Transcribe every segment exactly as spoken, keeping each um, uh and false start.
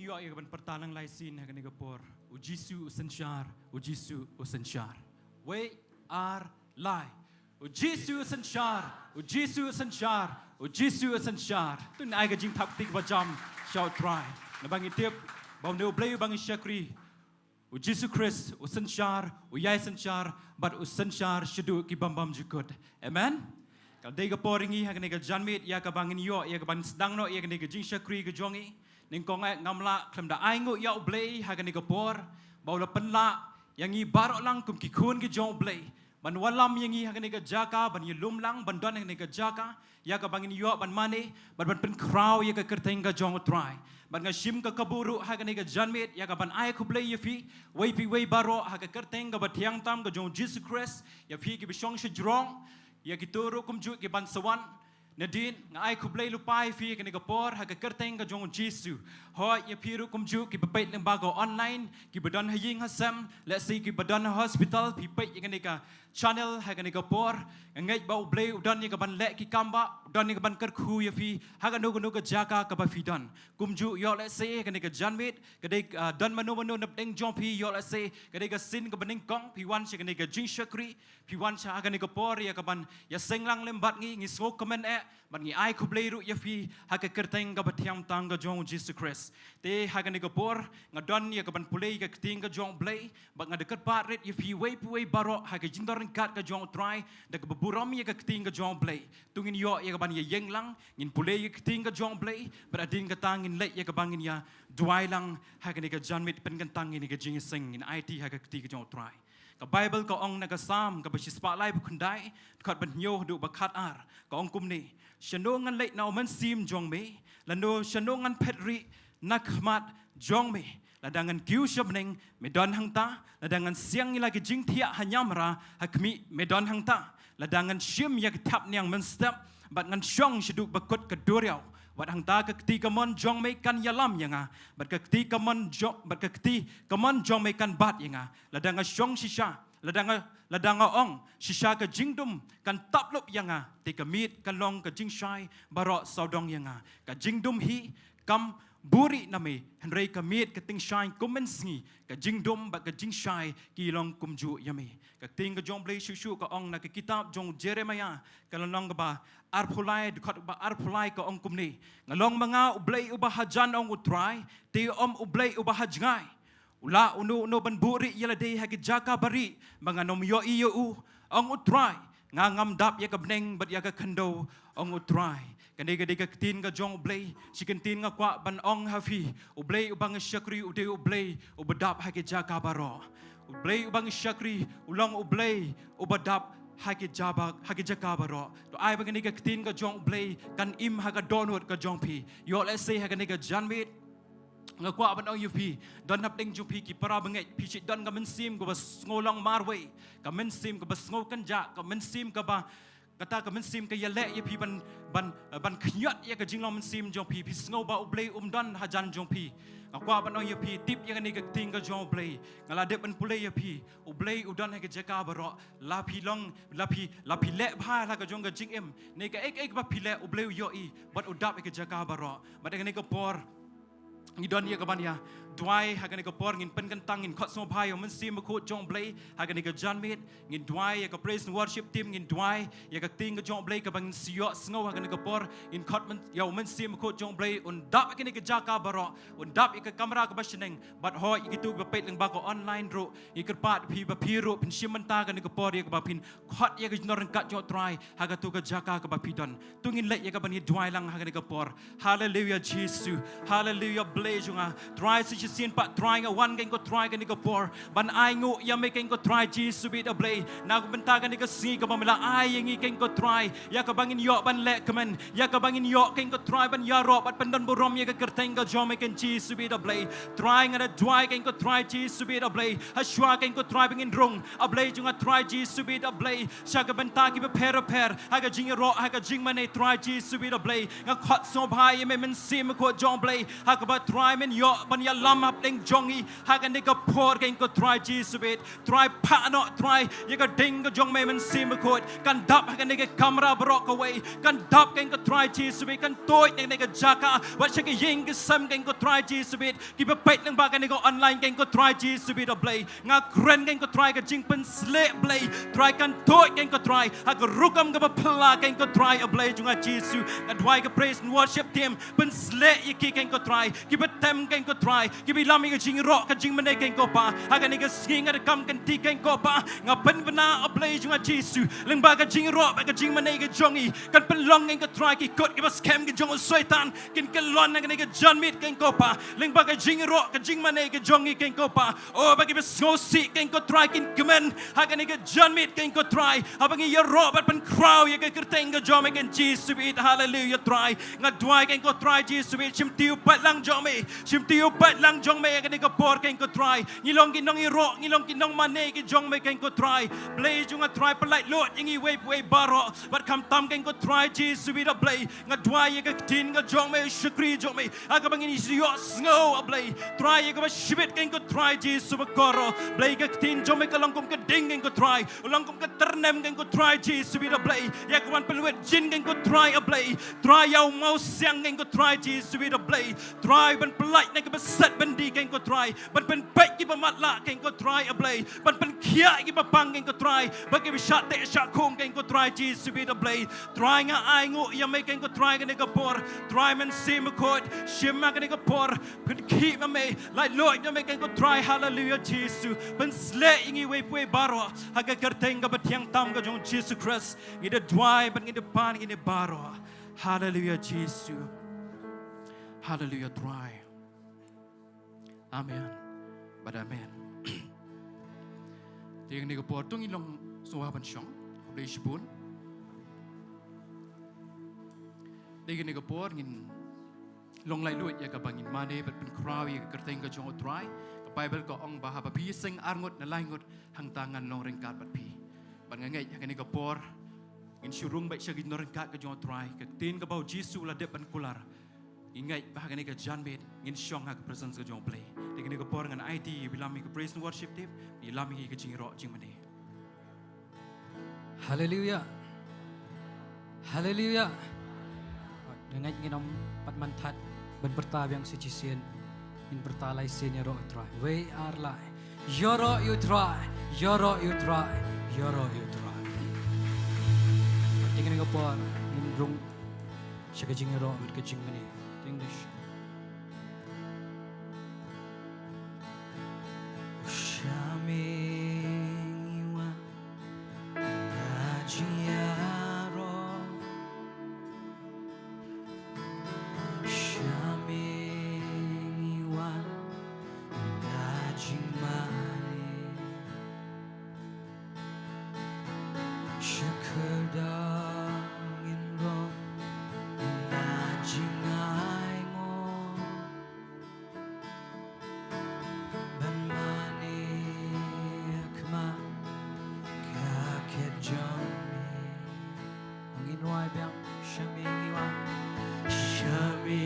Ïoh ïa ka ban pyrta lang lai sien ha kane ka por. U Jisu u synshar, u Jisu u synshar. Wei, ar, lai. U Jisu u synshar, u Jisu u synshar, u Jisu u synshar. To ngin ai ka jingthap kti kaba jam sha U Trai. Naba ngi tip ba u ne U Blei uba ngi shakri. U Jisu Khrist u synshar, u ïai synshar, bad u synshar shaduh ki bym bam jukut. Amen. Ka dei ka por ïa ngi ha kane ka janmiet, ïa kaba ngin ïoh ïa ka ban sdang noh ïa kane ka jingshakri ka jong ngi. Nyngkong eh ngam lah khlem da ainguh ïa U Blei ha kane ka por ba u la pynlah ïa ngi baroh lang kum ki khun ki jong U Blei, ban wallam ïa ngi ha kane ka jaka, ban ïalum lang, ban don ha kane ka jaka, ïa kaba ngin ïoh ban mane, bad ban pynkhraw ïa ka kyrteng ka jong U Trai. Bad nga shim ka kabu ruh ha kane ka janmiet ïa ka ban ai khublei ïa phi, wei pa wei baroh, ha ka kyrteng kaba thiang tam ka jong U Jisu Khrist, ïa phi kiba shong shajrong, ïa kito ruh kumjuh ki ban sa wan. Nadien nga ai khublei lypa ïa phi ha kane ka por ha ka kyrteng ka jong U Jisu. Hooid, ïa phi ruh kumjuh kiba peit lyngba ka online, kiba don ha ïing ha sem, lehse kiba don ha hospital, phi peit ïa kane ka channel ha kane ka por. Nga ngeit ba U Blei u don ïa ka ban leh ki kam ba, u don ïa ka ban kyrkhu ïa phi ha kano kano ka jaka kaba phi don. Kumjuh ïoh lehse ha kane ka janmiet ka dei, ah, don mano mano napdeng jong phi, ïoh lehse ka dei ka sien kaba nyngkong phi wan sha kane ka jingshakri, phi wan sha ha kane ka por ïa ka ban ïaseng lang lem bad ngi, ngi sngewkmen eh, bad ngi ai khublei ruh ïa phi ha ka kyrteng kaba thiang tam ka jong U Jisu Khrist. Te ha kane ka por nga don ïa ka ban pule ïa ka ktien ka jong U Blei, bad nga da kyrpad rit ïa phi wei pa wei baroh ha ka jingdon ryngkat ka jong U Trai, da kaba burom ïa ka ktien ka jong U Blei. To ngin ïoh ïa ka ban ïaïeng lang, ngin pule ïa ka ktien ka jong U Blei, bad hadien kata ngin leit ïa kaba ngin ïaduwai lang ha kane ka janmiet, pynkyntang ïa kane ka jingïaseng, ngin aiti ha ka ktien ka jong U Trai. Ka Baibl ka ong na ka Salm kaba shispah laiphew khyndai, dkhot ba hynñiew haduh ba khatar, ka ong kumne: Shano ngan leit na U Mynsiem jong me, lano shano ngan phet rieh na khmat jong me? Lada ngan kiew sha bneng, me don hangta; lada ngan siang ïa la ki jingthiah ha niamra, ha khmih me don hangta. Lada ngan shim ïa ki thapniang mynstep, bad ngan shong shaduh ba kut ka duriaw, wat hangta ka kti kamon jong me kan ïalam ïa nga, bad ka kti kamon jong, bad ka kti kamon jong me kan bat ïa nga. Lada nga shong shisha, lada nga, lada nga ong shisha, ka jingdum kan tap lup ïa nga, te ka miet kan long ka jingshai baroh sawdong ïa nga. Ka jingdum hi kam buhrieh na me, hynrei ka miet ka tyngshaiñ kum mynsngi. Ka jingdum bad ka jingshai ki long kumjuh ïa me. Ka ktien ka jong U Blei shuh shuh ka ong na ka kitab jong u Jeremaïah, ka lynnong kaba arphew lai, dkhot ba arphew lai, ka ong kumne: Nga long ma nga U Blei uba hajan, ong U Trai, te ym U Blei uba hajngai. U lah uno uno ban buhrieh ïa lade ha ki jaka ba rieh ba ngan ym ïohi ïa u, ong U Trai. Nga ngam dap ïa ka bneng bad ïa ka khyndew, ong U Trai. Kane ka dei ka ktien ka jong U Blei. Shi kyntien nga kwah ban ong ha phi, U Blei uba ngi shakri u dei U Blei uba dap ha ki jaka baroh. U Blei uba ngi shakri u long U Blei uba dap ha ki jaba, ha ki jaka baroh. To ai ba kane ka ktien ka jong U Blei kan im ha ka dohnud ka jong phi. Ïoh lehse ha kane ka janmiet nga kwah ban ong ïa phi, don hapdeng jong phi ki para bangeit, phi shu don ka mynsiem kaba sngew long marwei, ka mynsiem kaba sngew kynjah, ka mynsiem kaba, kata ka mynsiem ka ïaleh ïa phi ban, ban, ban khñiot ïa ka jinglong mynsiem jong phi. Phi sngew ba U Blei um don hajan jong phi. Nga kwah ban ong ïa phi, tip ïa kane ka ktien ka jong U Blei. Nga la dep ban pule ïa phi, U Blei u don ha ka jaka baroh. La phi long, la phi, la phi leh bha la ka jong ka jingim, ne kaei kaei kaba phi leh, U Blei u ïohi bad u dap ha ka jaka baroh. Bad ha kane ka por ngi don ïa ka ban ïaduwai, ha kane ka por ngin pynkyntang, ngin khot sngewbha ïa U Mynsiem Bakhuid jong U Blei ha kane ka janmiet. Ngin duwai ïa ka praise and worship team, ngin duwai ïa ka ktien ka jong U Blei kaba ngin sa ïohsngew ha kane ka por. Ngin khot myn-, ïa U Mynsiem Bakhuid jong U Blei un dap ha kane ka jaka baroh, un dap ïa ka kamra kaba shaneng, bad hooid ïa kito kiba peit lyngba ka online ruh. Ngi kyrpad phi ba phi ruh phin shim bynta ha kane ka por ïa kaba phin khot ïa ka jingdon ryngkat jong U Trai ha kato ka jaka kaba phi don. To ngin leit ïa ka ban ïaduwai lang ha kane ka por. Haleluia Jisu. Haleluia Blei jong nga. Trai sa shisien pat Trai nga wan kein ko Trai kane ka por ban ainguh ïa me kein ko Trai Jisu bad U Blei, na ka bynta kane ka sngi kaba me la ai ïa ngi kein ko Trai, ïa kaba ngin ïoh ban leh kmen, ïa kaba ngin ïoh kein ko Trai ban ïaroh bad pyndon burom ïa ka kyrteng ka jong me kein Jisu bad U Blei. Trai nga da duwai kein ko Trai Jisu bad U Blei, ha shuwa kein ko Trai ba ngin rung, A Blei jong nga Trai Jisu bad U Blei, sha ka bynta kiba pher bapher, ha ka jingïaroh, ha ka jingmane Trai Jisu bad U Blei. Nga khot sngewbha ïa me Mynsiem Bakhuid jong U Blei, ha kaba Trai men ïoh ban ïalam hapdeng jong ngi ha kane ka por kein ko Trai Jisu bit. Trai phah noh Trai ïa ka ding ka jong me Mynsiem Bakhuid kan dap ha kane ka kamra baroh kawei, kan dap kein ko Trai Jisu bit, kan tuid na kane ka jaka bad sha ka ïing ka sem kein ko Trai Jisu bit, kiba peit lyngba kane ka online kein ko Trai Jisu bit A Blei. Nga kren kein ko Trai ka jingpynsleh Blei, Trai kan tuid kein ko Trai ha ka rukom kaba phylla kein ko Trai A Blei jong nga Jisu. Nga duwai ka praise and worship team, pynsleh ïa ki kein ko Trai, kiba tem kein ko Trai, kiba ïalam ïa ka jingïaroh ka jingmane kein ko Pa. Ha kane ka sngi nga da kam kynti kein ko Pa, nga pynbna A Blei jong nga Jisu lyngba ka jingïaroh bad ka jingmane ka jong ngi, kan pynlong kein ko Trai ki kut kiba skhem ki jong u Soitan kin kyllon na kane ka janmiet kein ko Pa, lyngba ka jingïaroh ka jingmane ka jong ngi kein ko Pa. O ba kiba sngewsih kein ko Trai kin kmen ha kane ka janmiet kein ko Trai, haba ngi ïaroh bad pynkhraw ïa ka kyrteng ka jong me kein Jisu bit. Haleluia Trai. Nga duwai kein ko Trai Jisu bit, shim tiew paidlang jong me, shim tiew paidlang jong me ha kane ka por kein ko Trai. Ngi long ki nongïaroh, ngi long ki nongmane ki jong me kein ko Trai. Blei jong nga Trai, pyllait luid ïa ngi uwei pa uwei baroh, bad khamtam kein ko Trai Jisu bit A Blei, nga duwai ïa ka ktien ka jong me, shakri jong me, ha kaba ngin ïohsngew A Blei. Trai ïa kaba shibit kein ko Trai Jisu bakor. Blei ka ktien jong me ka long kum ka ding kein ko Trai, long kum ka tyrnem kein ko Trai Jisu bit A Blei, ïa ka ban pynwit jin kein ko Trai A Blei. Trai ïa u mawsiang kein ko Trai Jisu bit A Blei, Trai ban pyllait na kiba set byndi kein ko Trai, ban pynpeit kiba matlah kein ko Trai A Blei, ban pynkhiah kiba pang kein ko Trai, ba kiba shah teh shah khung kein ko Trai Jisu bit A Blei. Trai nga ainguh ïa me kein ko Trai kane ka por. Trai Mynsiem Bakhuid, shim ma kane ka por, pynkhih ma me, lait luid ma me kein ko Trai. Haleluia Jisu. Pynsleh ïa ngi uwei pa uwei baroh ha ka kyrteng kaba thiang tam ka jong Jisu Khrist. Ngi da duwai bad ngi da pan ïa kine baroh. Haleluia Jisu. Haleluia Trai. Amen bad amen. Te kane ka por to ngin long sngewbha ban shong. Khublei shibun. Te kane ka por ngin long lait luid ïa kaba ngin mane bad pynkhraw ïa ka kyrteng ka jong u Trai. Ka Baibl ka ong ba haba phi ïaseng arngut ne laingut, hangta ngan long ryngkat bad phi. Bad nga ngeit ha kane ka por ngin shu rung beit sha ka jingdon ryngkat ka jong u Trai, ka ktien kaba u Jisu u la dep ban kular. Ngi ngeit ba ha kane ka janmiet ngin shong ha ka presence ka jong u Blei. Te kane ka por ngan aiti ïa u ba ïalam ïa ka praise and worship team, ïalam ïa ka jingïaroh jingmane. Haleluia. Haleluia. Nga ngeit ngin ym pat man that ban pyrta biang sa shisien. Ngin pyrta lai sien, ïaroh ïa u Trai. Wei ar lai. Ïaroh ïa u Trai. Ïaroh ïa u Trai. Ïaroh ïa u Trai. Te kane ka por ngin rung sha ka jingïaroh bad ka jingmane. English. Sha me ngi wan da jingïaroh. Sha me ngi wan da jingmane. Sha kyrdan ngin rong da jingainguh. Ban mane ha khmat ka khet jong me. Ngin wai biang, sha me ngi wan. Sha me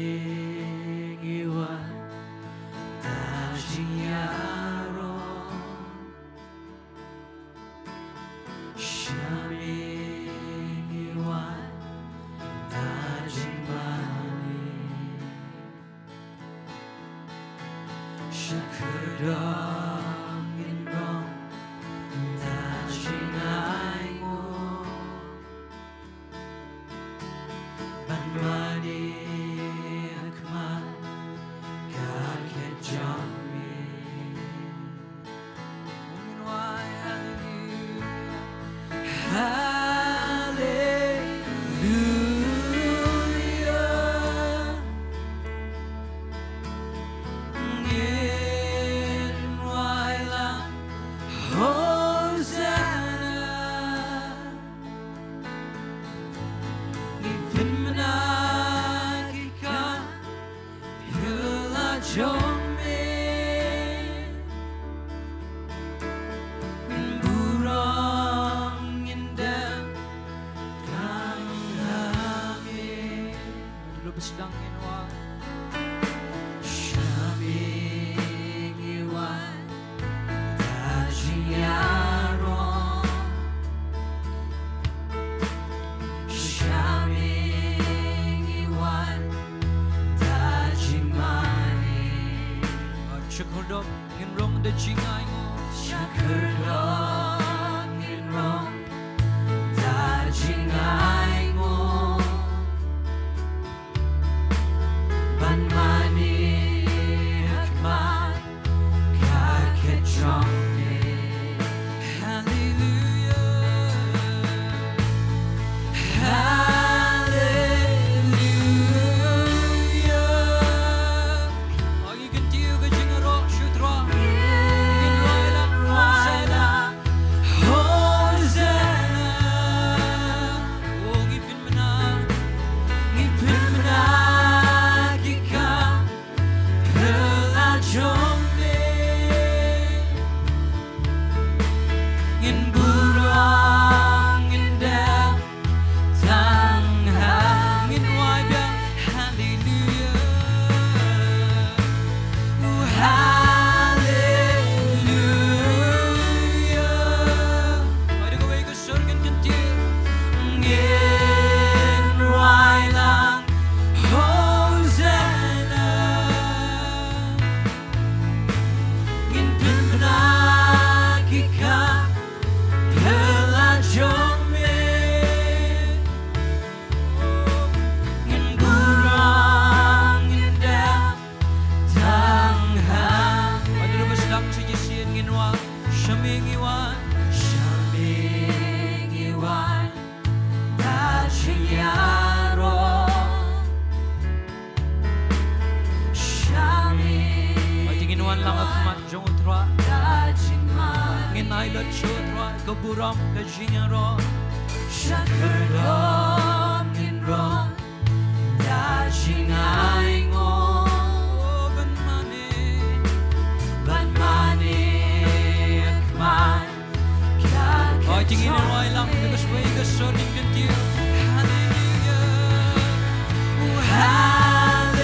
ngi wan da jingïaroh. Sha me ngi wan da jingmane. Sha kyrdan ngin rong da jingainguh. Ban mane ha khmat ka khet jong me. Haleluia. Haleluia. Ngin wai lang. Hosanna. Ngi pynbna ki kam. Phi la jong me, burom ngin dem tang ha me. Dulu ba sdang ngin wai. Sha Sha khyrdop ngin rong da jingainguh. Sha khyrdop ngin rong da jingainguh. Ban mane ha khmat ka khet jong me. Hallelujah. Hallelujah. Ngi kyntiew ka jingïaroh sha u Trai. Ngin rwai lang, Hosanna. Hosanna. O, ngi pynbna, ngi pynbna ki kam phylla jong me. Ngin burom, ngin dap tang ha, ngin wai biang, hallelujah. Oh, hallelujah. Ai da kawei ka sur ngin kyntiew. Ngin wai lang, Hosanna. Ngin pynbna ki kam phylla jong me. Ngin burom, ngin dap tang ha me. Ai da kaba sdang sha shisien ngin wan. Sha me ngi wan. Sha me ngi wan da jingïaroh. Sha me. Ai, te ngin wan lang ha khmat jong u Trai. Da jingmane. Ngin ai lut sha u Trai ka burom ka jingïaroh. Sha khyrdop ngin rong da jingainguh. Oh, ban mane, ban mane ha khmat. Oi, te ngin rwai lang da ka swai ka sur ngin kyntiew. Hallelujah. Oh, hallelujah.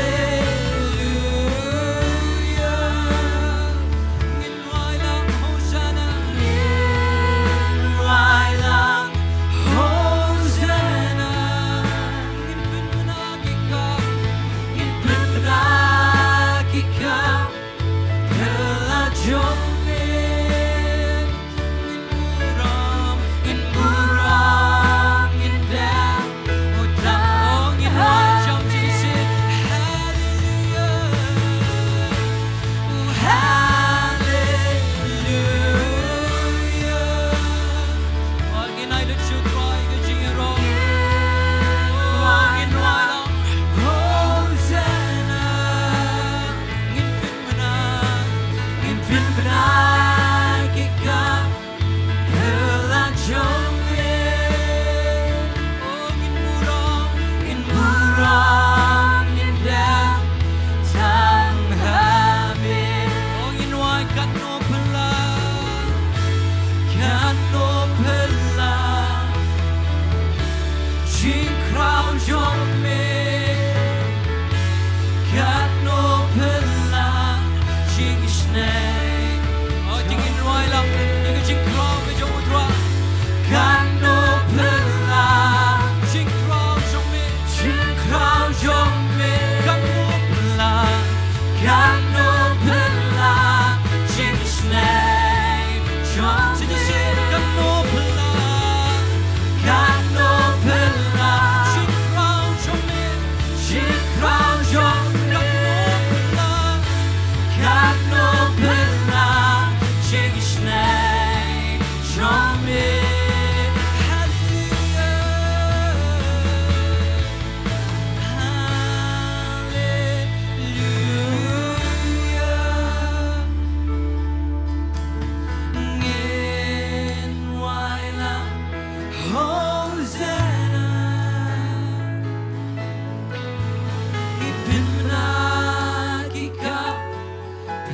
Ngin rwai lang Hosanna. Ngin rwai lang Hosanna. Ngin pynbna ki kam. Ngin pynbna ki kam phylla jong me. Ngin burom, ngin burom, ngin dap. Oh, tang, oh, ngin wai jam shisien. Hallelujah. Oh, hallelujah. Oh, ngin ai lut sha u Trai ka jingïaroh. Oh, ngin wai lang. Hosanna. Ngin pynbna, ngin pynbna ki kam phylla jong me. Oh, ngin burom, ngin burom, ngin dap tang ha me. Oh, ngin wai katno phylla, katno phylla jingkhraw jong me. Katno phylla jingisynei. Oh, te ngin rwai lang ïa ka jingkhraw ka jong u Trai. Katno phylla jingkhraw jong me. Jingkhraw jong me. Katno phylla, katno phylla jingisynei jong me. Katno phylla, katno phylla jingkhraw jong me. Jingkhraw jong me. Katno phylla, katno phylla jingisynei jong me. Hallelujah. Hallelujah. Ngin wai lang Hosanna. Ngi pynbna ki kam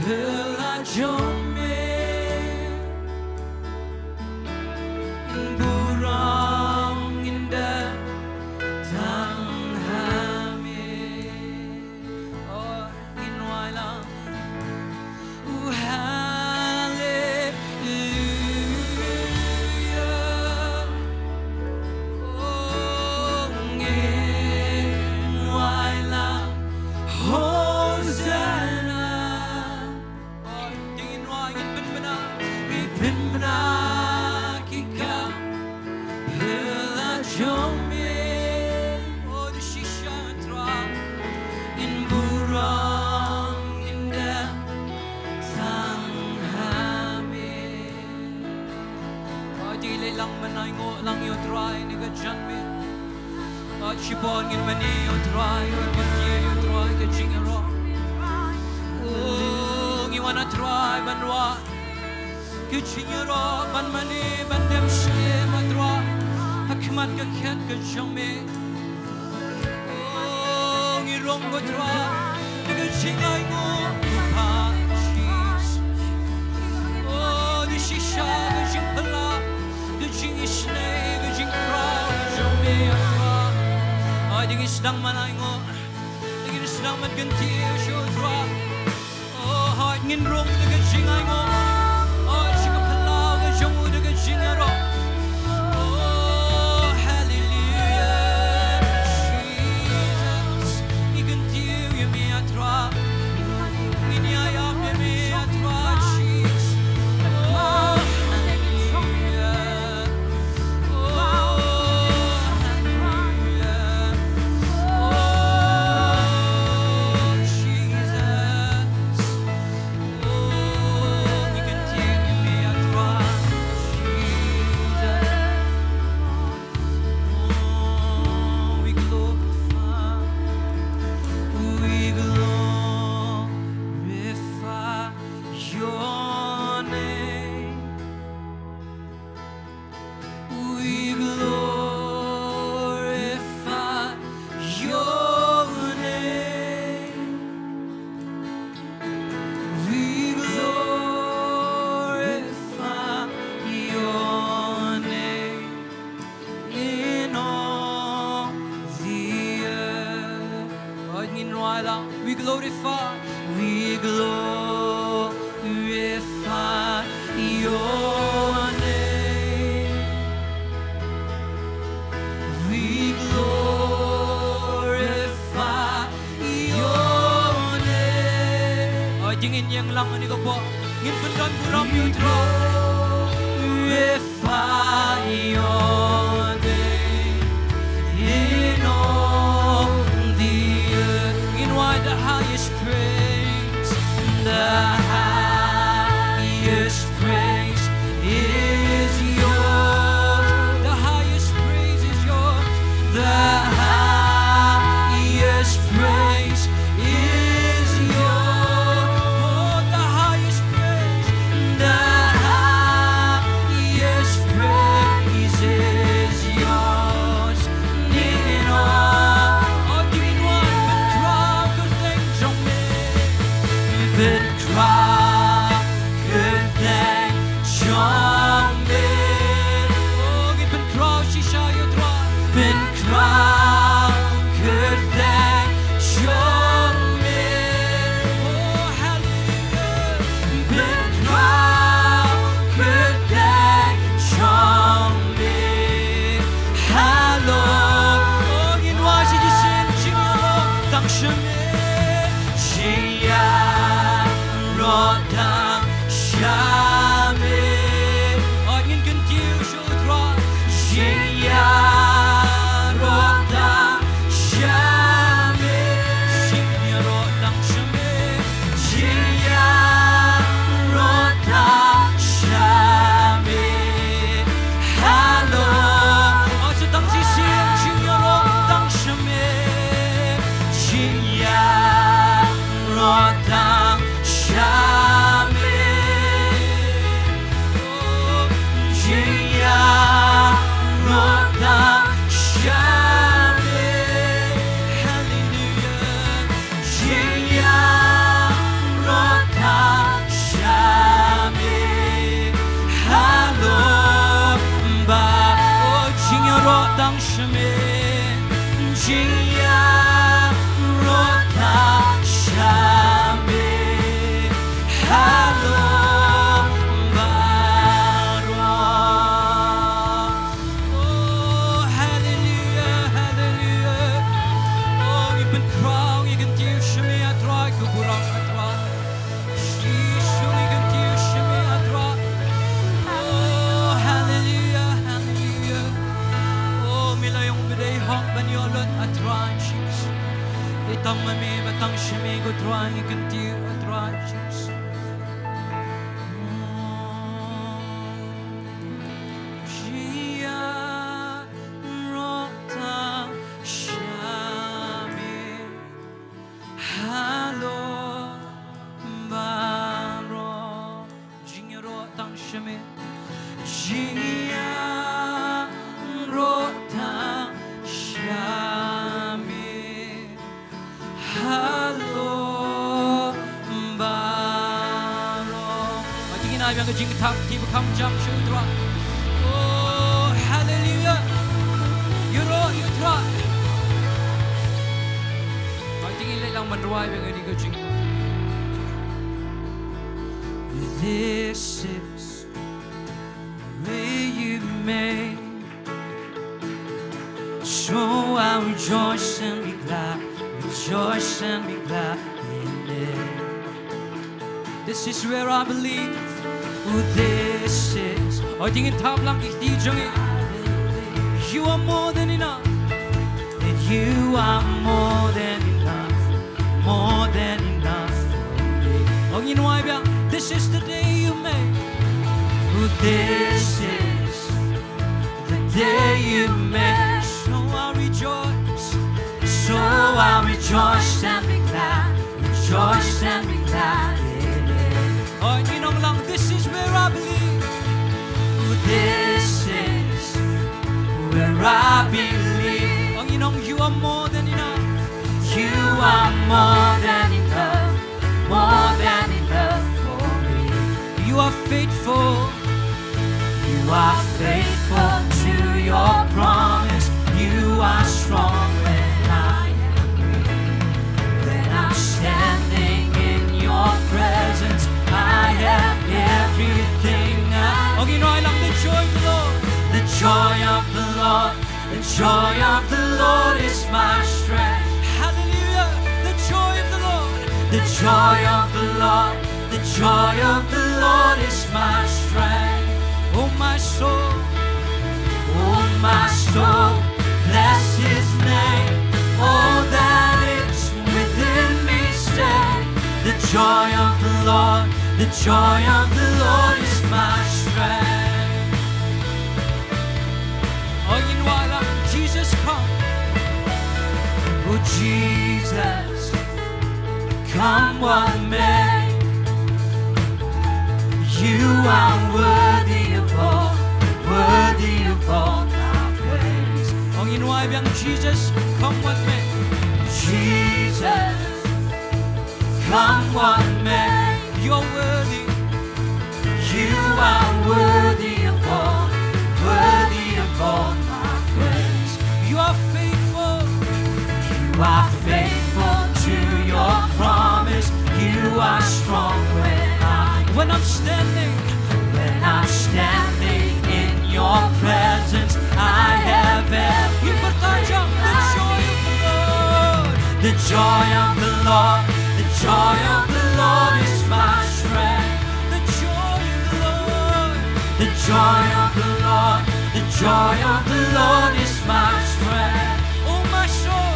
phylla jong me. Burom ngin dap tang ha me. Oh, ngin wai lang. Oh, hallelujah. Oh, ngin wai lang. Hosanna. Nguh lang ïa u Trai na ka janmiet. Hooid shibun ngin mane ïa u Trai, ngin kyntiew ïa u Trai ka jingïaroh. Oh, ngi wan, ah Trai, ban wad ka jingïaroh, ban mane, ban dem skhem, ah Trai, ha khmat ka khet ka jong me. Oh, ngi rung, ah Trai, da ka jingainguh, ah Jisu. Oh, da ka shisha ka jingphylla, ka jingisynei, ka jingkhraw ka jong me, ah Trai. Hooid, da ngi sdang ban ainguh, da ngi sdang ban kyntiew sha u Trai. Oh, hooid, ngin rung da ka jingainguh. Hooid, sha ka phyllaw ka jong u da ka jingïaroh. Oh, hallelujah, Jesus. Ngi kyntiew ïa me, ah Trai. Ngin ïaid ïa me, ah Trai, Jesus. Oh, hallelujah. Oh, hallelujah. Oh, Jesus. Oh, we continue, we are trying, Jesus. Oh, we glorify, we glorify your name. We glorify your name. We glorify your name in all the earth. Hooid, ngin rwai lang. We glorify, we glorify your name. We glorify your name. Hooid, ngin ïeng lang hangne ka por. Ngin pyndon burom ïa u Trai. Glorify your name in all the earth. Ngin wad, the highest praise, the highest praise is yours. The highest praise is yours. The highest praise is yours. Oh, the highest praise, the highest praise is yours. Ngin ong, oh, ngin wan pynkhraw kyrteng jong me. Pynkhraw kyrteng jong me. Oh, ngin pynkhraw shisha ïa u Trai. Pynkhraw kyrteng jong me. Oh, hallelujah. Pynkhraw kyrteng jong me. Halor. Oh, ngin wad shisien, jingïaroh tang sha me. Jingïaroh tang sha me. Oh, ngin kyntiew sha u Trai. Jingïaroh tang sha me. Jingïaroh tang sha me. Jingïaroh tang sha me. Halor. Oh, sa tang shisien, jingïaroh tang sha me. Jingïaroh tang sha me. Oh, jingïaroh tang sha me. Hallelujah. Jingïaroh tang sha me. Halor ba. Oh, jingïaroh tang sha me. Jingïaroh tang sha me. Halor baroh. Oh, hallelujah, hallelujah. Oh, ngi pynkhraw, ngi kyntiew sha me, ah Trai, ka burom, ah Trai. Jisu, ngi kyntiew sha me, ah Trai. Oh, hallelujah, hallelujah. Oh, me la ïong ba dei hok ban ïoh lut, ah Trai. Jingïaroh tang sha me. Halor baroh. Hynrei ngin ai biang ka jingthap, te ba kham jam sha u Trai. Oh, hallelujah. Ïaroh ïa u Trai. Hynrei ngin leit lang ban rwai biang kane ka jing. This is the way you made. So I'll rejoice and be glad, rejoice and be glad in it. This is where I believe. Oh, this is. Hynrei ngin thap lang ki kti jong ngi. You are more than enough. That you are more than enough. More than enough for me. Ong in wai biang. This is the day you made. Oh, this is the day you made. So I rejoice. So I rejoice and be glad. Rejoice and be glad in it. Ong in ong lang. This is where I believe. Oh, this is where I believe. Ong in ong, you are more than enough. You are more than enough. More than enough for me. You are faithful. You are faithful to your promise. You are strong when I am weak. When I'm standing in your presence, I have everything I. Ong in wai lang, the joy of the Lord. The joy of the Lord. The joy of the Lord is my strength. Hallelujah. The joy of the Lord. The joy of the Lord. The joy of the Lord is my strength. Oh, my soul. Oh, my soul, bless his name. All that is within me, sing. The joy of the Lord. The joy of the Lord is my strength. Ong in wai lang, Jesus, come. Oh, Jesus, come what may. You are worthy of all, worthy of all my praise. Ong in wai biang, Jesus, come what may. Jesus, come what may. You're worthy. You are worthy of all, worthy of all my praise. You are faithful. You are faithful to your promise. You are strong when I. When I'm standing. When I'm standing in your presence, I have everything. Ngin pyrta jam, the joy of the Lord. The joy of the Lord. The joy of the Lord is my strength. The joy of the Lord. The joy of the Lord. The joy of the Lord is my strength. Oh, my soul.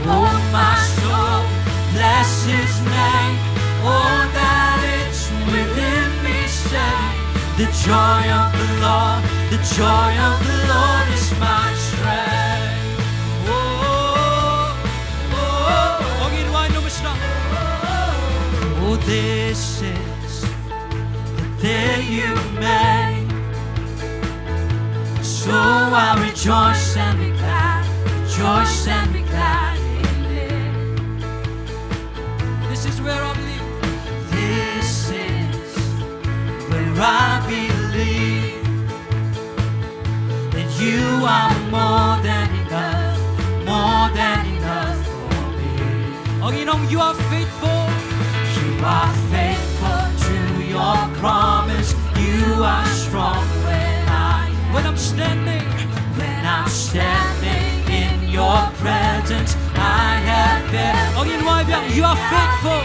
Oh, my soul, bless his name. All that is within me, sing. The joy of the Lord. The joy of the Lord is my strength. Oh, oh, oh. Ong in wai, no, Mister. Oh, this is the day you made. So I rejoice and be glad, rejoice and be glad in it. This is where I believe. This is where I believe that you are more than enough, more than enough for me. Ong in ong, you are faithful. You are faithful to your promise. You are strong when I am. When I'm standing. When I'm standing in your presence, I have it. Ong in wai biang, you are faithful.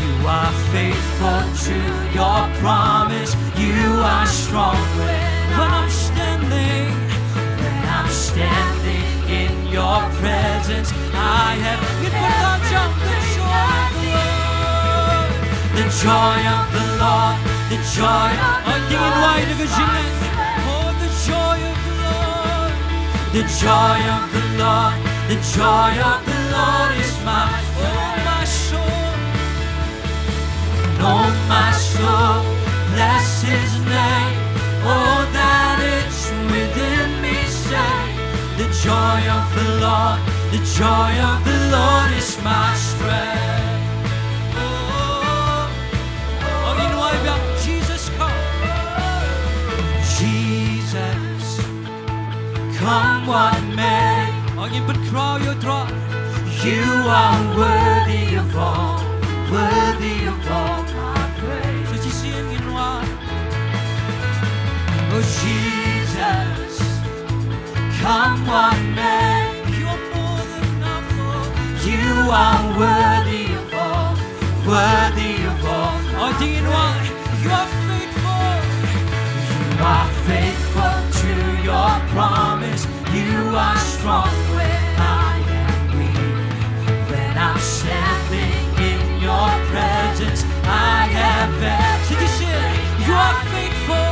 You are faithful to your promise. You are strong when I'm standing. When I'm standing in your presence, I have. Ngin pyrta jam, the joy of the Lord. The joy of the Lord. The joy of the Lord. Ong in wai, the joy. Oh, the joy of the Lord. The joy of the Lord. The joy of the Lord is my. Oh, my soul. Oh, my soul, bless His name. Oh, that it's within me say, the joy of the Lord, the joy of the Lord is my strength. Oh, oh, oh, you know I got Jesus come. Jesus, come what may. Oh, you put crowd your throne. You are worthy of all, worthy of all my praise. So you sing in one. Oh, Jesus, come what may. You're more than enough, Lord. You are worthy of all, worthy of all. Oh, do you know what? You are faithful. You are faithful to your promise. You are strong when I am weak. When I'm standing in your presence, I have everything. Did you see it? You are faithful.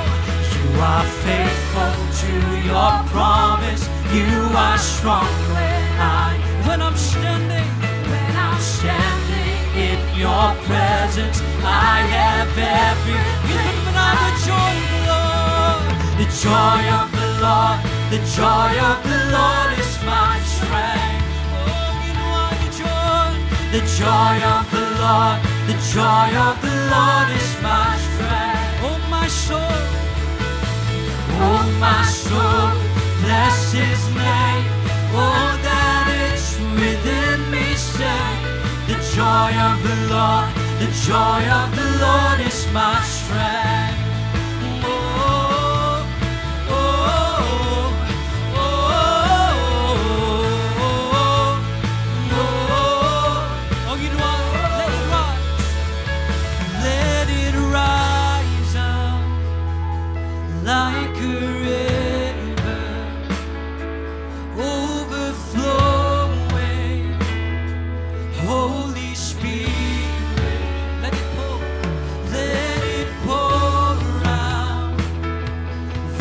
You are faithful to your promise. You are strong when I, when I'm standing, when I'm standing in your presence, I have every. You can another joy of the Lord. The joy of the Lord, the joy of the Lord is my strength. Oh, you know the joy, the joy of the Lord, the joy of the Lord is my strength. Oh, my soul, oh, my soul, bless his name. Oh, that is within me say, the joy of the Lord, the joy of the Lord is my strength. Oh, oh, oh, oh, oh, oh, you know what? Let it rise. Let it rise up like a river overflowing. Holy Spirit, let it pour, let it pour out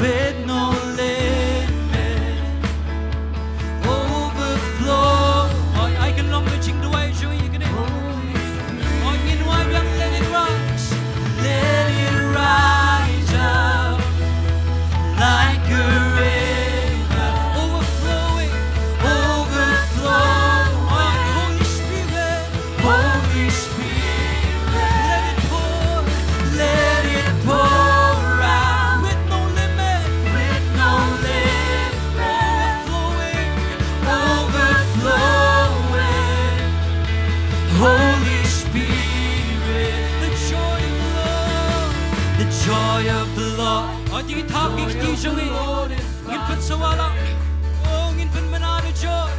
with no limit. Overflow. Oi, ai kan long ka jingduwai jong ngi kane. Oi, ngin wai biang, let it rise. Let it rise up like a river. Overflowing, overflow. Oi, Holy Spirit, Holy Spirit, let it pour, let it pour out with no limit, with no limit. Overflowing, overflowing. Holy Spirit, the joy of the Lord, the joy of the Lord. Oh, do you talk to you? Ngin pynsawa lang. Oh, ngin pynmynna the joy.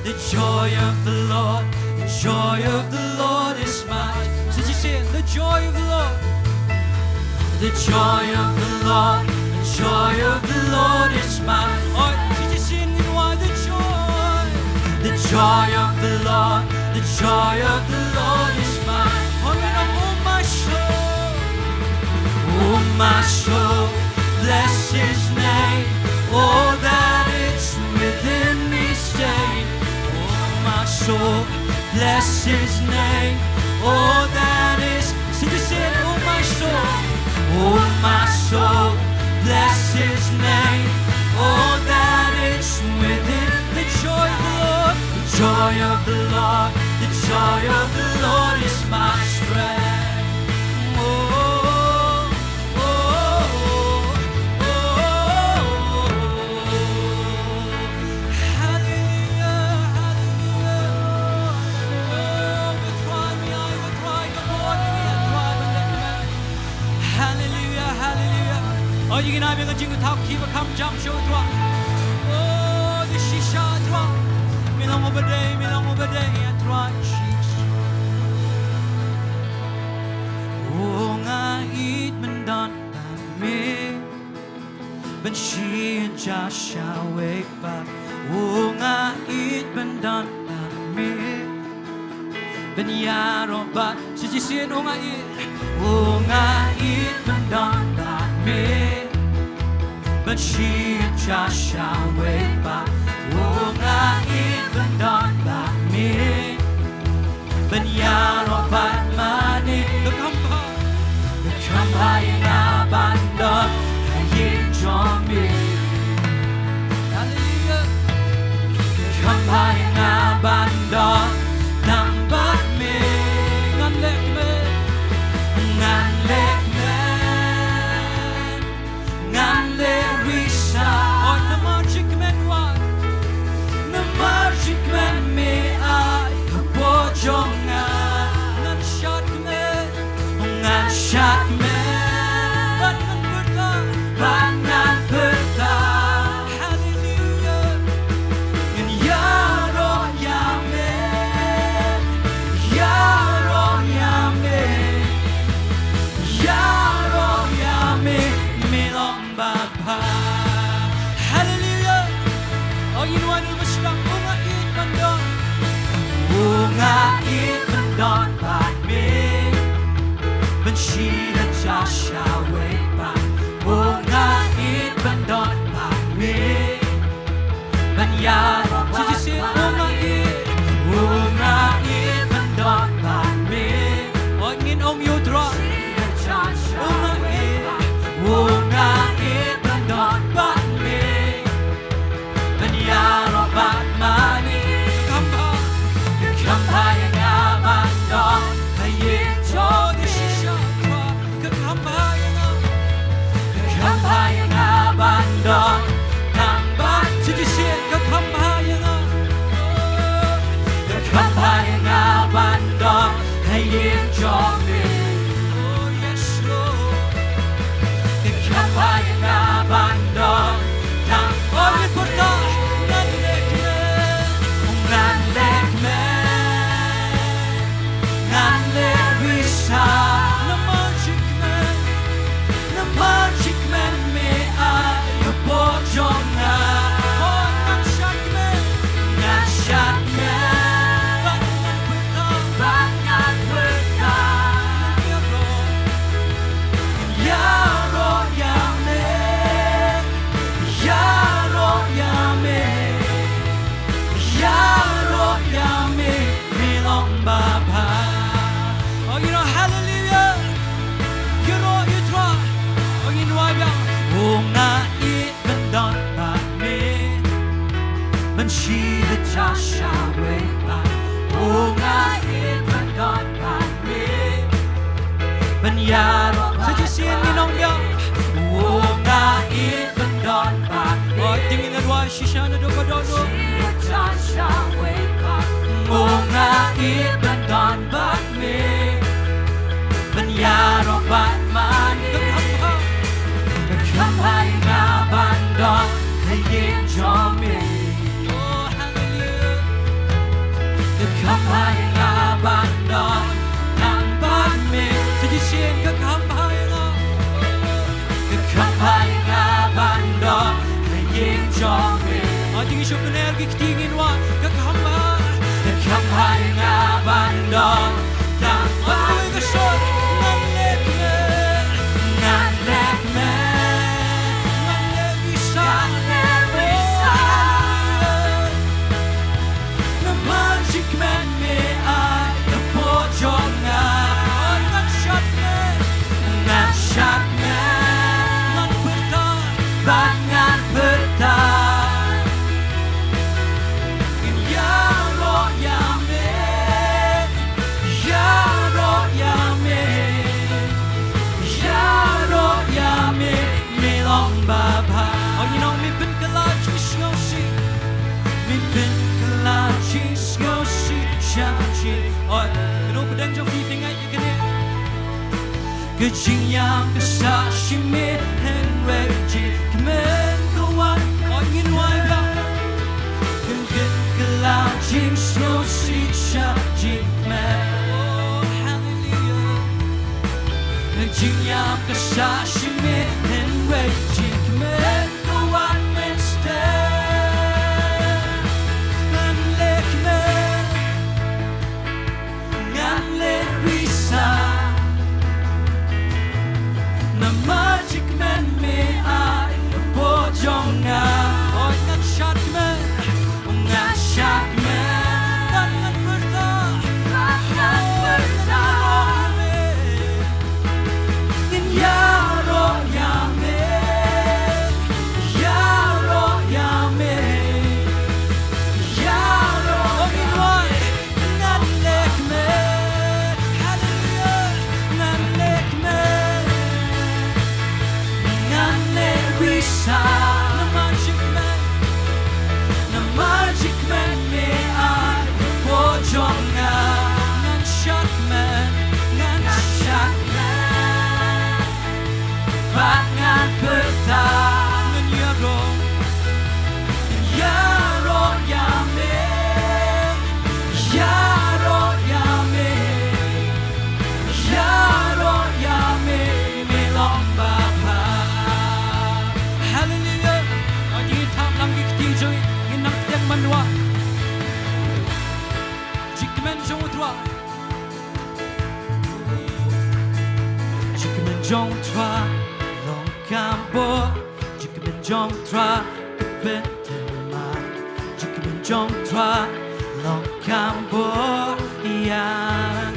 The joy of the Lord, the joy of the Lord is mine. So just say, the joy of the Lord. The joy of the Lord, the joy of the Lord is mine. Oh, just say, you know the joy. The joy of the Lord, the joy of the Lord is mine. Oh, you know, oh, my soul. Oh, my soul, bless his name. All that is within me say, oh, my soul, bless his name. All that is, sing it, say it, oh, my soul. Oh, my soul, bless his name. All that is within, the joy of the Lord, the joy of the Lord, the joy of the Lord is my strength. Oh, oh, oh, oh, oh. Hallelujah, hallelujah. Oh, we try, we are, we try, come on, we are try, we let me. Hallelujah, hallelujah. Oh, you can have a jingle talk, keep a come jump show to. Oh, the shisha to. Me long over day, me long over day, and try, sheesh. Oh, nga it mendon me. Ban shin ja sha wei pat. Oh, nga it mendon me. Ban ïaroh bad. Shisien, oh, nga it. Oh, nga it mendon me. Ban shin ja sha wei pat. Oh, nga it mendon me. Ban ïaroh bad mane. Ka kham bha. Ka kham bha ïa nga ban Shi hajar sha wei pat, u nga ïeit ban don bad me. Ban ïaroh bad me. U nga ïeit, u nga ïeit ban don bad me. O ngin ong ïa u Trai. Shi hajar sha wei pat, u nga ïeit ban don bad me. Ban ïaroh bad mane. Ka kham bha, ka kham bha ïa nga ban don ha ïing jong me. Ka kham bha ïa nga, ka kham bha ïa nga ban don tang bad. Shisha, ka kham bha ïa nga, ka kham bha ïa nga ban don ha ïing jong me. Oh yes Lord. Ka kham bha ïa nga ban don tang bad. Ngan leh kmen, ngan leh kmen, ngan leh visa. Namar jingkmen, namar jingkmen me ai hapoh jong nga. Oh ngan shad kmen, ngan shad kmen. Bad ngan pyrta, bad ngan pyrta. Ïaroh ïa me, ïaroh ïa me, ïaroh ïa me, me long babha. Oh, you know, hallelujah. Ïaroh ïa u Trai. Oh, ngin wai biang. U nga ïeit ban don bad me. Ban shi hajar sha wei pat, u nga ïeit ban don bad me. Ban ïaroh bad. Sa shisien ngin ong biang. U nga ïeit ban don bad me. Oh, te ngin ïa wai shisha naduh ka dohnud. Shi hajar sha wei pat, u nga ïeit ban don bad me. Ban ïaroh bad mane. Ka kham bha, ka kham bha ïa nga ban don ha ïing jong me. Oh, hallelujah. Ka kham bha ïa nga ban don tang bad me. Sa shisien ka kham bha ïa nga. Ka kham bha ïa nga ban don ha ïing jong me. Ai, te ngin shu pynner ki kti ngin wai. Ka kham bha, ka kham bha ïa nga ban don tang bad me. Ngan leh kmen, ngan leh kmen, ngan leh visa, ngan leh visa. Namar jingkmen me ai hapoh jong nga. Ngan shad kmen, ngan shad kmen, ngan pyrta, bad ngan pyrta. Ngin ïaroh ïa me, ïaroh ïa me, ïaroh ïa me, me long babha. Oh, you know, me pynkylla jingsngewsih. Me pynkylla jingsngewsih sha jingmut. Kano pdeng jong phi phi ngeit ïa kane? Ka jingïam ka sah shi miet hynrei jingkmen ka wan. Oh, ngin wai biang. Me pynkylla jingsngewsih sha jingmut. Oh, hallelujah. Ka jingïam ka sah shi miet hynrei jingkmen ka wan mynstep. Ngan leh kmen, ngan leh visa. Namar jingkmen me ai hapoh jong nga. Oh, ngan shad kmen, ngan shad kmen. Bad ngan pyrta, bad ngan pyrta. Ngin ïaroh ïa me. jong U Trai long ka bor, jingkmen jong U Trai ka pynthymmai. Jingkmen jong U Trai long ka bor ïa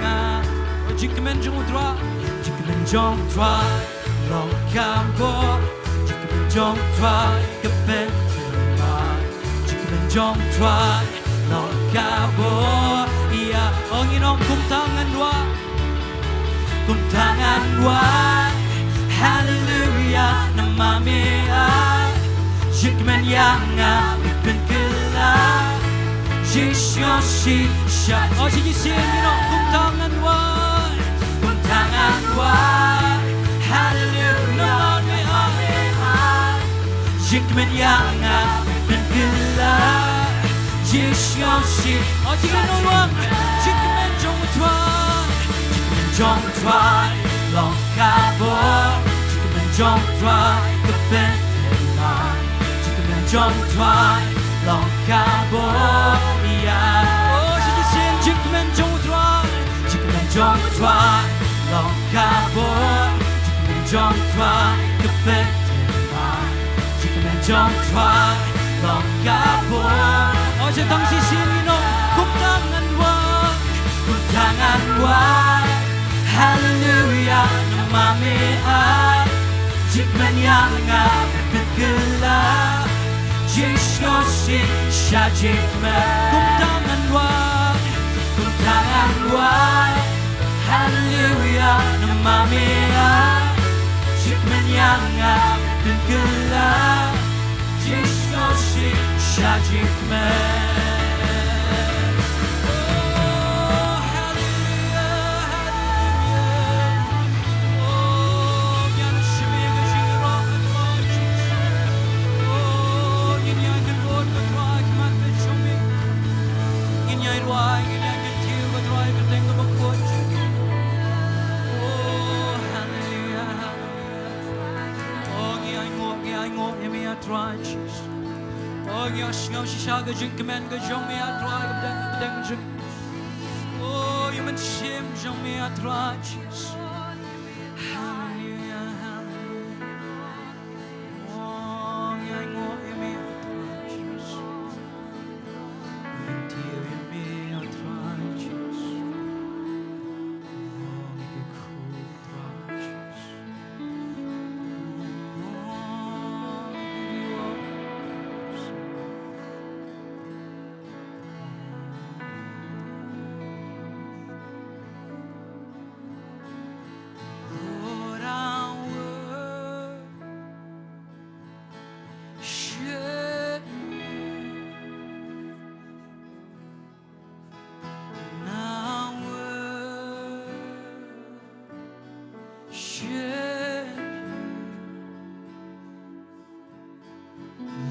nga. Jingkmen jong U Trai, jingkmen jong U Trai long ka bor, jingkmen jong U Trai ka pynthymmai. Jingkmen jong U Trai long ka bor ïa. Ong ïa nong kumta ngan wad, kumta ngan wad. Haleluia, namar me ai jingkmen ïa nga, me pynkylla. Jisu shi sha. O shi shisien ïa nong kumta ngan wad, kumta ngan wad. Haleluia, namar me ai jingkmen ïa nga, me pynkylla. Jisu shi. O jingkmen jong U Trai, jingkmen jong U Trai long ka bor, jingkmen jong U Trai ka pynthymmai. Jingkmen jong U Trai long ka bor ïa. O shi shisien jingkmen jong U Trai, jingkmen jong U Trai long ka bor, jingkmen jong U Trai ka pynthymmai. Jingkmen jong U Trai long ka bor. O shi tang shisien ïa nong kumta ngan wad, kumta ngan wad. Haleluia, namar me ai jingkmen ïa nga, me pynkylla. Jisu shi sha jingkmen. Kumta ngan wad, kumta ngan wad. Haleluia, namar me ai jingkmen ïa nga, me pynkylla. Jisu shi sha jingkmen. Oh, haleluia, haleluia. Oh, ngin ïa shim ïa ka jingïaroh ka Trai Jisu. Oh, ngin ïa kyndon ka Trai, ka mat ka jong me. Ngin ïa rwai, ngin ïa kyntiew ka Trai, ka teng kaba khuid jong me. Oh, haleluia, haleluia. Oh, ngi ainguh, ngi ainguh ïa me, A Trai Jisu. Oh, ngi ïohsngew shisha ka jingkmen ka jong me, A Trai, ka bteng, ka bteng jong. Oh, ïa ka mynsiem jong me, A Trai Jisu. Haleluia, haleluia. Oh, ngi ainguh ïa me, A Trai Jisu. Ngi kyntiew ïa me, A Trai Jisu. Oh, ngi kyrkhu, A Trai Jisu.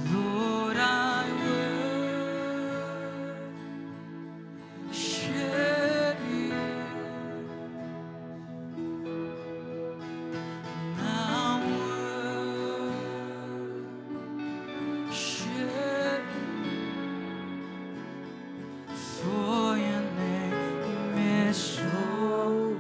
Lord, I worship you. I worship you. For your name is holy.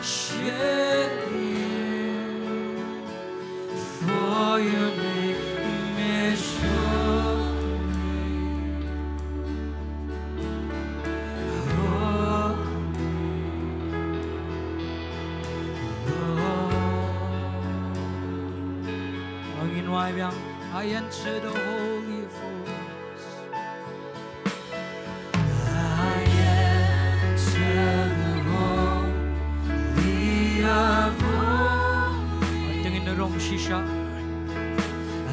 Worship you, for your name is holy. Holy, Lord. Ong in wai biang, I enter the holy of holies. I enter the holy of holies. Ai tang in rong shisha.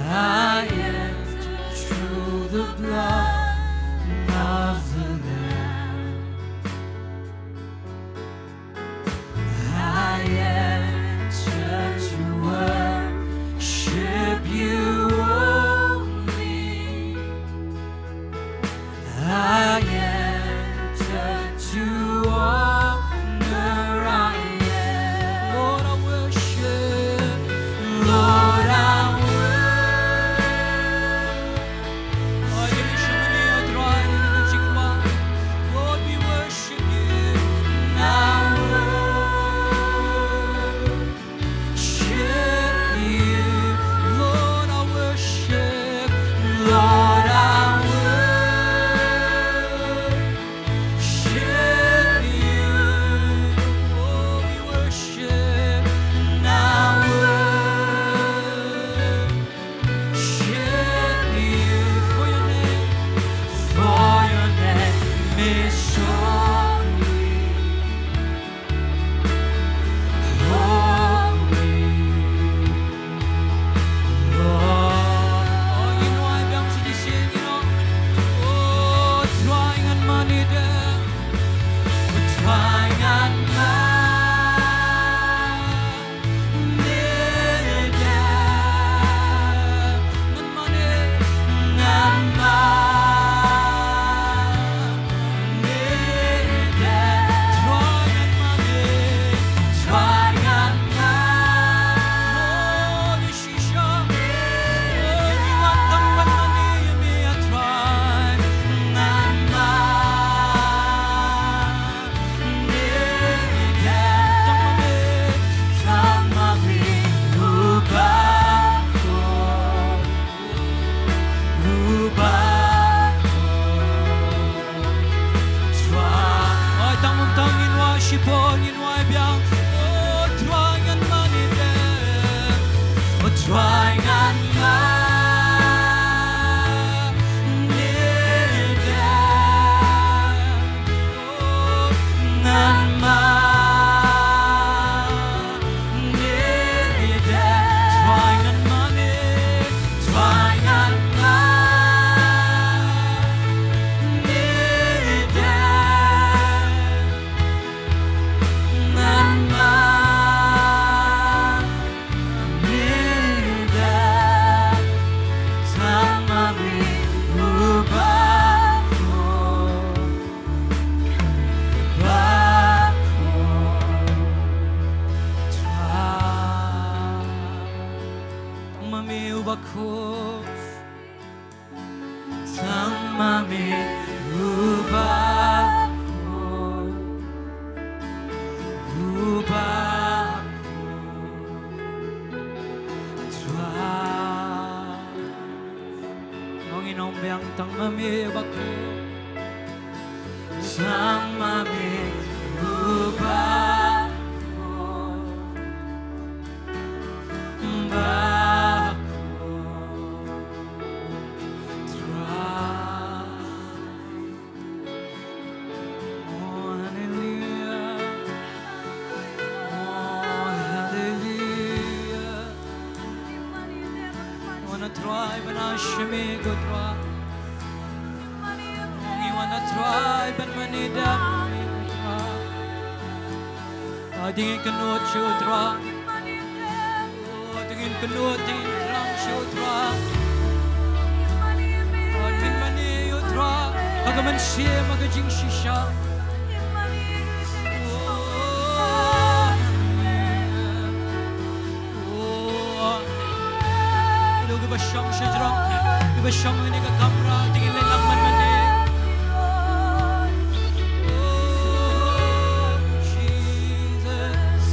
I enter through the blood of the Lamb. I enter to worship you only. I enter to honor, I am. Lord, I worship. Lord, I worship. Lord, we worship you. I worship you. Lord, I worship. Lord, I worship you. Oh, we worship. I worship you. For your name, for your name is holy. Holy, Lord. Oh, you know I bounce to this, you know. Oh, try and money there. Try and money. Oi, tang mum tang ngin wai shipor, ngin wai biang. Oh, Trai ngan mane dem. Oh, Trai ngan mane dem. Ngan mane dem. Trai ngan mane, Trai ngan mane dem. Ngan mane dem. Tang ma me u bakhuid. Bakhuid. Tang ma me u bakhuid. Tang ma me u bakhuid. U bakhuid. Trai. Ong in ong biang, tang ma me u bakhuid. Tang ma me u bakhuid. Bakhuid. Trai. Oh, hallelujah. Oh, hallelujah. Ngi wan na Trai ban ai sha me ko Trai. Ngi wan na Trai ban mane dem. Ai, dei ngin kynnoh sha u Trai. Oh, dei ngin kynnoh, dei ngin kren sha u Trai. Oh, ngin mane ïa u Trai ha ka mynsiem, ha ka jingshisha. Oh, ïa kiba shong shajrong, kiba shong ha kane ka kamra, dei ngin leit lang ban mane. Oh, Jesus.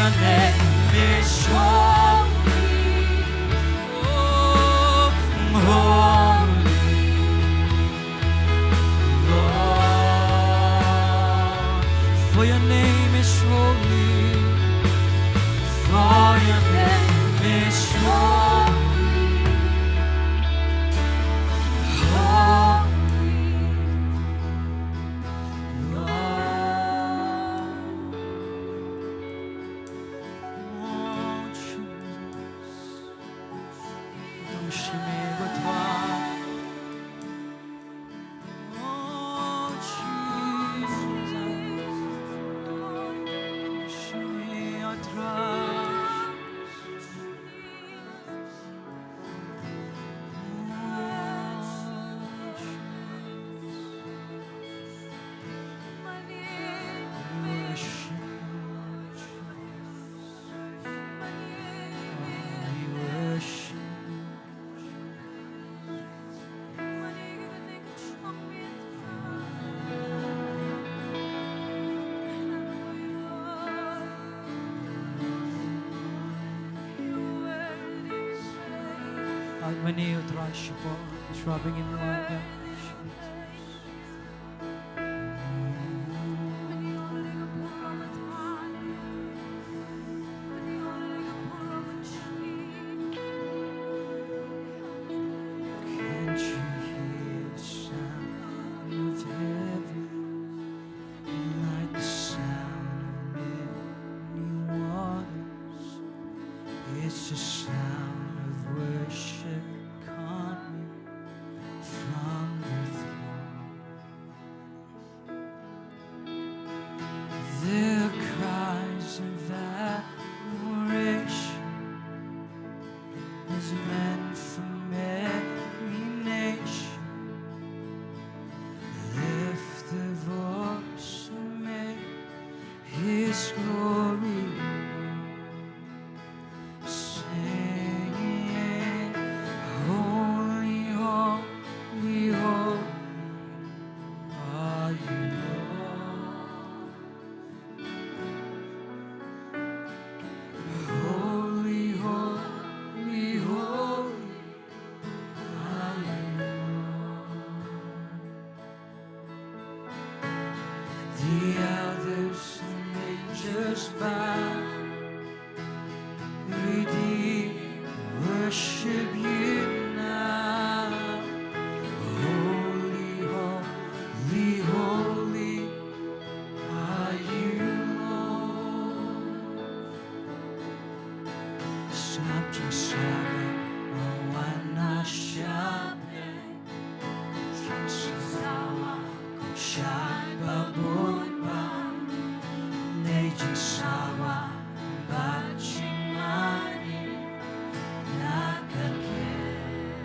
Your name is holy. Oh, holy, Lord. For your name is holy. For your name is holy. Holy, Lord. Oh, Jesus. Shimei, Lord. Oh, Jesus. Shimei, Lord. Haiñ ma ngi, U Trai, shapoh, shapoh ba ngin wan. Can't you hear the sound of heaven, like the sound of many waters? It's the sound of worship coming from the throne. The cries of adoration, as men from every nation lift their voice and make His glory known. Singing, "Holy, holy, holy are you, Lord. Holy, holy, holy are you, Lord." The elders and angels bow, redeemed, worship you now. Holy, holy, holy are you, Lord. Sngap jingsawa, wan na shah bneng. Jingsawa kong shad ba bun bam. Dei jingsawa bad jingmane na ka khet.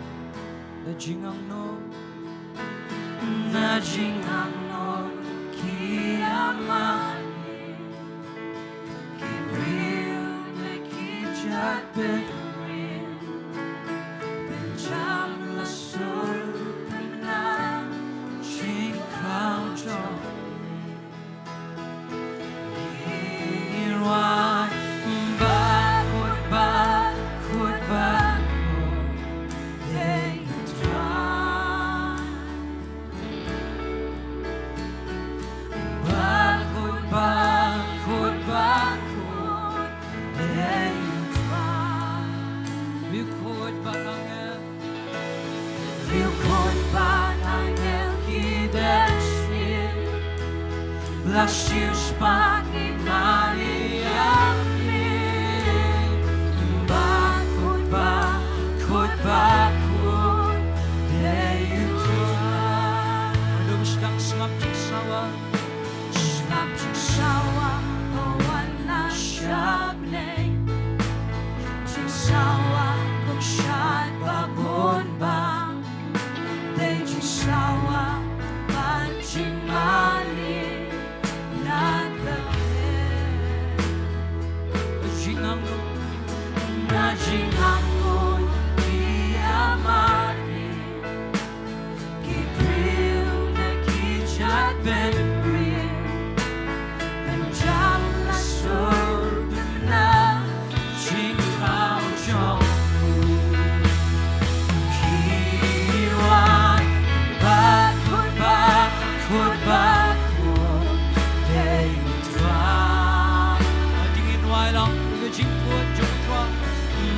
Na jingangnud, na jingangnud ki ïa mane. Ki briew na ki jait bynriew, pynjam la sur pynang jingkhraw jong ngi. Ngi rwai, Bakhuid, Bakhuid, Bakhuid, dei U Trai. Bakhuid, Bakhuid, Bakhuid, dei U Trai. Riewkhuid bad angel, riewkhuid bad angel ki dang sngewsih. Blei shisha ba ngi mane ïa me. Bakhuid, Bakhuid, Bakhuid, dei U Trai. Haduh ba sdang sngap jingsawa. Sngap jingsawa, wan na shah bneng. Jingsawa kong shad ba bun bam. Dei jingsawa bad jingmane na ka khet.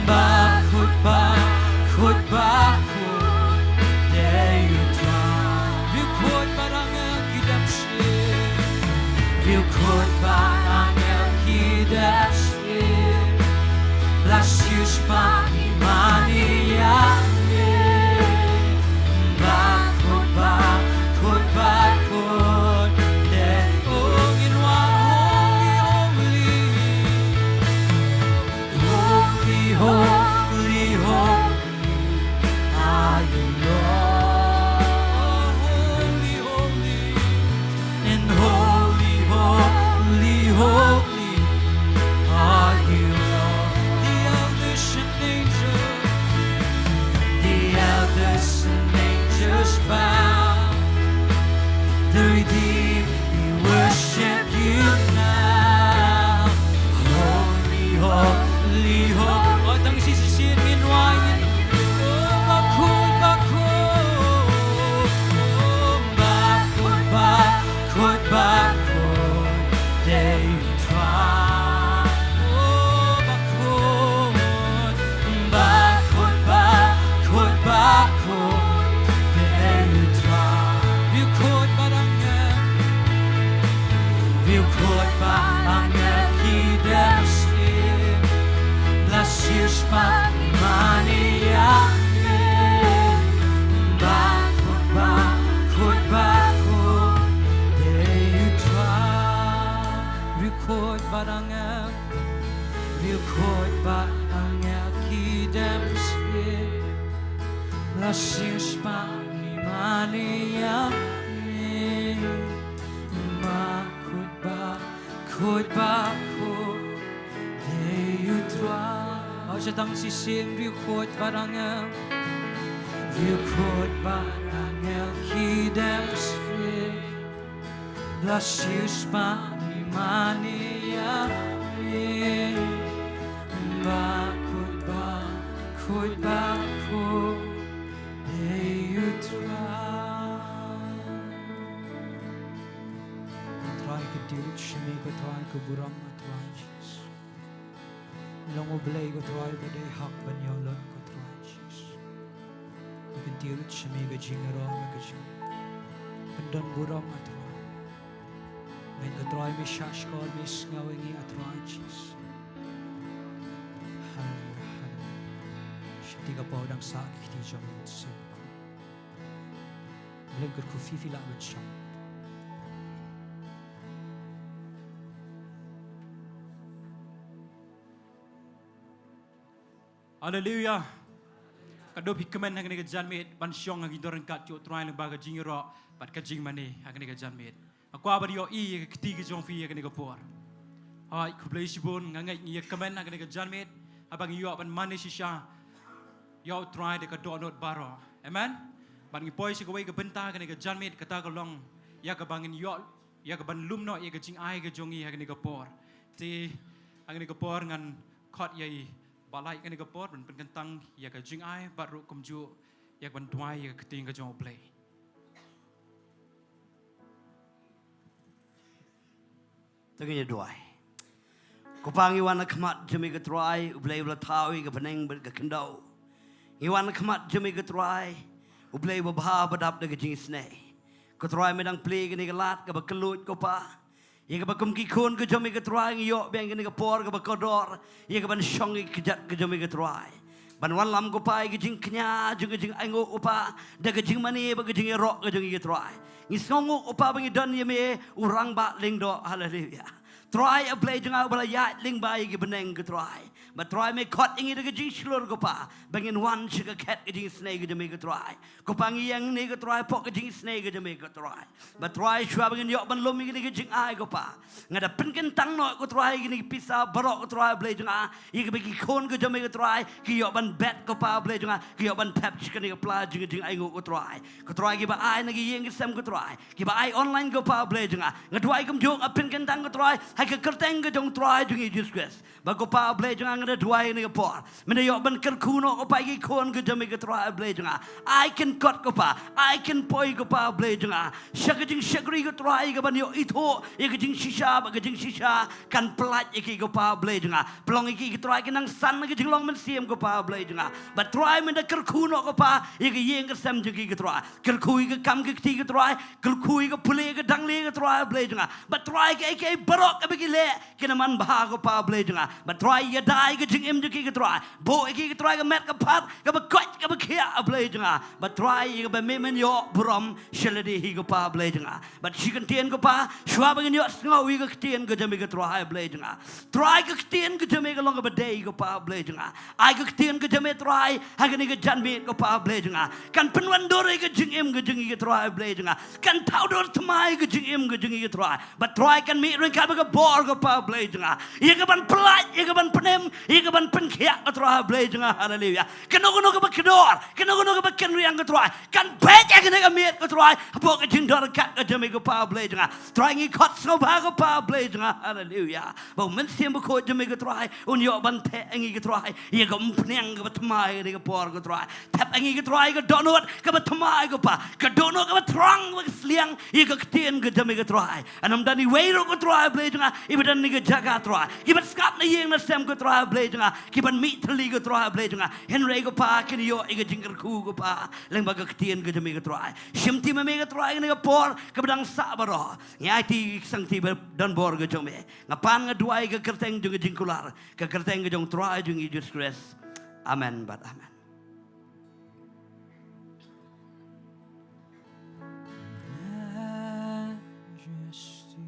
Bakhuid, bakhuid, bakhuid, dei U Trai. Bakhuid bad angel ki dang shim. Bakhuid bad angel ki dang shim. La siewspah ïa me. Bakhuid, bakhuid, bakhuid, dei U Trai. Holy, holy, holy, holy, holy are you, Lord. Holy, holy, and holy, holy, holy are you, Lord. The elders and angels, the elders and angels bow. The redeemed, we worship you now. Holy, holy, holy. Oh, tang shisien, shisien, min wai. Oh, bakhuid, bakhuid. Oh, bakhuid, bakhuid, bakhuid, dei U Trai. Oh, bakhuid, bakhuid, bakhuid, bakhuid, dei U Trai. Bakhuid bad angel. Bakhuid bad angel ki dang shim. La siewspah ïa me. Bakhuid, bakhuid, bakhuid, dei U Trai. Bakhuid bad angel. Bakhuid bad angel ki dang shim. La siewspah ïa me. Bakhuid, bakhuid, bakhuid, dei U Trai. Oh, sa tang shisien, bakhuid bad angel. Bakhuid bad angel ki dang shim. La siewspah ïa me. Bakhuid, bakhuid, bakhuid, dei U Trai. Ko Trai, ka dei ruh sha me, ko Trai, ka burom, ko Trai Jisu. Long U Blei, ko Trai, ba dei hok ban ïoh lut, ko Trai Jisu. Ngi kyntiew ruh sha me ka jingïaroh, ka jing, ka don burom, ko Trai. Ngeit, ko Trai, me shah shkor, me sngew ïa ngi, ko Trai Jisu. Haleluya, haleluya. Shati ka paw dang sah ki kti jong ngi mynsiem. Blei kyrkhu phi, phi lah ban shong. Haleluya. Ka dei phi kmen ha kane ka janmiet ban shong ha ki dor ryngkat jong U Trai lyngba ka jingïaroh bad ka jingmane ha kane ka janmiet. Nga kwah ban ïohi ïa ka kti ka jong phi ha kane ka por. Hooid, khublei shibun, nga ngeit ngi ïa kmen ha kane ka janmiet haba ngi ïoh ban mane shisha ïa U Trai da ka dohnud baroh. Amen. Bad ngi poi sha kawei ka bynta ha kane ka janmiet, kata ka long ïa kaba ngin ïoh, ïa kaban lum noh ïa ka jingai ka jong ngi ha kane ka por. Te ha kane ka por ngan khot ïa i Bah Lai ha kane ka por ban pynkyntang ïa ka jingai bad ruh kumjuh ïa kaban duwai ïa ka ktien ka jong U Blei. To ngin ïa duwai. Ko Pa, ngi wan ha khmat jong me ko Trai, U Blei uba la thaw ïa ka bneng bad ka khyndew. Ngi wan ha khmat jong me ko Trai, U Blei uba bha ba dap da ka jingisynei. Ko Trai, me dang plie kane ka lad kaba kylluid, ko Pa. Ïa kaba kum ki khun ka jong me ko Trai ngi ïoh biang kane ka por kaba kordor ïa kaban shong ïa ka kjat ka jong me ko Trai. Ban wanlam, ko Pa, ïa ka jingkñia jong ka jingainguh, ko Pa, da ka jingmane bad ka jingïaroh ka jong ngi ko Trai. Ngi sngewnguh, ko Pa, ba ngi don ïa me u Rangbah Lyngdoh. Haleluya. Trai, U Blei jong nga uba la ïaid lyngba ïa ki bneng ko Trai. Bad Trai, me khot ïa ngi da ka jingshlur, ko Pa, ba ngin wan sha ka khet ka jingisynei ka jong me ko Trai. Ko Pa, ngi ïeng hangne ko Trai hapoh ka jingisynei ka jong me ko Trai. Bad Trai, shuwa ba ngin ïoh ban lum ïa kine ki jingai, ko Pa, nga da pynkyntang noh, ko Trai, ïa kine ki pisa baroh, ko Trai, U Blei jong nga, ïa kaba ki khun ka jong me, ko Trai, ki ïoh ban bet, ko Pa, U Blei jong nga, ki ïoh ban thep sha kane ka pla jong ka jingainguh, ko Trai. Ko Trai, kiba ai na ki ïing ki sem, ko Trai, kiba ai online, ko Pa, U Blei jong nga, nga duwai kumjuh, nga pynkyntang, ko Trai, Ha ka kyrteng ka jong Trai jong ngi Jisu Khrist. Bad ko Pa Blei jong nga, nga da duwai ha kane ka por. Mynta ïoh ban kyrkhu noh ko Pa ïa ki khun ka jong me ko Trai Blei jong nga. Ai kin kot ko Pa, ai kin poi ko Pa Blei jong nga. Sha ka jingshakri ko Trai ïa ka ban ïoh ithuh ïa ka jingshisha, bad ka jingshisha kan pyllait ïa ki ko Pa Blei jong nga. Pynlong ïa ki ko Trai ki nang san ha ka jinglong mynsiem ko Pa Blei jong nga. Bad Trai mynta kyrkhu noh ko Pa ïa ka ïing ka sem jong ki ko Trai. Kyrkhu ïa ka kam ka kti ko Trai. Kyrkhu ïa ka pule ka dangle ko Trai Blei jong nga. Bad Trai kaei kaei baroh kaba ki leh kin ym man bha ko Pa Blei jong nga. Bad Trai ïada ïa ka jingim jong ki ko Trai. Buh ïa ki ko Trai ka met ka phad kaba koit kaba khiah Blei jong nga. Bad Trai ïa kaba me men ïoh burom sha lade hi ko Pa Blei jong nga. Bad shi kyntien ko Pa, shuwa ba ngin ïohsngew ïa ka ktien ka jong me ko Trai Blei jong nga. Trai ka ktien ka jong me ka long kaba dei ko Pa Blei jong nga. Ai ka ktien ka jong me Trai ha kane ka janmiet ko Pa Blei jong nga. Kan pynwandur ïa ka jingim ka jong ngi ko Trai Blei jong nga. Kan thaw dur thymmai ïa ka jingim ka jong ngi ko Trai. Bad Trai kan mih ryngkat bad ka bor ko Pa Blei jong nga. Ïa ka ban pyllait, ïa ka ban pynim, ïa ka ban pynkhiah ko Trai Blei jong nga. Haleluya. Kano kano kaba kdor, kano kano kaba kynriang ko Trai. Kan peit ïa kane ka miet ko Trai. Hapoh ka jingdon ryngkat ka jong me ko Pa Blei jong nga. Trai ngi khot sngewbha ko Pa Blei jong nga. Haleluya. Ba u Mynsiem Bakhuid jong me ko Trai un ïoh ban theh ïa ngi ko Trai. Ïa ka umphniang kaba thymmai ïa kane ka por ko Trai. Thep ïa ngi ko Trai ka dohnud kaba thymmai ko Pa. Ka dohnud kaba thrang kaba sliang ïa ka ktien ka jong me ko Trai. Ym don iwei ruh ko Trai Blei jong nga iba don ha kane ka jaka Trai. Kiba sngap na ïing na sem ko Trai Blei jong nga. Kiban mih thylli ko Trai Blei jong nga. Hynrei ko Pa kin ïoh ïa ka jingkyrkhu ko Pa. Lyngba ka ktien ka jong me ko Trai. Shimti ma me ko Trai ha kane ka por kaba dang sah baroh. Ngi aiti ïa ki sangti ba don bor ka jong me. Nga pan nga duwai ha ka kyrteng jong ka jingkular, ka kyrteng ka jong Trai jong ngi Jisu Khrist. Amen bad amen. Majesty,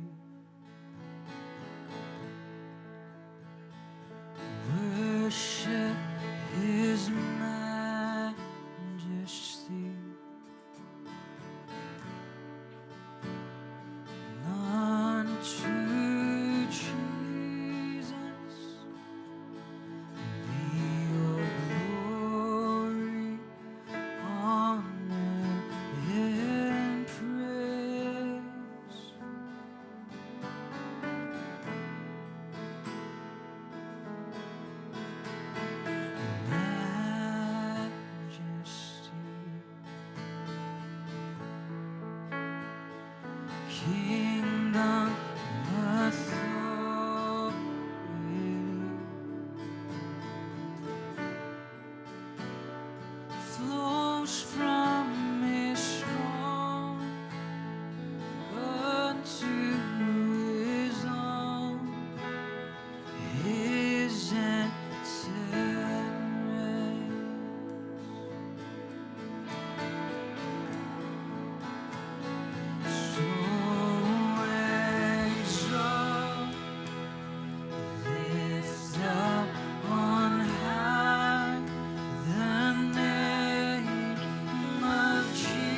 worship His Majesty. Unto Jesus be all glory, honor, and praise. Majesty, kingdom, authority, flows from His throne. Unto His own, His accepted raise. So exalt, lift up on high the name of Jesus.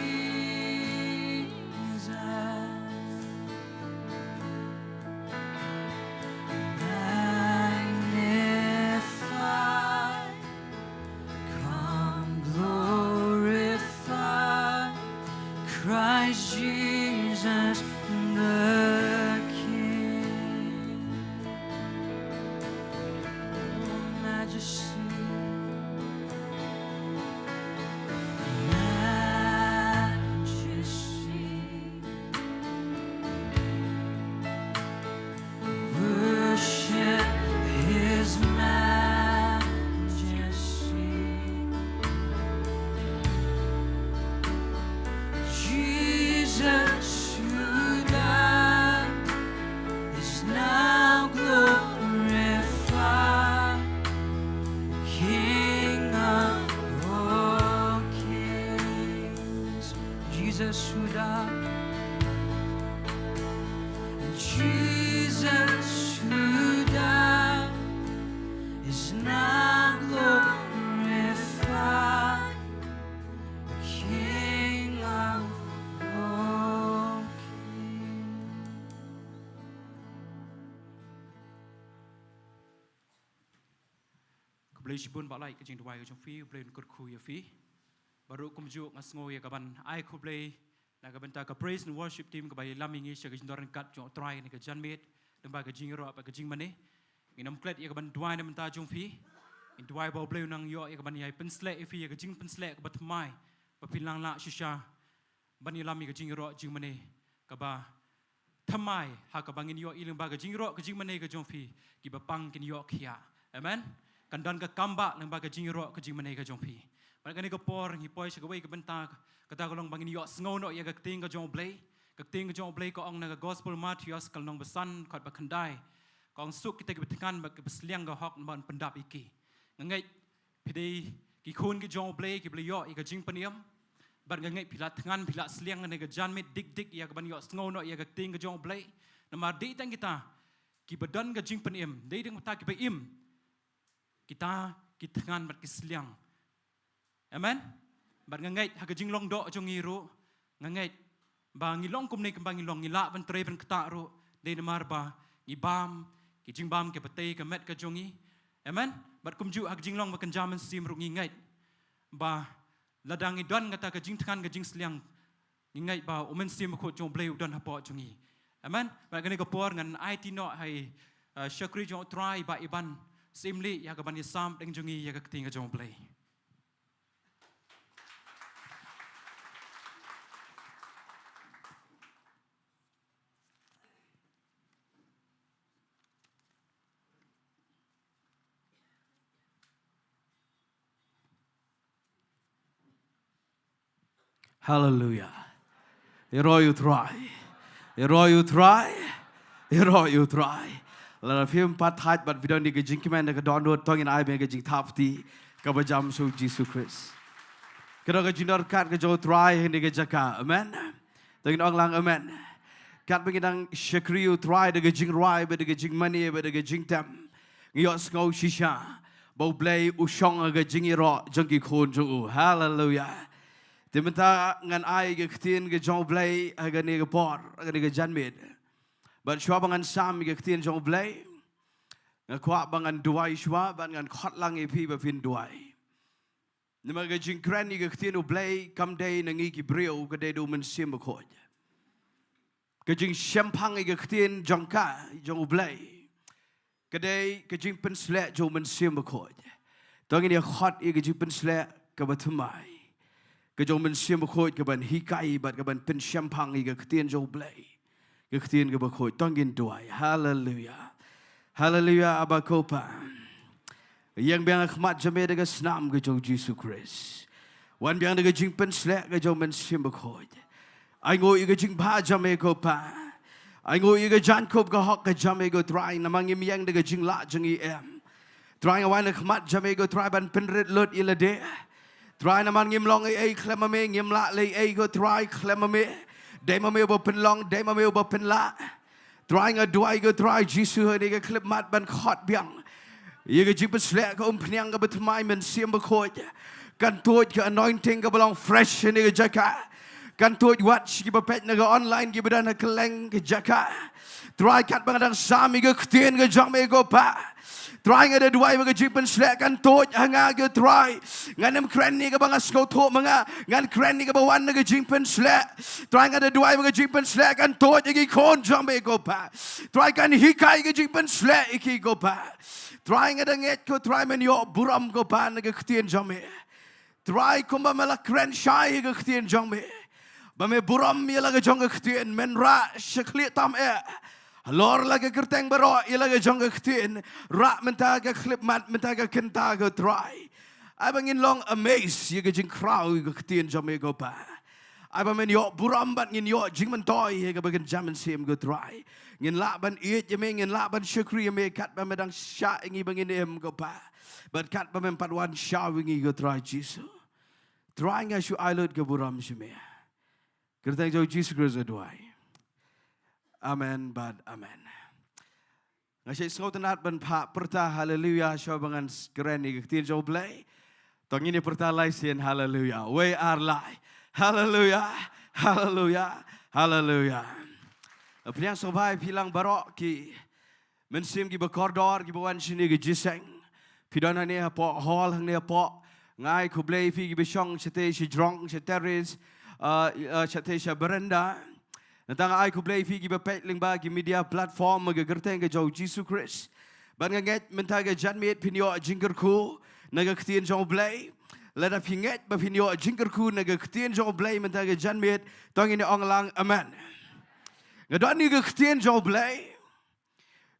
Magnify, come glorify Christ Jesus the King. Oh, majesty, majesty. Worship His majesty. Jesus who died is now glorified, King of all kings. Jesus who died, Jesus who died is now glorified, King of all kings. Khublei shibun, Bah Lai, ka jingduwai ka jong phi, U Blei un kyrkhu ïa phi. Bad ruh kumjuh nga sngew ïa kaban ai khublei na ka bynta ka praise and worship team kaba ïalam ïa ngi sha ka jingdon ryngkat jong U Trai kane ka janmiet. lyngba ka jingïaroh bad ka jingmane. Ngin ym klet ïa ka ban duwai na bynta jong phi. Ngin duwai ba U Blei un nang ïoh ïa ka ban ïai pynsleh ïa phi ïa ka jingpynsleh kaba thymmai, ba phin nang lah shisha ban ïalam ïa ka jingïaroh jingmane kaba thymmai, ha kaba ngin ïohi lyngba ka jingïaroh ka jingmane ka jong phi, kiba pang kin ïoh khiah. Amen. Kan don ka kambah lyngba ka jingïaroh ka jingmane ka jong phi. Bad kane ka por ngi poi sha kawei ka bynta, kata ka long ba ngin ïohsngew noh ïa ka ktien ka jong U Blei. Ka ktien ka jong U Blei ka ong na ka Gospel Mathaios ka lynnong ba san, khat ba khyndai. Ka ong, suk kita kiba thngan bad kiba sliang ka hok, namar yn pyndap ïa ki. Nga ngeit phi dei ki khun ki jong U Blei kiba la ïoh ïa ka jingpynim. Bad nga ngeit phi la thngan, phi la sliang ha kane ka janmiet dik dik ïa ka ban ïohsngew noh ïa ka ktien ka jong U Blei. Namar dei tang kita kiba don ka jingpynim, dei tang kita kiba im, kita ki thngan bad ki sliang. Amen. Bad nga ngeit ha ka jinglong doh jong ngi ruh, nga ngeit ba ngi long kumne kumba ngi long, ngi lah ban trei ban ktah ruh, dei namar ba ngi bam ki jingbam kiba tei ka met ka jong ngi. Amen. Bad kumjuh ha ka jinglong ba kynja mynsiem ruh ngi ngeit ba lada ngi don kata ka jingthngan ka jingsliang, ngi ngeit ba U Mynsiem Bakhuid jong U Blei u don hapoh jong ngi. Amen. Bad kane ka por ngan aiti noh ha i, uh, shakri jong U Trai, Bah Iban Syiemlieh, ïa ka ban ïasam deng jong ngi ïa ka ktien ka jong U Blei. Haleluia. Ïaroh ïa U Trai. Ïaroh ïa U Trai. Ïaroh ïa U Trai. Lada phim pat thait bad phi don ïa ka jingkmen da ka dohnud, to ngin ai biang ka jingthap kti kaba jam sha U Jisu Khrist. Ka don ka jingdon kat ka jong U Trai ha kane ka jaka. Amen. To ngin ong lang amen. Katba ngi dang shakri U Trai da ka jingrwai bad da ka jingmane bad da ka jingtem, ngi ïohsngew shisha ba U Blei u shong ha ka jingïaroh jong ki khun jong u. Haleluia. Te mynta ngan ai ka ktien ka jong U Blei ha kane ka por, ha kane ka janmiet. Bad shuwa ba ngan sam ïa ka ktien jong U Blei, nga kwah ba ngan duwai shuwa bad ngan khot lang ïa phi ba phin duwai. Namar ka jingkren ïa ka ktien U Blei kam dei na ngi ki briew, ka dei da U Mynsiem Bakhuid. Ka jingshemphang ïa ka ktien jong ka, jong U Blei, ka dei ka jingpynsleh jong U Mynsiem Bakhuid. To ngin ïa khot ïa ka jingpynsleh kaba thymmai ka jong U Mynsiem Bakhuid ka ban hikai bad ka ban pynshemphang ïa ka ktien jong U Blei. Ka ktien kaba khuid, to ngin duwai. Haleluia. Haleluia, Aba ko Pa. Ïeng biang ha khmat jong me da ka snam ka jong U Jisu Khrist. Wan biang da ka jingpynsleh ka jong U Mynsiem Bakhuid. Ainguh ïa ka jingbha jong me ko Pa. Ainguh ïa ka jaiñkup ka hok ka jong me ko Trai, namar ngim ïeng da ka jinglah jong ngi em. Trai, nga wan ha khmat jong me ko Trai ban pynrit lut ïa lade. Trai, namar ngim long ei ei khlem ma me, ngim lah leh ei ei ko Trai khlem ma me. Dei ma me uba pynlong, dei ma me uba pynlah. Trai, nga duwai ko Trai Jisu ha kane ka khyllipmat ban khot biang ïa ka jingpynsleh ka umphniang kaba thymmai Mynsiem Bakhuid. Kan tuid ka anointing kaba long fresh ha kane ka jaka. Kan tuid wat shi kiba peit na ka online, kiba don ha kylleng ka jaka. Trai, katba nga dang sam ïa ka ktien ka jong me ko Pa, Trai, nga da duwai ba ka jingpynsleh kan tuid ha nga ko Trai. Ngan ym kren ïa kaba nga sngewthuh ma nga, ngan kren ïa kaba wan na ka jingpynsleh. Trai, nga da duwai ba ka jingpynsleh kan tuid ha ki khun jong me ko Pa. Trai, kan hikai ka jingpynsleh ïa ki ko Pa. Trai, nga da ngeit ko Trai men ïoh burom ko Pa na ka ktien jong me. Trai, kumba me la kren shai ïa ka ktien jong me, ba me burom ïa la ka jong ka ktien, men rah sha khlieh tam eh. Halor la ka kyrteng baroh ïa la ka jong ka ktien, rah mynta ka khyllipmat, mynta ka kynta ko Trai. Ai ba ngin long amazed ïa ka jingkhraw ïa ka ktien jong me ko Pa. Ai ba men ïoh burom bad ngin ïoh jingmyntoi ïa kaba kynja mynsiem ko Trai. Ngin lah ban ïeit ïa me, ngin lah ban shakri ïa me katba me dang shah ïa ngi ba ngin im ko Pa. Bad katba mem pat wan shaw ïa ngi ko Trai Jisu. Trai, nga shu ai lut ka burom sha me. Kyrteng jong U Jisu Khrist nga duwai. Amen bad amen. Nga shait sngewtynnat ban phah pyrta haleluia shuwa ba ngan s-, kren ïa ka ktien jong U Blei. To ngin ïa pyrta lai sien haleluia. Wei ar lai. Haleluia. Haleluia. Haleluia. Pdiang sngewbha ïa phi lang baroh ki mynsiem kiba kordor kiba wan shane ka jingïaseng. Phi don hangne hapoh hall hangne hapoh. Nga ai khublei ïa phi kiba shong shatei sha jrong, sha terrace, uh, uh, shatei sha veranda. Nangta nga ai khublei phi kiba peit lyngba ki media platform ha ka kyrteng ka jong u Jisu Khrist. Bad nga ngeit mynta ka janmiet phin ïoh jingkyrkhu na ka ktien jong u Blei. Lada phi ngeit ba phin ïoh jingkyrkhu na ka ktien jong u Blei mynta ka janmiet, to ngin ong lang amen. Nga don ïa ka ktien jong u Blei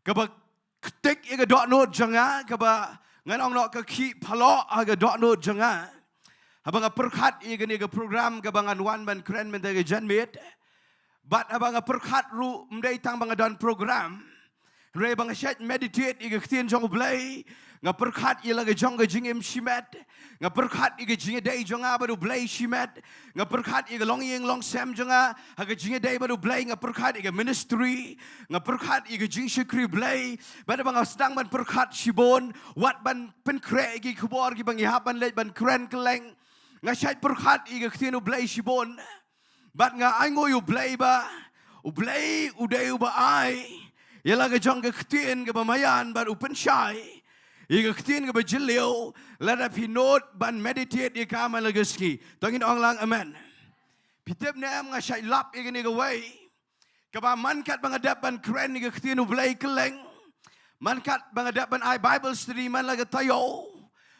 kaba ktik ïa ka dohnud jong nga, kaba ngan ong noh ka khih phalok ha ka dohnud jong nga haba nga pyrkhat ïa kane ka program kaba ngan wan ban kren mynta ka janmiet. Bad haba nga pyrkhat ruh, ym dei tang ba nga don program, hynrei ba nga shait meditate ïa ka ktien jong u Blei, nga pyrkhat ïa la ka jong ka jingim shimet, nga pyrkhat ïa ka jingïadei jong nga bad u Blei shimet, nga pyrkhat ïa ka longïing longsem jong nga ha ka jingïadei bad u Blei, nga pyrkhat ïa ka ministry, nga pyrkhat ïa ka jingshakri Blei. Bad haba nga sdang ban pyrkhat shibun, wat ban pynkhreh ïa ki khubor kiba ngi hap ban leit ban kren kylleng, nga shait pyrkhat ïa ka ktien u Blei shibun. Bad nga ainguh ïa u Blei ba u Blei u dei uba ai ïa la ka jong ka ktien kaba maïan bad u pynshai ïa ka ktien kaba jylliew lada phi nud ban meditate ïa ka man la ka sngi. To ngin ong lang amen. Phi tip ne em, nga shait lap ïa kane kawei kaba man katba nga dep ban kren ïa ka ktien u Blei kylleng, man katba nga dep ban ai Bible study man la ka taïew,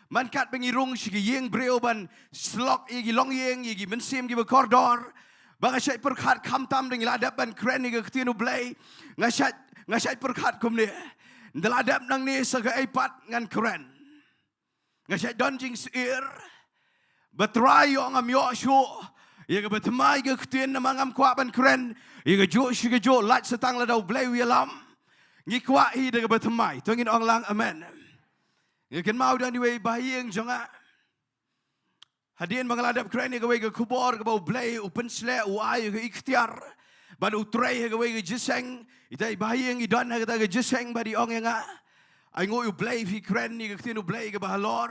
man katba ngi rung sha ki ïing briew ban slok ïa ki longïing, ïa ki mynsiem kiba kordor, ba nga shait pyrkhat khamtam da ngi la dep ban kren ïa ka ktien u Blei. Nga shait, nga shait pyrkhat kumne, ynda la dep nangne sa kaei pat ngan kren. Nga shait don jingsheptieng ba Trai, ïoh ngam ïoh shuh ïa kaba thymmai ka ktien, namar ngam kwah ban kren ïa kajuh shi kajuh, lait sa tang lada u Blei u ïalam. Ngi kwah hi da kaba thymmai. To ngin ong lang amen. Nga kynmaw don iwei i bahaïing jong nga, hadien ba nga la dep kren ïa kawei ka khubor kaba u Blei u pynshlur, u ai ïa ka iktiar bad u trei ha kawei ka jingïaseng. Ita i bahaïing i don ha kata ka jingïaseng bad i ong ïa nga, ainguh ïa u Blei phi kren ïa ka ktien u Blei kaba halor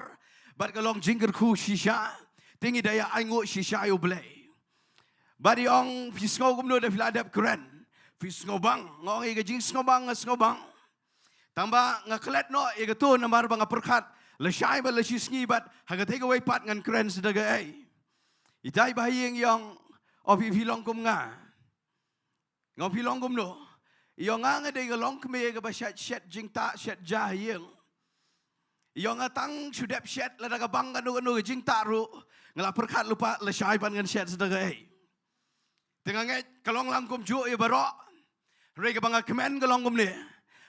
bad ka long jingkyrkhu shisha. Te ngi da ïa ainguh shisha ïa u Blei. Bad i ong, phi sngew kumno da phi la dep kren? Phi sngewbang? Nga ong, ïa ka jingsngewbang nga sngewbang. Tangba nga klet noh ïa kato namar ba nga pyrkhat lashai bad lashisngi bad ha katei kawei pat ngan kren sa da kaei. Ita i bahaïing i ong, o phi, phi long kum nga. Nga ong, phi long kumno? I ong, nga nga dei ka longkmie kaba shet shet jingtah shet ja ha ïing. I ong, nga tang shu dep shet, lada ka bang kano kano ka jingtah ruh nga la pyrkhat lypa lashai pat ngan shet sa da kaei. Te nga ngeit ka long lang kumjuh ïa baroh. Hynrei kaba nga kmen ka long kumne,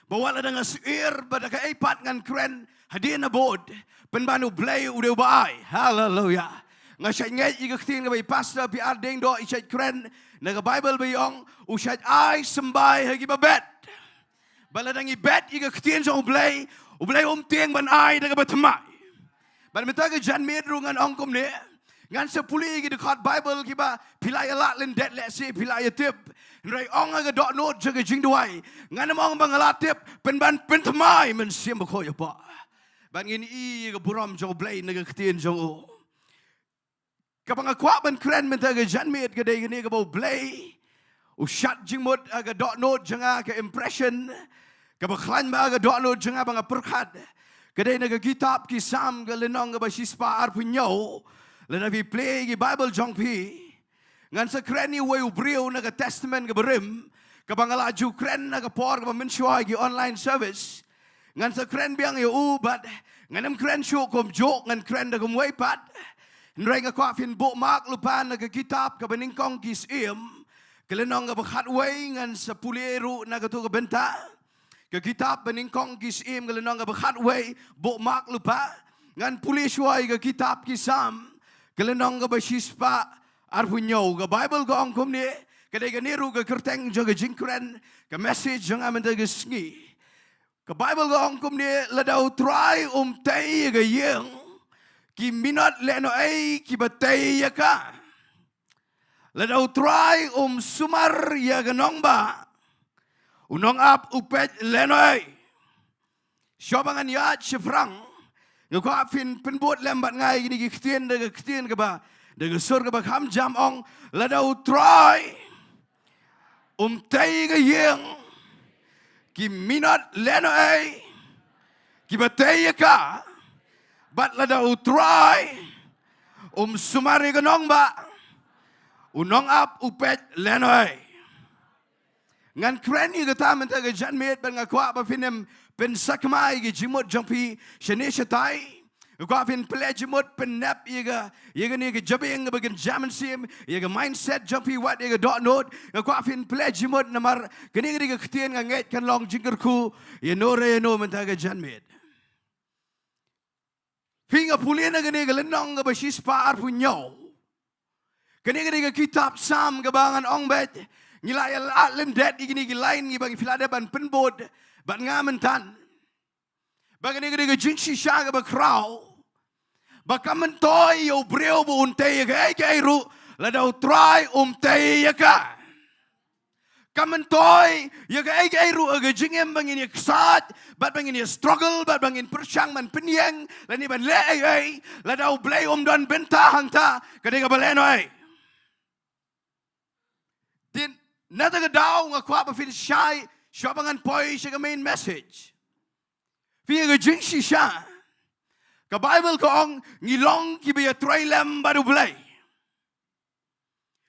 ba wat lada nga sheptieng ba da kaei pat ngan kren hadien habud, pynban u Blei u dei uba ai. Haleluya. Nga shait ngeit ïa ka ktien kaba i Pastor P R Diengdoh i shait kren na ka Baibl ba i ong, u shait ai symbai ha kiba bet. Ba lada ngi bet ïa ka ktien jong u Blei, u Blei um tieng ban ai da kaba thymmai. Bad mynta ka janmiet ruh ngan ong kumne, ngan sa pule ïa ki dkhot Baibl kiba phi la ïa lah lyndet lehse phi la ïa tip. Hynrei ong ha ka dohnud jong ka jingduwai, ngan ym ong ba nga la tip, pynban pynthymmai Mynsiem Bakhuid hapoh. Bad ngin ïohi ïa ka burom jong u Blei na ka ktien jong u. Kaba nga kwah ban kren mynta ka janmiet ka dei kane, kaba u Blei u shad jingmut ha ka dohnud jong nga, ka impression kaba khlaiñ bha ha ka dohnud jong nga ba nga pyrkhat ka dei na ka kitab Ki Salm ka lynnong kaba shispah arphew hynñiew. Lada phi plie ki Baibl jong phi, ngan sa kren ïa uwei u briew na ka Testament kaba rim, kaba nga la ju kren ha ka por kaba mynshuwa ha ki online service. Ngan sa kren biang ïa u bad ngan ym kren shuh kumjuh, ngan kren da kumwei pat. Hynrei nga kwah phin bookmark lypa na ka kitab kaba nyngkong Ki Syiem, ka lynnong kaba khatwei, ngan sa pule ruh na kato ka bynta. Ka kitab ba nyngkong Ki Syiem ka lynnong kaba khatwei, bookmark lypa. Ngan pule shuwa ïa ka kitab Ki Salm ka lynnong kaba shispah arphew hynñiew. Ka Baibl ka ong kumne, ka dei kane ruh ka kyrteng jong ka jingkren, ka message jong nga mynta ka sngi. Ka Baibl ka ong kumne, lada u Trai um tei ïa ka ïing, ki minot lehnohei kiba tei ïa ka. Lada u Trai um sumar ïa ka nongbah, u nongap u peit lehnohei. Shuwa ba ngan ïaid shaphrang, nga kwah phin pynbud lem bad nga ïa kine ki ktien da ka ktien kaba, da ka sur kaba kham jam, ong, lada u Trai um tei ïa ka ïing, ki minot lehnohei kiba tei ïa ka. Bad lada u Trai um sumar ïa ka nongbah, u nongap u peit lehnohei. Ngan kren ïa kata mynta ka janmiet, bad nga kwah ba phin ym pynsakma ïa ki jingmut jong phi shane shatai. Nga kwah phin plie jingmut, pynnep ïa ka, ïa kane ka jabieng ba kan jam mynsiem, ïa ka mindset jong phi, wat ïa ka dohnud. Nga kwah phin plie jingmut namar kane ka dei ka ktien nga ngeit kan long jingkyrkhu ïano re ïano mynta ka janmiet. Phi, nga pule na kane ka lynnong kaba shispah arphew hynñiew. Kane ka dei ka kitab Salm kaba ngan ong beit, ngi la ïa lad lyndet ïa kine ki line ngi ba ngi, phi la dep ban pynbud bad nga mynta. Ba kane ka dei ka jingshisha kaba khraw. Ba kam myntoi ïa u briew ba un tei ïa kaei kaei ruh lada U Trai um tei ïa ka. Kam myntoi ïa kaei kaei ruh ha ka jingim ba ngin ïa ksaid, bad ba ngin ïa struggle, bad ba ngin pyrshang ban pynïeng, lane ban leh ei ei, lada U Blei um don bynta hangta, ka dei kaba lehnohei. Te na kata ka daw nga kwah ba phin shai, shuwa ba ngan poi sha ka main message. Phi, ha ka jingshisha, ka Baibl ka ong, ngi long kiba ïatrei lem bad U Blei.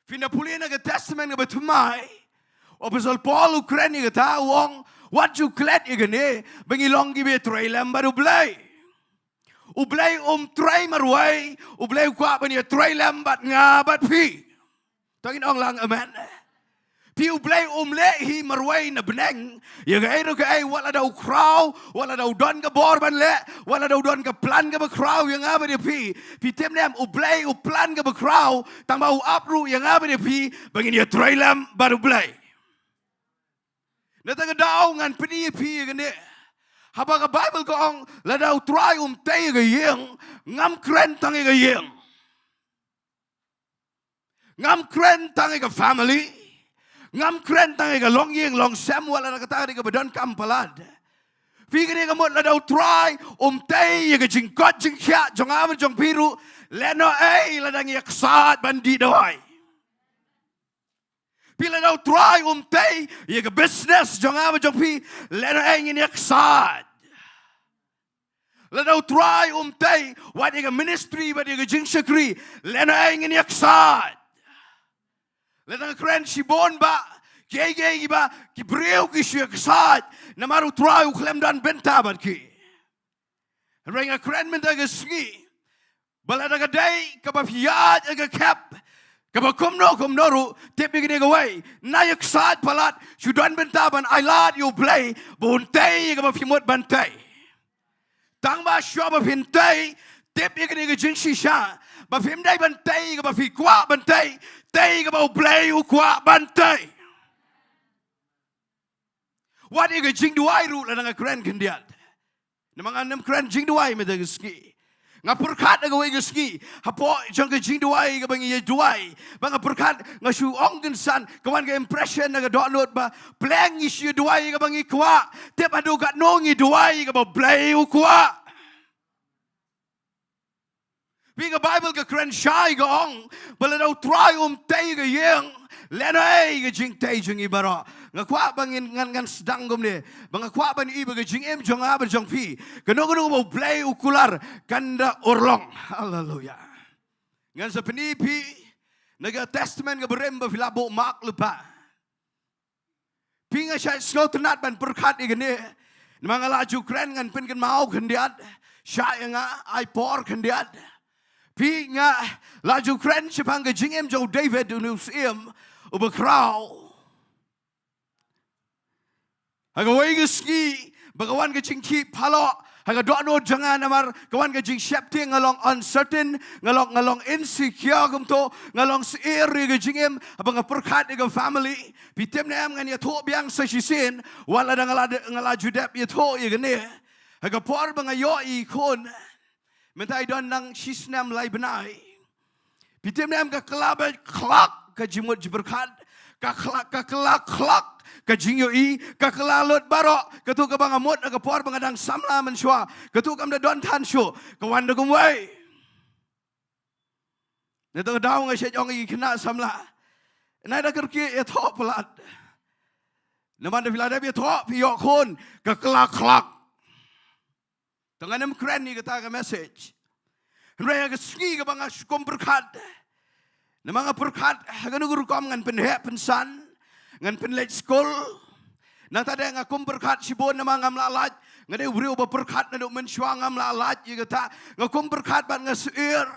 Phin da pule na ka Testament kaba thymmai, u Apostol Paul u kren ïa kata, u ong, wat ju klet ïa kane, ba ngi long kiba ïatrei lem bad U Blei. U Blei um trei marwei, U Blei u kwah ban ïatrei lem bad nga bad phi. To ngin ong lang amen. Phi, U Blei um leh hi marwei na bneng ïa kaei ruh kaei, wat lada u khraw, wat lada u don ka bor ban leh, wat lada u don ka plan kaba khraw ïa nga bad ïa phi. Phi tip ne em, U Blei u plan kaba khraw, tang ba u ap ruh ïa nga bad ïa phi ba ngin ïatrei lem bad U Blei. Na kata ka daw ngan pyni ïa phi ïa kane. Haba ka Baibl ka ong, lada U Trai um tei ïa ka ïing, ngam kren tang ïa ka ïing. Ngam kren tang ïa ka family. Ngam kren tang ïa ka longïing longsem, wat lada kata ka dei kaba donkam palat. Phi, kane ka mut lada U Trai um tei ïa ka jingkoit jingkhiah jong nga bad jong phi ruh, lehnohei lada ngi ïa ksaid ban dih dawai. Phi, lada U Trai um tei ïa ka business jong nga bad jong phi, lehnohei ngin ïa ksaid. Lada U Trai um tei wat ïa ka ministry bad ïa ka jingshakri, lehnohei ngin ïa ksaid. Lada nga kren shibun ba kiei kiei kiba ki briew ki shu ïa ksaid, namar U Trai u khlem don bynta bad ki. Hynrei nga kren mynta ka sngi ba lada ka dei kaba phi ïaid ha ka khep kaba kumno kumno ruh, tip ïa kane kawei, na ïa ksaid palat, shu don bynta ban ailad ïa U Blei ba un tei ïa kaba phi mut ban tei. Tang ba shuwa ba phin tei, tip ïa kane ka jingshisha, ba phim dei ban tei ïa kaba phi kwah ban tei, tei ïa kaba U Blei u kwah ban tei. Wat ïa ka jingduwai ruh lada nga kren khyndiat. Namar ngan ym kren jingduwai mynta ka sngi. Nga pyrkhat ha kawei ka sngi hapoh jong ka jingduwai kaba ngi ïa duwai, ba nga pyrkhat, nga shu ong kynsan, ka wan ka impression na ka dohnud ba pleng ngi shu duwai kaba ngi kwah. Tip haduh katno ngi duwai kaba Blei u kwah. Phi, ka Baibl ka kren shai ka ong ba lada U Trai um tei ka ïing, lehnohei ka jingtei jong ngi baroh. Nga kwah ba ngin, ngan, ngan sdang kumne, ba nga kwah ban ïohi ba ka jingim jong nga bad jong phi, kano kano ba U Blei u kular, kan da urlong. Haleluya. Ngan sa pyni phi na ka Testament kaba rim ba phi la buh mark lypa. Phi, nga shait sngewtynnat ban pyrkhat ïa kane. Namar nga la ju kren, ngan pynkynmaw khyndiat. Shah ïa nga, ai por khyndiat. Phi, nga la ju kren shaphang ka jingim jong u David, une u syiem uba khraw. Ha kawei ka sngi ba ka wan ka jingkhih palat ha ka dohnud jong nga, namar ka wan ka jingsheptieng, nga long uncertain, nga long, nga long insecure kumto, nga long syier ïa ka jingim, haba nga pyrkhat ïa ka family. Phi tip ne em, ngan ïathuh biang sa shisien, wat lada nga la de-, nga la ju dep ïathuh ïa kane. Ha ka por ba nga ïoh ïa i khun, mynta i don nang shisnem lai bnai. Phi tip ne em, ka kylla beit khlak ka jingmut jingpyrkhat, ka kylla, ka kylla khlak ka jingïohi, ka kylla lut baroh, katto kaba nga mut ha ka por ba nga dang samla mynshuwa, katto kam da don than shuh, ka wan da kumwei. Nangta ka daw nga shait ong ïa ki khynnah samla, nai da kyrkieh ïathuh palat. Namar da phi la dep ïathuh, phi ïoh khun, ka kylla khlak. Te ngan ym kren ïa kata ka message. Hynrei ha ka sngi kaba nga shu kum pyrkhat, namar nga pyrkhat ha kano ka rukom ngan pynheh pynsan, Ngan pynleit skul. Nangta de nga kum pyrkhat shibun namar ngam lah lait. Nga dei u briew ba pyrkhat naduh mynshuwa, ngam lah lait ïa kata. Nga kum pyrkhat bad nga syier.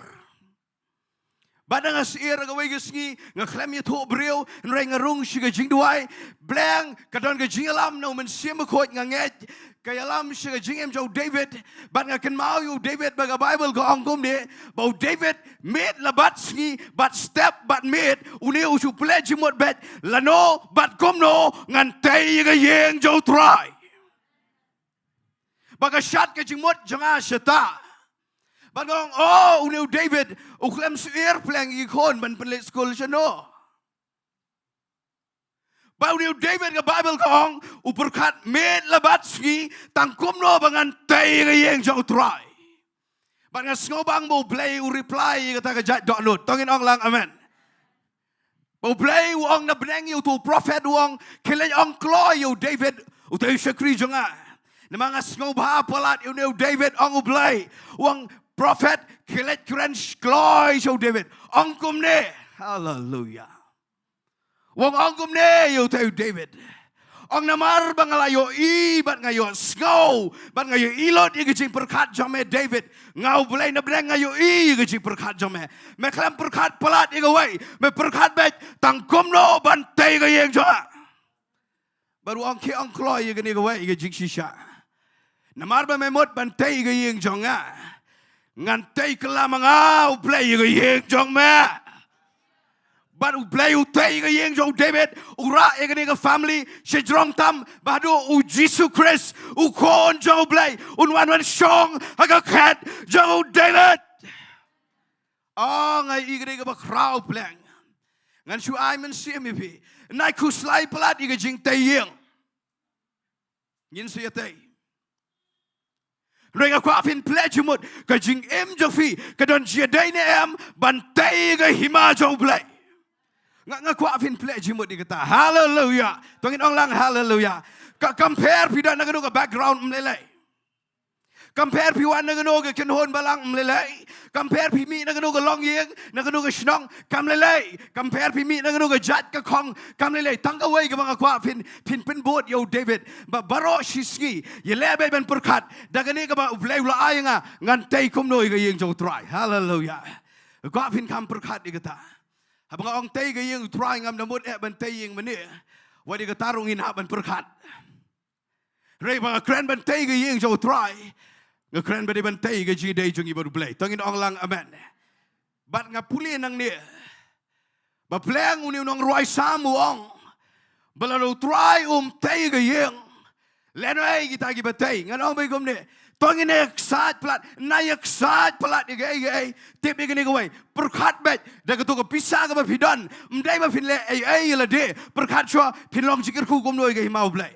Bad nga syier, kawei ka sngi nga khlem ïathuh briew, hynrei nga rung sha ka jingduwai. Bad ka don ka jingïalam na u Mynsiem Bakhuid, nga ngeit ka ïalam sha ka jingim jong u David. Bad nga kynmaw ïa u David ba ka Baibl ka ong kumne, ba u David miet la bad sngi, bad step, bad miet, une u shu pynleit jingmut beit, lano bad kumno ngan tei ïa ka ïing jong u Trai. Ba ka shad ka jingmut jong nga shata. Bad nga ong, oh, une u David u khlem syier pleng ïa ki khun ban pynleit skul shano. Ba une u David, ka Baibl ka ong, u pyrkhat miet la bad sngi tang kumno ba ngan tei ïa ka ïing jong u Trai. Bad nga sngewbang ba u Blei u reply ïa kata ka jait dohnud. To ngin ong lang amen. Ba u Blei u ong na bneng ïa uto u prophet, u ong, khie leit ong kloi ïa u David, uto u shakri jong nga. Namar nga sngewbha palat ïa une u David, ong u Blei. U ong, prophet, khie leit kren kloi sha u David, ong kumne. Haleluia. U ong, ong kumne ïa uto u David. Ong, namar ba nga la ïohi bad nga ïohsngew bad nga ïohi lut ïa ka jingpyrkhat jong me David. Nga u Blei na bneng nga ïohi ïa ka jingpyrkhat jong me. Me khlem pyrkhat palat ïa kawei. Me pyrkhat beit tang kumno ban tei ïa ka ïing jong nga. Bad u ong, khie ong kloi ïa kane kawei ka jingshisha. Namar ba me mut ban tei ïa ka ïing jong nga, ngan tei kylla ma nga u Blei ïa ka ïing jong me. Bad u Blei u tei ïa ka ïing jong u David, u rah ïa kane ka family shajrong tam ba haduh u Jisu Khrist, u Khun jong u Blei, un wan wan shong ha ka khet jong u David. Oh, nga ïohi kane kaba khraw pleng. Ngan shu ai mynsiem ïa phi. Nai khuslai palat ïa ka jingtei ïing. Ngin sa ïatei. Hynrei nga kwah phin pynleit jingmut, ka jingim jong phi ka don jingïadei ne em ban tei ïa ka hima jong u Blei. Nga, nga kwah phin pynleit jingmut ïa kata. Haleluia. To ngin ong lang haleluia. Ka, compare phi don na kano ka background, ym lei lei. Compare phi wan na kano ka kynhun balang, ym lei lei. Compare phi mih na kano ka longïing, na kano ka shnong, kam lei lei. Compare phi mih na kano ka jait ka khong, kam lei lei. Tang kawei kaba nga kwah phin, phin pynbud ïa u David. Ba baroh shi sngi ïaleh beit ban pyrkhat, da kane kaba u Blei u la ai ïa nga, ngan tei kumno ïa ka ïing jong u Trai. Haleluia. Kwah phin kham pyrkhat ïa kata. Haba nga ong tei ïa ka ïing u Trai, ngam da mut eh ban tei ïing mane. Wat ïa kata ruh ngin hap ban pyrkhat. Hynrei ba nga kren ban tei ïa ka ïing jong u Trai, nga kren ba dei ban tei ïa ka jingïadei jong ngi bad u Blei. To ngin ong lang amen. Bad nga pule nangne ba pleng une u nongrwai Salm u ong ba lada u Trai um tei ïa ka ïing, lehnohei kita kiba tei. Ngan ong beit kumne, to ngin ïa ksaid palat, nai ïa ksaid palat ïa kaei kaei. Tip ïa kane kawei, pyrkhat beit, da kato ka pisa kaba phi don, ym dei ba phin leh ei ei ïa lade. Pyrkhat shuwa phin long jingkyrkhu kumno ïa ka hima u Blei.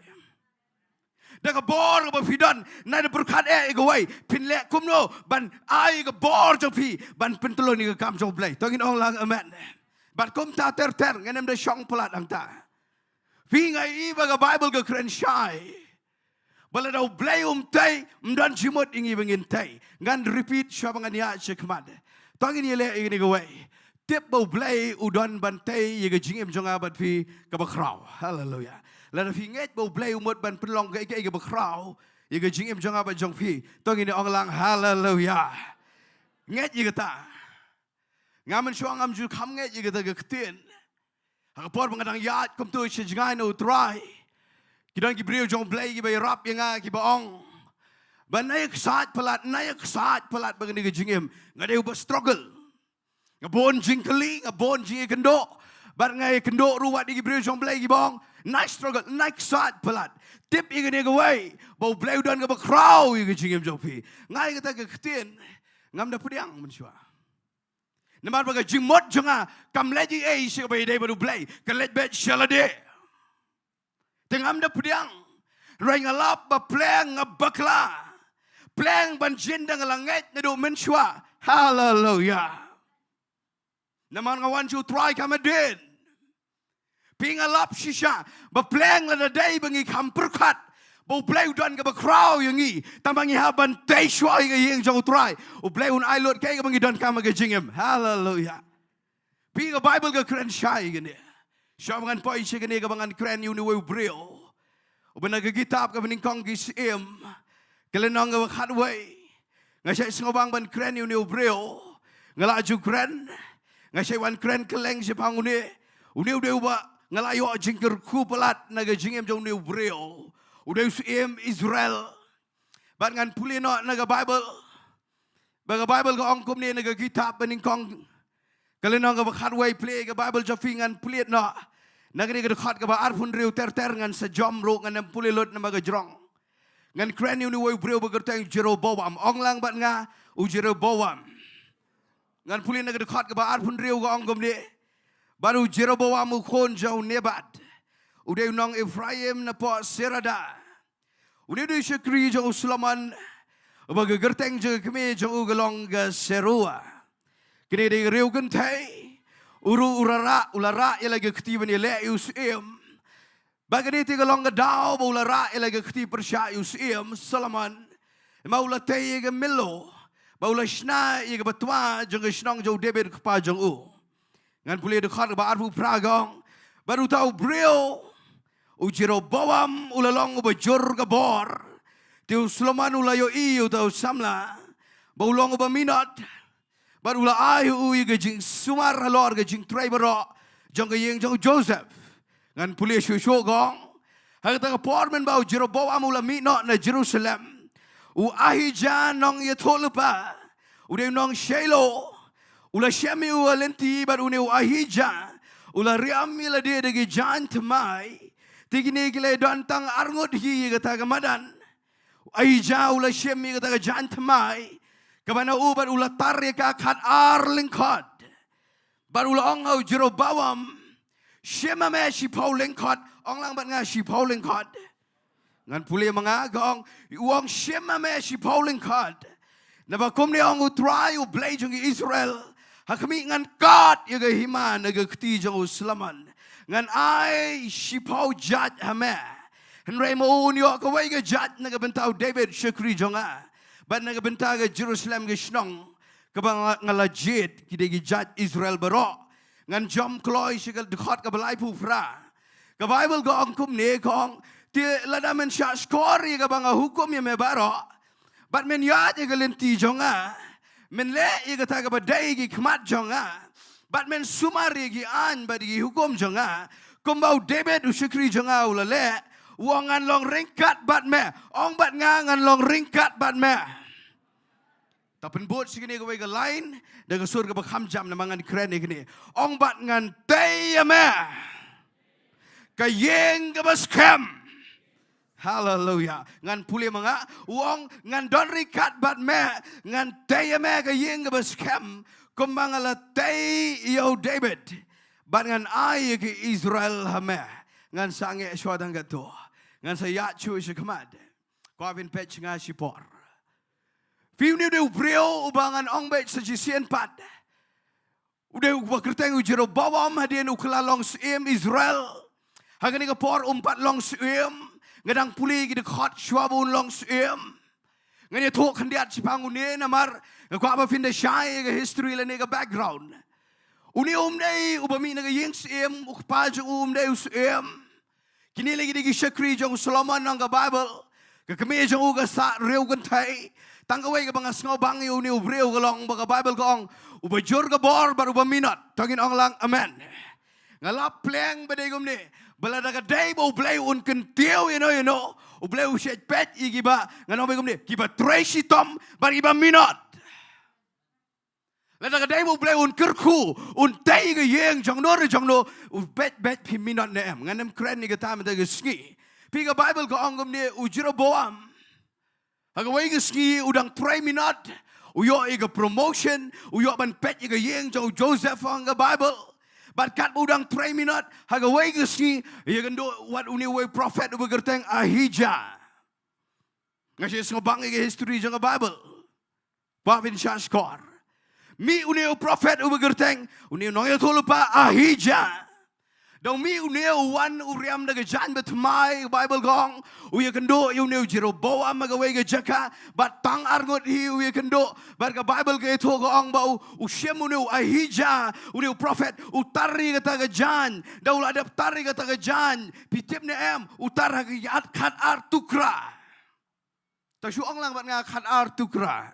Da ka bor kaba phi don, nai da pyrkhat eh ïa kawei, phin leh kumno ban ai ka bor jong phi ban pyntylun ïa ka kam jong u Blei. To ngin ong lang amen. Bad kumta ter ter, ngin ym da shong palat hangta. Phi, nga i ba ka Baibl ka kren shai ba lada u Blei um tei, ym don jingmut ïa ngi ba ngin tei. Ngan repeat shuwa ba ngan ïaid sha khmat. To ngin ïaleh ïa kane kawei. Tip ba u Blei u don ban tei ïa ka jingim jong nga bad phi kaba khraw. Haleluia. Lada phi ngeit ba u Blei u mut ban pynlong kaei kaei kaba khraw ïa ka jingim jong nga bad jong phi, to ngin ong lang haleluia. Ngeit ïa kata. Nga mynshuwa ngam ju kham ngeit ïa kata ka ktien. Ha ka por ba nga dang ïaid kumto sha jngai na u Trai, ki don ki briew jong u Blei kiba ïarap ïa nga, kiba ong ba nai ïa ksaid palat, nai ïa ksaid palat ba kane ka jingim. Nga dei uba struggle. Nga bun jingkylli, nga bun jingïakynduh. Bad nga ïakynduh ruh wat ïa ki briew jong u Blei kiba ong, nai struggle, nai ksaid palat. Tip ïa kane kawei, ba u Blei u don kaba khraw ïa ka jingim jong phi. Nga ïa kata ka ktien ngam da pdiang mynshuwa. Namar ba ka jingmut jong nga kam leit ei ei sha kaba ïadei bad u Blei, ka leit beit sha lade. Te ngam da pdiang. Hynrei nga lap ba pleng nga bakla. Pleng ban jin da nga la ngeit naduh mynshuwa. Haleluia. Namar nga wan sha u Trai kham hadien. Phi, nga lap shisha ba pleng lada dei ba ngi kham pyrkhat ba u Blei u don kaba khraw ïa ngi, tang ba ngi hap ban tei shuwa ïa ka ïing jong u Trai, u Blei un ai lut kaei kaba ngi donkam ha ka jingim. Haleluia. Phi, ka Baibl ka kren shai ïa kane. Shuwa ba ngan poi sha kane kaba ngan kren ïa une uwei u briew uba na ka kitab kaba nyngkong ki Syiem, ka lynnong kaba khatwei. Nga shait sngewbang ban kren ïa une u briew. Nga la ju kren. Nga shait wan kren kylleng shaphang une. Une u dei uba nga la ïoh jingkyrkhu palat na ka jingim jong une u briew. U dei u Syiem Israel. Bad ngan pule noh na ka Baibl. Ba ka Baibl ka ong kumne na ka kitab ba nyngkong, ka lynnong kaba khatwei. Plie ka Baibl jong phi, ngan plie noh. Na kane ka dkhot kaba arphew hynriew ter ter, ngan sa jom ruh, ngan ym pule lut namar ka jrong. Ngan kren ïa une uwei u briew ba kyrteng Jeroboam. Ong lang bad nga, u Jeroboam. Ngan pule na ka dkhot kaba arphew hynriew, ka ong kumne. Bad u Jeroboam u khun jong u Nebat, u dei u nong Ephraim napoh Sereda. Une u dei u shakri jong u Solomon, uba ka kyrteng jong ka kmie jong u ka long ka Serua. Kane dei ka riew kynthei. U ruh u la rah, u la rah ïa la ka kti ban ïaleh ïa u Syiem. Bad kane te ka long ka daw ba u la rah ïa la ka kti pyrshah ïa u Syiem Solomon. Namar u la tei ïa ka Millo, bad u la shna ïa ka batwa jong ka shnong jong u David u kpa jong u. Ngan pule dkhot kaba arphew phra, ka ong. Bad uta u briew, u Jeroboam, u la long uba jur ka bor. Te u Solomon u la ïohi ïa uta u samla ba u long uba minot. Bad u la ai ha u ïa ka jingsumar halor ka jingtrei baroh jong ka ïing jong u Joseph. Ngan pule shuh shuh, ka ong. Ha kata ka por mynba u Jeroboam u la mih noh na Jerusalem, u Ahijah nongïathuhlypa, u dei u nong Shilo, u la shem ïa u ha lynti, bad une u Ahijah u la riam ïa lade da ki jaiñ thymmai. Te kine ki la don tang arngut hi ïa kata ka madan. U Ahijah u la shem ïa kata ka jaiñ thymmai, kaba na u, bad u la tar ïa ka khatar lyngkhot. Bad u la ong ha u Jeroboam, shim ma me shiphew lyngkhot. Ong lang bad nga, shiphew lyngkhot. Ngan pule ma nga, ka ong. U ong, shim ma me shiphew lyngkhot. Naba kumne ong U Trai U Blei jong ki Israel, ha khmih ngan kat ïa ka hima na ka kti jong u Solomon. Ngan ai shiphew jait ha me. Hynrei ma u un ïoh kawei ka jait na ka bynta u David shakri jong nga, bad na ka bynta ka Jerusalem ka shnong kaba nga, nga la jied. Ki dei ki jait Israel baroh. Ngan jom kloi sha ka dkhot kaba laiphew phra. Ka Baibl ka ong kumne, ka ong, te lada men shah shkor ïa kaba nga hukum ïa me baroh, bad men ïaid ïa ka lynti jong nga, men leh ïa kata kaba dei ki khmat jong nga, bad men sumar ïa ki aiñ bad ïa ki hukum jong nga, kumba u David u shakri jong nga u la leh, u ong, ngan long ryngkat bad me. Ong bad nga, ngan long ryngkat bad me. Ta pynbud sha kane kawei ka lain da ka sur kaba kham jam namar ngan kren ïa kane. Ong bad, ngan tei ïa me ka ïing kaba skhem. Haleluya. Ngan pule ma nga, u ong, ngan don ryngkat bad me, ngan tei ïa me ka ïing kaba skhem, kumba nga la tei ïa u David, bad ngan ai ïa ki Israel ha me. Ngan sangeh shuwa tang katto. Ngan sa ïaid shuh sha khmat. Kwah phin peit sha nga shipor. Phi, une u dei u briew uba ngan ong beit sa shisien pat, u dei uba kyrteng u Jeroboam, hadien u kylla long syiem Israel. Ha kane ka por um pat long syiem. Nga dang pule ki dkhot shuwa ba un long syiem. Ngan ïathuh khyndiat shaphang une namar nga kwah ba phin da shai ïa ka history lane ka background. Une um dei uba mih na ka ïing syiem, u kpa jong u um dei u syiem. Kine lei ki dei ki shakri jong u Solomon, ong ka Baibl. Ka kmie jong u ka sah riew kynthei. Tang kawei kaba nga sngewbang ïa une u briew ka long ba ka Baibl ka ong, uba jur ka bor bad uba minot. To ngin ong lang amen. Nga la pleng ba dei kumne. Ba lada ka dei ba U Blei un kyntiew ïano ïano, U Blei u shait peit ïa kiba, ngan ong ba kumne, kiba trei shitom bad kiba minot. Lada ka dei ba U Blei un kyrkhu, un tei ka ïing jongno re jongno, u beit beit phi minot ne em. Ngan ym kren ïa kata mynta ka sngi. Phi, ka Baibl ka ong kumne, u Jeroboam, ha kawei ka sngi u dang trei minot, u ïoh ïa ka promotion, u ïoh ban peit ïa ka ïing jong u Joseph, ong ka Baibl. Bad katba u dang trei minot, ha kawei ka sngi ïakynduh wat une uwei u prophet uba kyrteng Ahijah. Nga shait sngewbang ïa ka history jong ka Baibl. Kwah phin shah shkor. Mih une u prophet uba kyrteng, une u nongïathuhlypa Ahijah Da u mih une u wan u riam da ka jaiñ bathymmai, ka Baibl ka ong, u ïakynduh ïa une u Jeroboam ha kawei ka jaka, bad tang arngut hi u ïakynduh, bad ka Baibl ka ïathuh ka ong ba u, u shim une u Ahijah, une u prophet, u tar ïa kata ka jaiñ, da u la dep tar ïa kata ka jaiñ, phi tip ne em, u tar ha ka ïat khat ar tukra. To shu ong lang bad nga khat ar tukra.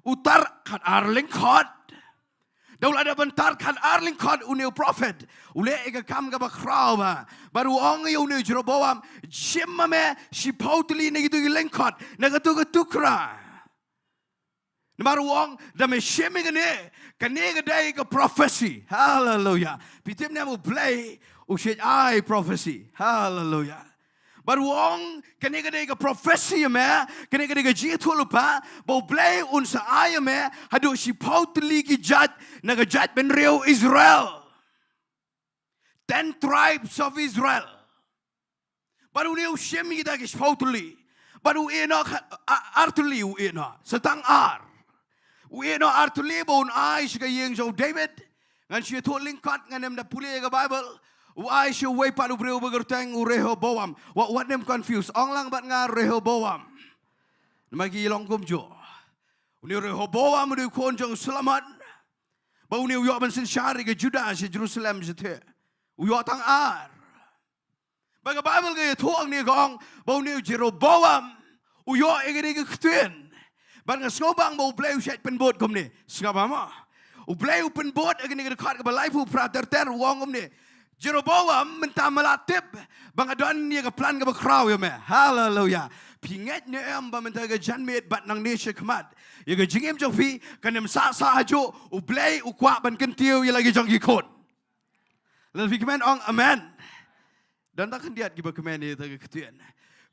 U tar khat ar lyngkhot. Da u la dep ban tar khat ar lyngkhot une u prophet. U leh ïa ka kam kaba khraw bha. Bad u ong ïa une u Jeroboam. Shim ma me shiphew tylli na kitu ki lyngkhot. Na katu ka tukra. Namar u ong da me shim ïa kane. Kane ka dei ka prophecy. Hallelujah. Phi tip ne em u Blei. U shait ai prophecy. Hallelujah. Bad u ong, kane ka dei ka prophecy ïa me, kane ka dei ka jingïathuhlypa, ba u Blei un sa ai ïa me, haduh shiphew tylli ki jait, na ka jaitbynriew Israel. Ten tribes of Israel. Bad une u shim ïa kita ki shiphew tylli. Bad u ïeh noh kha-, a-, ar tylli u ïeh noh. Sa tang ar. U ïeh noh ar tylli ba un ai sha ka ïing jong u David. Ngan shu ïathuh lyngkot, ngan ym da pule ïa ka Baibl. U ai sha uwei pat u briew ba kyrteng u Rehoboam. Wat, wat nym confuse. Ong lang bad nga Rehoboam. Namar ki long kumjuh. Une u Rehoboam une u khun jong u Solomon. Ba une u ïoh ban synshar ïa ka Judah sha Jerusalem shatei. U ïoh tang ar. Ba ka Baibl ka ïathuh hangne ka ong, ba une u Jeroboam, u ïoh ïa kane ka ktien. Bad nga sngewbang ba u Blei u shait pynbud kumne. Sngap mo. U Blei u pynbud ïa kane ka dkhot kaba laiphew phra ter ter u ong kumne. Jeroboam mynta me la tip, ba nga don ïa ka plan kaba khraw ïa me. Hallelujah. Phi ngeit ne em ba mynta ka janmiet bad nangne shakhmat. Ïa ka jingim jong phi, kan ym sah sah hajuh, u Blei u kwah ban kyntiew ïa la ki jong ki khun. Lada phi kmen ong amen. Don tang khyndiat kiba kmen ïa kata ka ktien.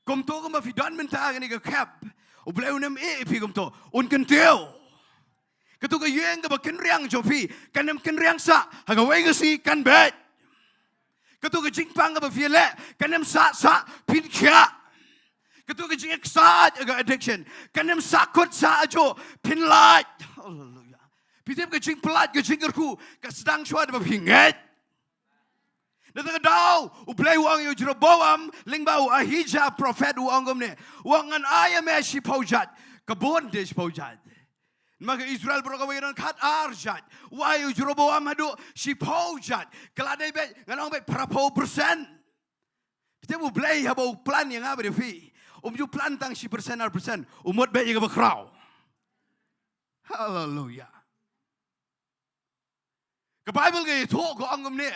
Kumto kumba phi don mynta kane ka khep. U Blei un ym ïeh ïa phi kumto. Un kyntiew. Kato ka ïing kaba kynriang jong phi. Kan ym kynriang sah. Ha kawei ka sngi kan beit. Kato ka jingpang kaba phi leh. Kan ym sah sah. Phin khiah. Kato ka jingïaksaid ka addiction. Kan ym sah kut sah hajuh. Phin lait. Hallelujah. Phi tip ka jingpyllait ka jingkyrkhu. Ka sdang shuwa da ba phi ngeit. Na kata ka daw, u Blei u ong ïa u Jeroboam, lyngba u Ahijah prophet u ong kumne. U ong ngan ai ïa me shiphew jait. Ka bun de shiphew jait. Namar ka Israel baroh kawei don khat ar jait. U ai ïa u Jeroboam haduh shiphew jait. Ka la dei beit, ngan ong beit phraphew percent. Phi tip u Blei haba u plan ïa nga bad ïa phi. Um ju plan tang shi percent ar percent. U mut beit ïa kaba khraw. Hallelujah. Ka Baibl ka ïathuh ka ong kumne.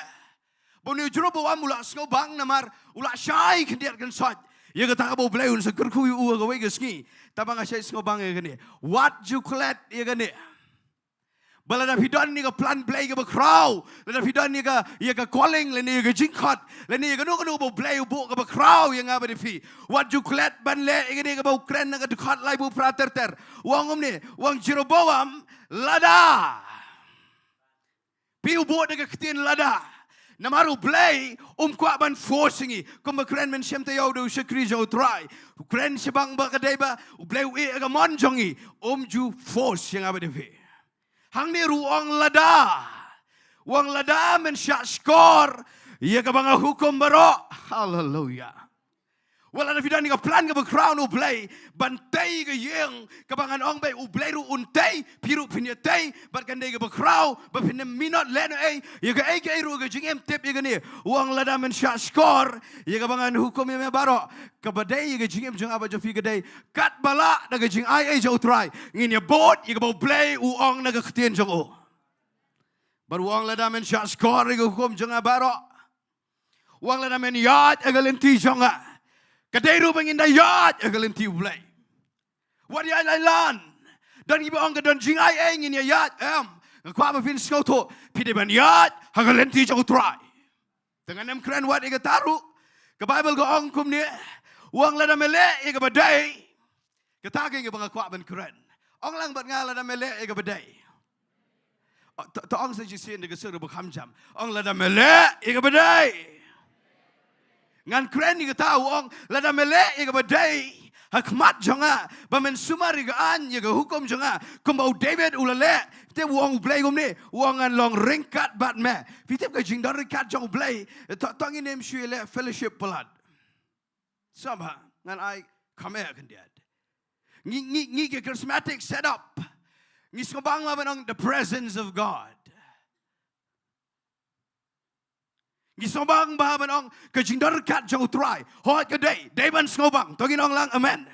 Ba une u Jeroboam u la sngewbang namar u la shai khyndiat khynsoit. Ïa kata kaba u Blei un sa kyrkhu ïa u ha kawei ka sngi. Tangba nga shait sngewbang ïa kane. Wat ju klet ïa kane. Ba lada phi don ïa ka plan Blei kaba khraw. Lada phi don ïa ka, ïa ka calling, lane ïa ka jingkhot. Lane ïa kano kano ba u Blei u buh kaba khraw ïa nga bad ïa phi. Wat ju klet ban leh ïa kane kaba u kren na ka dkhot laiphew phra ter ter. U ong kumne, u ong Jeroboam, lada. Phi u buh da ka ktien lada. Namar u Blei, um kwah ban force ïa ngi. Kumba kren mynshem taïew da u shakri jong u Trai. U kren shibang ba ka dei ba, u Blei u ïeh ïa ka mon jong ngi. Um ju force ïa nga bad ïa phi. Hangne ruh u ong lada. U ong lada men shah shkor. Ïa kaba nga hukum baroh. Hallelujah. Wat lada phi don ïa ka plan kaba khraw na u Blei, ban tei ka ïing, kaba ngan ong beit u Blei ruh un tei, phi ruh phin ïa tei, bad kan dei kaba khraw, ba phin ym minot lehnohei, ïa kaei kaei ruh ka jingim tip ïa kane, u ong lada men shah shkor, ïa kaba ngan hukum ïa me baroh, kaba dei ïa ka jingim jong nga bad jong phi ka dei, katba lah da ka jingai ei jong u Trai, ngin ïa bud, ïa kaba u Blei u ong na ka ktien jong u. Bad u ong lada men shah shkor ïa ka hukum jong nga baroh. U ong lada men ïaid ha ka lynti jong nga. Ka dei ruh ba ngin da ïaid ha ka lynti u Blei. Wat ïaid lai lan. Don kiba ong ka don jingai ei ngin ïa ïaid, em. Nga kwah ba phin sngewthuh. Phi dei ban ïaid ha ka lynti jong u Trai. Te ngan ym kren wat ïa kata ruh. Ka Baibl ka ong kumne. U ong lada me leh ïa kaba dei. Kata ka ïa kaba nga kwah ban kren. Ong lang bad nga lada me leh ïa kaba dei. Oh, to, to ong sa shisien da ka sur ba kham jam. Ong lada me leh ïa kaba dei. Ngan kren ïa kata u ong lada me leh ïa kaba dei. Ha khmat jong nga, ba men sumar ïa ka ain, ïa ka hukum jong nga, kumba u David u la leh, te u ong u Blei kumne, u ong ngan long ryngkat bad me. Phi tip ka jingdon ryngkat jong u Blei, to, to ngin ym shu leh fellowship palat. Sngewbha, ngan ai comment khyndiat. Ngi, ngi, ngi ki charismatic set up. Ngi sngewbang ba ban ong the presence of God. Ngi sngewbang ba ban ong ka jingdon ryngkat jong u Trai. Hooid ka dei, dei ban sngewbang. To ngin ong lang amen.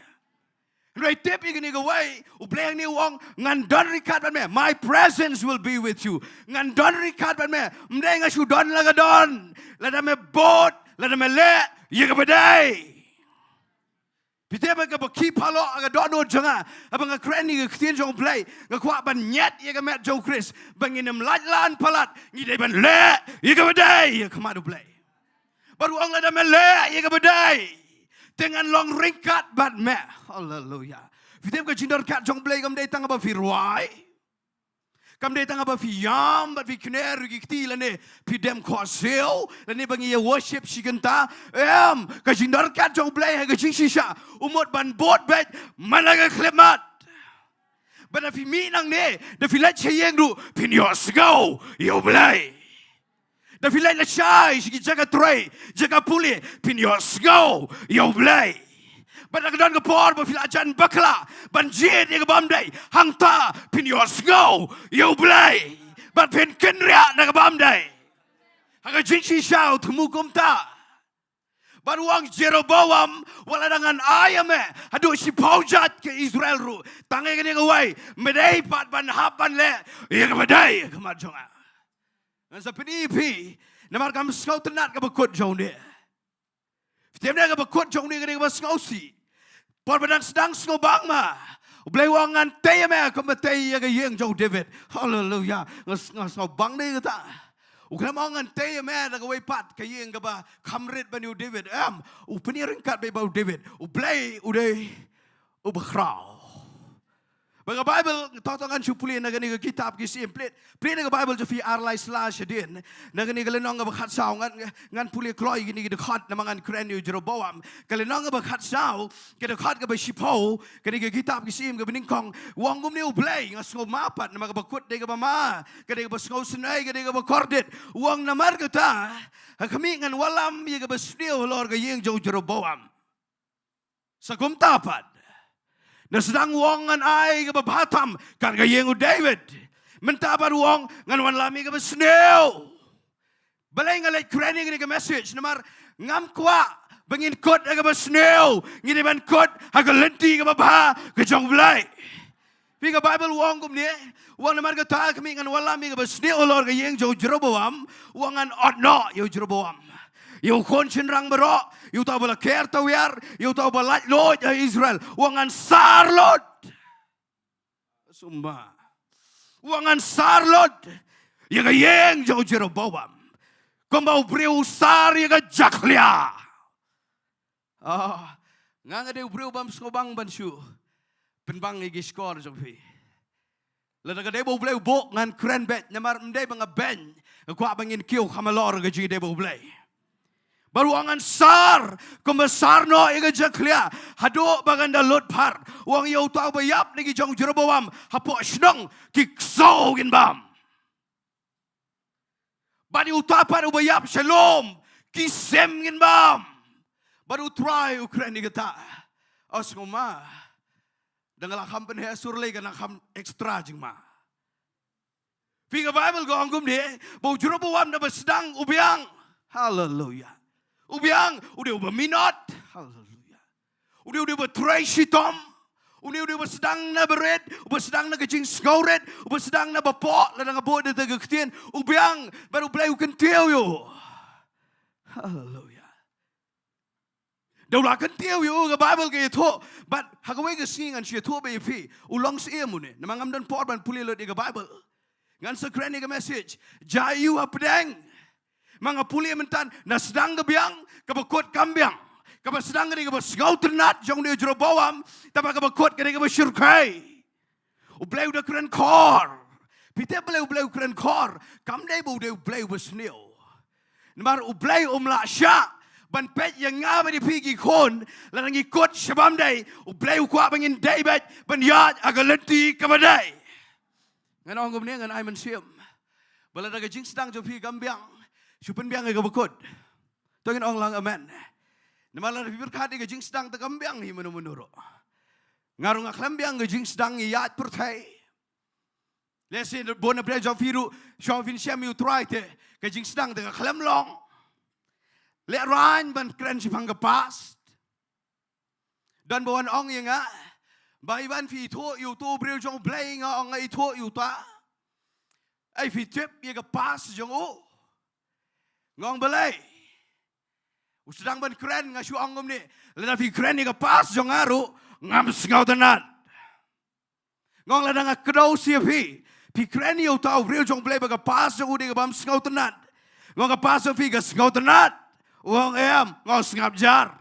Hynrei tip ïa kane kawei, u Blei hangne u ong ngan don ryngkat bad me. My presence will be with you. Ngan don ryngkat bad me. Ym dei nga shu don la ka don. Lada me bud, lada me leh, ïa kaba dei. Phi tip ba kaba key paralok ha ka dohnud jong nga, haba nga kren ïa ka ktien jong u Blei, nga kwah ban ñiad ïa ka met jong u Khrist, ba ngin ym lait lan palat, ngi dei ban leh ïa kaba dei ha khmat u Blei. Bad u ong lada me leh ïa kaba dei, te ngan long ryngkat bad me. Haleluya. Phi tip ka jingdon ryngkat jong u Blei kam dei tang ba phi rwai. Kam dei tang ba phi ïam bad phi kner ruh ki kti lane phi dem khohsiew lane ba ngi ïa worship shi kynta. Em, ka jingdon ryngkat jong u Blei ha ka jingshisha u mut ban bud beit man la ka khyllipmat. Ba da phi mih nangne, da phi leit sha ïing ruh phin ïohsngew ïa u Blei. Da phi leit lashai sha ki jaka trei, jaka pule, phin ïohsngew ïa u Blei. Bad da ka don ka por ba phi la jan bakla ban jied ïa ka bym dei, hangta phin ïohsngew ïa u Blei. Bad phin kynriah na ka bym dei. Ha ka jingshisha u thmu kumta. Bad u ong Jeroboam, wat la dang ngan ai ïa me haduh shiphew jait ka Israel ruh, tang ïa kane kawei me dei pat ban hap ban leh ïa kaba dei ha khmat jong nga. Ngan sa pyni ïa phi, namar kam sngewtynnat kaba kut jong une. Phi tip ne kaba kut jong une ka dei kaba sngewsih. Por ba dang sdang sngewbang ma, u Blei u ong ngan tei ïa me kumba tei ïa ka ïing jong u David. Haleluya. Nga s-, nga sngewbang ne kata. U khlem ong ngan tei ïa me da kawei pat ka ïing kaba kham rit ban ïa u David. Em, u pynïaryngkat beit bad u David. U Blei u dei uba khraw. Ba ka Baibl, to to ngan shu pule na kane ka kitab Ki Syiem. Pule, pule na ka Baibl jong phi ar lai sla shadien. Na kane ka lynnong kaba khatsaw, ngan, ngan pule kloi kine ki dkhot namar ngan kren ïa u Jeroboam. Ka lynnong kaba khatsaw, ka dkhot kaba shiphew, kane ka kitab Ki Syiem kaba nyngkong. U ong kumne u Blei, nga sngew ma pat namar kaba kut dei kaba ma, ka dei kaba sngewsynei, ka dei kaba kordit. U ong namar kata, ha khmih ngan wallam ïa kaba sniew halor ka ïing jong u Jeroboam. Sa kumta pat, na sdang u ong ngan ai kaba bha tam kat ka ïing u David. Mynta pat u ong ngan wallam ïa kaba sniew. Balei nga leit kren ïa kane ka message? Namar ngam kwah ba ngin kut ha kaba sniew, ngi dei ban kut ha ka lynti kaba bha ka jong u Blei. Phi, ka Baibl u ong kumne, u ong namar kata ha khmih ngan wallam ïa kaba sniew halor ka ïing jong u Jeroboam, u ong ngan ot noh ïa u Jeroboam, ïa u khun shynrang baroh, ïa uta uba la ker tawiar, ïa uta uba laitluid ha Israel, u ong ngan sar lut. Sumba. U ong ngan sar lut ïa ka ïing jong u Jeroboam, kumba u briew u sar ïa ka jakhlia. Ah, nga nga dei u briew bym sngewbang ban shu pynbang ïa ki shkor jong phi. Lada ka dei ba u Blei u buh ngan kren beit, namar ym dei ba nga beiñ, nga kwah ba ngin kiew kham halor ka jingdei bad u Blei. Bad u ong ngan sar kumba sar noh ïa ka jakhlia, haduh ba kan da lut phar. U ong ïa uta uba ïap na ki jong u Jeroboam hapoh shnong ki ksew kin bam. Bad ïa uta pat uba ïap sha lum, ki sem ngin bam. Bad u Trai u kren ïa kata. Ong sngewma, da nga la kham pynheh sur lei, ka nang kham extra jingma. Phi, ka Baibl ka ong kumne, ba u Jeroboam da ba sdang u biang. Haleluya. U biang, u dei uba minot. Haleluya. U dei, u dei uba trei shitom. U dei, u dei uba sdang na barit, uba sdang na ka jingsngewrit, uba sdang na bapoh, lada nga buh da ka ktien, u biang, bad u Blei u kyntiew ïa u. Haleluya. Da u la kyntiew ïa u, ka Baibl ka ïathuh, bad ha kawei ka sngi ngan shu ïathuh beit ïa phi, u long syiem une, namar ngam don por ban pule lut ïa ka Baibl. Ngan sa kren ïa ka message, jia ïa u hapdeng. Ma nga pule mynta, na sdang ka biang, kaba kut kam biang. Kaba sdang ka dei kaba sngewtynnat jong une u Jeroboam, tangba kaba kut ka dei kaba shyrkhei. U Blei u da kren khor. Phi tip balei u Blei u kren khor? Kam dei ba u dei u Blei uba sniew. Namar u Blei um lah shah ban peit ïa nga bad ïa phi ki khun, lada ngi kut sha bym dei, U Blei u kwah ba ngin dei beit ban ïaid ha ka lynti kaba dei. Ngan ong kumne, ngan ai mynsiem ba lada ka jingsdang jong phi kam biang, shu pynbiang ïa kaba kut. To ngin ong lang amen. Namar lada phi pyrkhat ïa ka jingsdang te kam biang hi mano mano ruh. Nga ruh nga khlem biang ka jingsdang ïaid pyrthei. Lehse bun na pdeng jong phi ruh, shuwa phin shem ïa U Trai te ka jingsdang te ka khlem long. Lehraiñ ban kren shaphang ka past. Don ba wan ong ïa nga, Bah Ivan, phi ithuh ïa uto u briew jong U Blei? Nga ong nga ithuh ïa uta. Ai, phi tip ïa ka past jong u? Nga ong balei? U sdang ban kren, nga shu ong kumne, lada phi kren ïa ka past jong nga ruh ngam sngewtynnat. Nga ong lada nga kdew sha phi, phi kren ïa uta u briew jong U Blei ba ka past jong u dei kaba ym sngewtynnat, nga ong ka past jong phi ka sngewtynnat? U ong em. Nga ong sngap jar.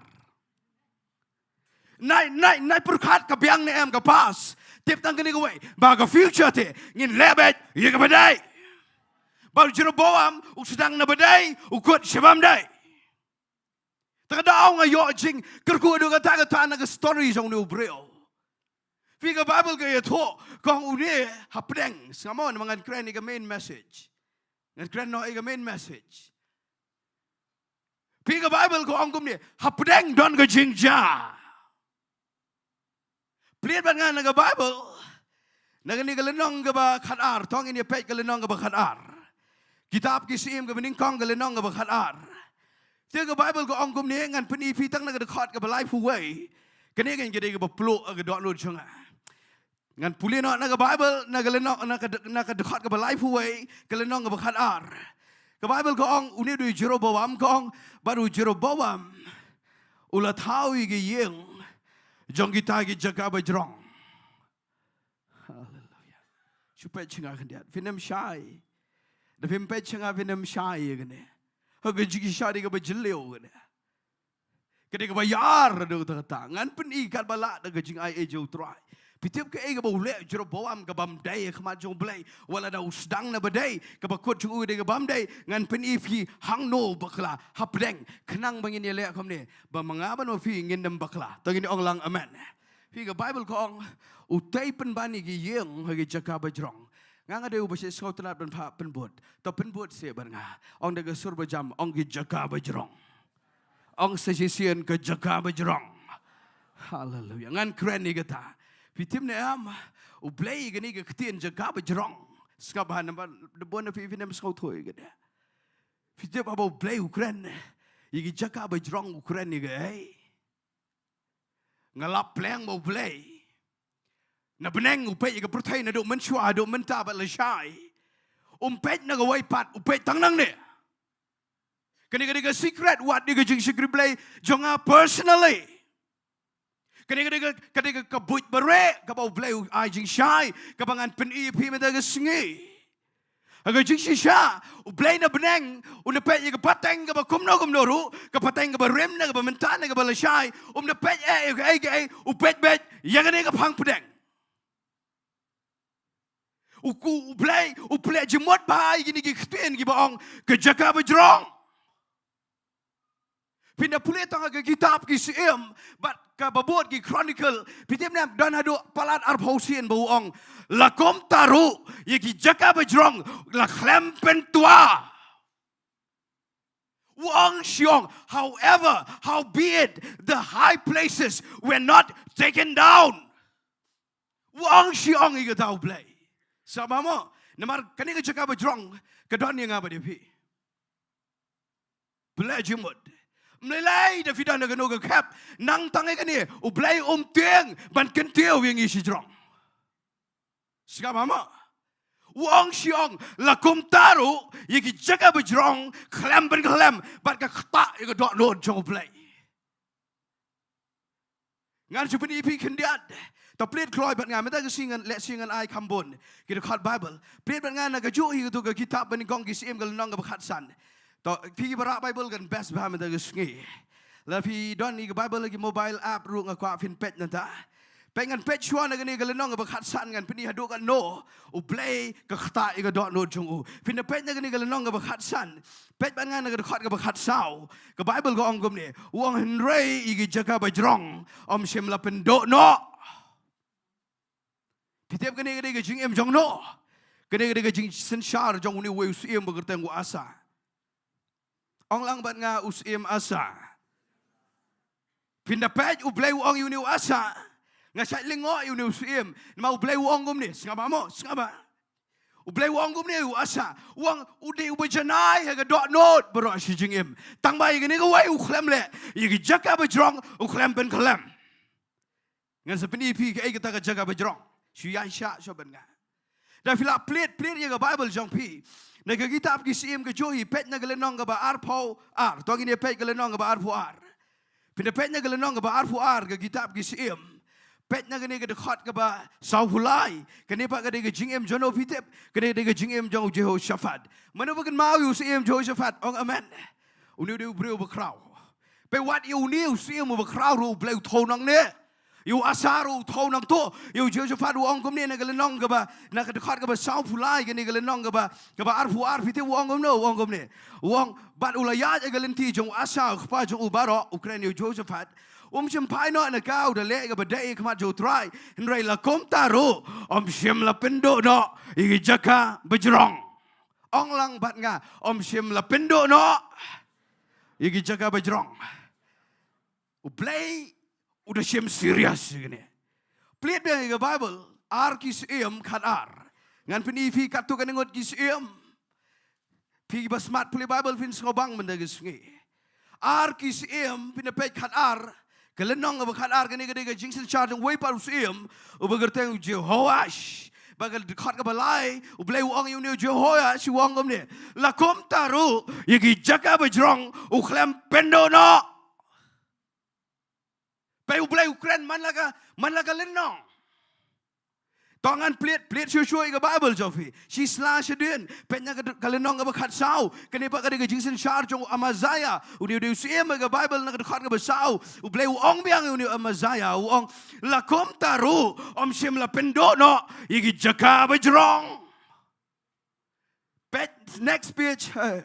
Nai, nai, nai pyrkhat ka biang ne em ka past. Tip tang kane kawei, ba ka future te ngin leh beit ïa kaba dei. Ba u Jeroboam u sdang na ba dei, u kut sha bym dei. Te ka daw nga ïoh jingkyrkhu haduh katta katta na ka story jong une u briew. Phi, ka Bible ka ïathuh, ka ong une hapdeng, sngap mo, namar ngan kren ïa ka main message. Ngan kren noh ïa ka main message. Phi, ka Bible ka ong kumne, hapdeng don ka jingjia. Plie bad nga na ka Bible, na kane ka lynnong kaba khatar, to ngin ïa peit ka lynnong kaba khatar. Kitab Ki Syiem kaba nyngkong, ka lynnong kaba khatar. Te ka Bible ka ong kumne, ngan pyni phi tang na ka dkhot kaba laiphew wei. Kane ka dei kaba pluh ha ka dohnud jong nga. Ngan pule noh na ka Bible, na ka lynnong, na ka, na ka dkhot kaba laiphew wei, ka lynnong kaba khatar. Ka Bible ka ong, une u dei u Jeroboam, ka ong, bad u Jeroboam u la thaw ïa ki ïing jong kita ki jaka bajrong. Haleluia. Shu peit sha nga khyndiat. Phin ym shai? Da phim peit sha nga phin ym shai ïa kane? Ha, ka jingshisha dei kaba jylliew kane. Ka dei kaba ïar haduh katta katta. Ngan pyni katba lah da ka jingai ei jong U Trai. Phi tip kaei kaba u leh u Jeroboam kaba ym dei ha khmat jong U Blei? Wat lada u sdang na ba dei, kaba kut jong u dei kaba ym dei. Ngan pyni phi hangno bakla, hapdeng, khnang ba ngin ïaleh kumne, ba ma nga bad ma phi ngin ym bakla. To ngin ong lang amen. Phi, ka Bible ka ong, u tei pynban ïa ki ïing ha ki jaka bajrong. Nga, nga dei uba sngewtynnat ban phah pynbud. To pynbud seh bad nga. Ong da ka sur bajam, ong ki jaka bajrong. Ong sa shisien, ka jaka bajrong. Haleluia. Ngan kren ïa kata. Phi tip ne em, U Blei, kane ka ktien jaka bajrong, sngap bha namar da bun na phi phin ym sngewthuh ïa kane. Phi tip haba U Blei u kren ïa ki jaka bajrong, u kren ïa kaei? Nga lap pleng ba U Blei, na bneng u peit ïa ka pyrthei naduh mynshuwa haduh mynta bad lashai. Um peit na kawei pat, u peit tang nangne. Kane ka dei ka secret, wat dei ka jingshakri Blei jong nga personally. Kane ka dei ka, ka dei ka, ka buit bareh kaba U Blei u ai jingshai, kaba ngan pyni ïa phi mynta ka sngi. Ha ka jingshisha, U Blei na bneng un da peit ïa ka pateng kaba kumno kumno ruh, ka pateng kaba rim ne kaba mynta ne kaba lashai, um da peit eh ïa kaei kaei, u peit beit ïa kane ka phang pdeng. U, U Blei u pynleh jingmut bha ïa kine ki ktien kiba ong ka jaka bajrong. Phin da pule tang ha ka kitab Ki Syiem bad kaba bud Ki Chronicle, phi tip ne em, don haduh palat arphew sien ba u ong, la kumta ruh ïa ki jaka bajrong la khlem pyntwa. U ong shi ong, however, howbeit, the high places were not taken down. U ong shi ong ïa kata U Blei. Sngap bha mo, namar kane ka jaka bajrong ka don ïa nga bad ïa phi. Pynleh jingmut. Ym lei lei da phi don ha kano ka khep, nang tang ïa kane, U Blei um tieng ban kyntiew ïa ngi shajrong. Sngap bha mo. U ong shi ong, la kumta ruh ïa ki jaka bajrong khlem pynkhlem bad ka ktah ïa ka dohnud jong U Blei. Ngan shu pyni ïa phi khyndiat. To plie kloi bad nga mynta ka sngi, ngan leh shi ngan ai kham bun ki dkhot Bible. Plie bad nga na kajuh hi katu ka kitab ba nyngkong Ki Syiem ka lynnong kaba khatsan. To phi kiba rah Bible kan best bha mynta ka sngi. Lada phi don ïa ka Bible ha ki mobile app ruh nga kwah phin peit nangta. Peit ngan peit shuwa na kane ka lynnong kaba khatsan, ngan pyni haduh katno U Blei ka ktah ïa ka dohnud jong u. Phin da peit na kane ka lynnong kaba khatsan. Peit bad nga na ka dkhot kaba khatsaw. Ka Baibl ka ong kumne. U ong hynrei ïa ki jaka bajrong ym shym la pynduh noh. Phi tip kane ka dei ka jingim jong no? Kane ka dei ka jingsynshar jong une uwei u syiem ba kyrteng u Asa. Ong lang bad nga, u syiem Asa. Phin da peit U Blei u ong ïa une u Asa. Nga shait lyngngoh ïa une u syiem. Namar U Blei u ong kumne, sngap bha mo, sngap bha. U Blei u ong kumne ïa u Asa. U ong u dei uba janai ha ka dohnud baroh shi jingim. Tang ba ïa kane kawei u khlem leh. Ïa ki jaka bajrong u khlem pynkhlem. Ngan sa pyni ïa phi kaei kata ka jaka bajrong. Shu ïaishah shuwa bad nga. Da phi lah plied, plied ïa ka Baibl jong phi. Na ka kitab Ki Syiem ka juh hi, peit na ka lynnong kaba arphew ar. To ngin ïa peit ka lynnong kaba arphew ar. Phin da peit na ka lynnong kaba arphew ar ka kitab Ki Syiem. Peit na kane ka dkhot kaba sawphew lai. Kane pat ka dei ka jingim jong no phi tip? Kane ka dei ka jingim jong u Jehoshaphat. Mano ba kynmaw ïa u syiem Jehoshaphat? Ong amen. Une u dei u briew uba khraw. Peit, wat ïa une u syiem uba khraw ruh U Blei u thew nangne. Ïa u Asa ruh u thew nangto. Ïa u Jehoshaphat u ong kumne na ka lynnong kaba, na ka dkhot kaba sawphew lai, kane ka lynnong kaba, kaba arphew ar, phi tip u ong kumno, u ong kumne. U ong, bad u la ïaid ha ka lynti jong u Asa, u kpa jong u baroh, u kren ïa u Jehoshaphat. Um shym phai noh na ka, u da leh kaba dei ha khmat jong U Trai. Hynrei la kumta ruh, ym shym la pynduh noh ïa ki jaka bajrong. Ong lang bad nga, ym shym la pynduh noh ïa ki jaka bajrong. U Blei u da shim serious ïa kane. Plied biang ïa ka Baibl, Ar Ki Syiem khatar. Ngan pyni ïa phi katto katne ngut ki syiem. Phi ba smat pule Baibl phin sngewbang mynta ka sngi. Ar Ki Syiem, phin da peit khatar. Ka lynnong kaba khatar, kane ka dei ka jingsynshar jong uwei pat u syiem uba kyrteng u Jehoash. Bad ka dkhot kaba lai, U Blei u ong ïa une u Jehoash, u ong kumne. La kumta ruh ïa ki jaka bajrong u khlem pynduh noh. Peit, U Blei u kren man la ka, man la ka lynnong. To ngan plied, plied shuh shuh ïa ka Baibl jong phi. Shi sla shadien, peit na ka, ka lynnong kaba khatsaw. Kane pat ka dei ka jingsynshar jong u Amazia. Une u dei u syiem, ka Baibl na ka dkhot kaba saw. U Blei u ong biang ïa une u Amazia, u ong, la kumta ruh ym shym la pynduh noh ïa ki jaka bajrong. Peit, next page. Hey.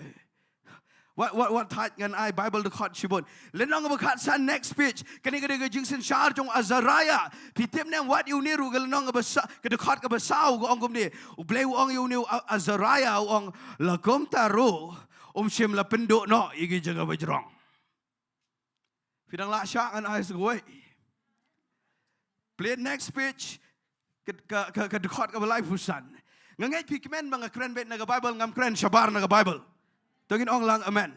Wat, wat, wat thait ngan ai Baibl dkhot shibun. Lynnong kaba khatsan, next page. Kane ka dei ka jingsynshar jong u Azariah. Phi tip ne em, wat ïa une ruh, ka lynnong kaba sa, ka dkhot kaba saw ka ong kumne. U Blei u ong ïa une u A-, Azariah, u ong, la kumta ruh ym shym la pynduh noh ïa ki jaka bajrong. Phi dang lah shah, ngan ai sa kawei. Plied, next page. Ka, ka, ka, ka dkhot kaba laiphew san. Nga ngeit phi kmen ba nga kren beit na ka Baibl, ngam kren shabar na ka Baibl. To ngin ong lang amen.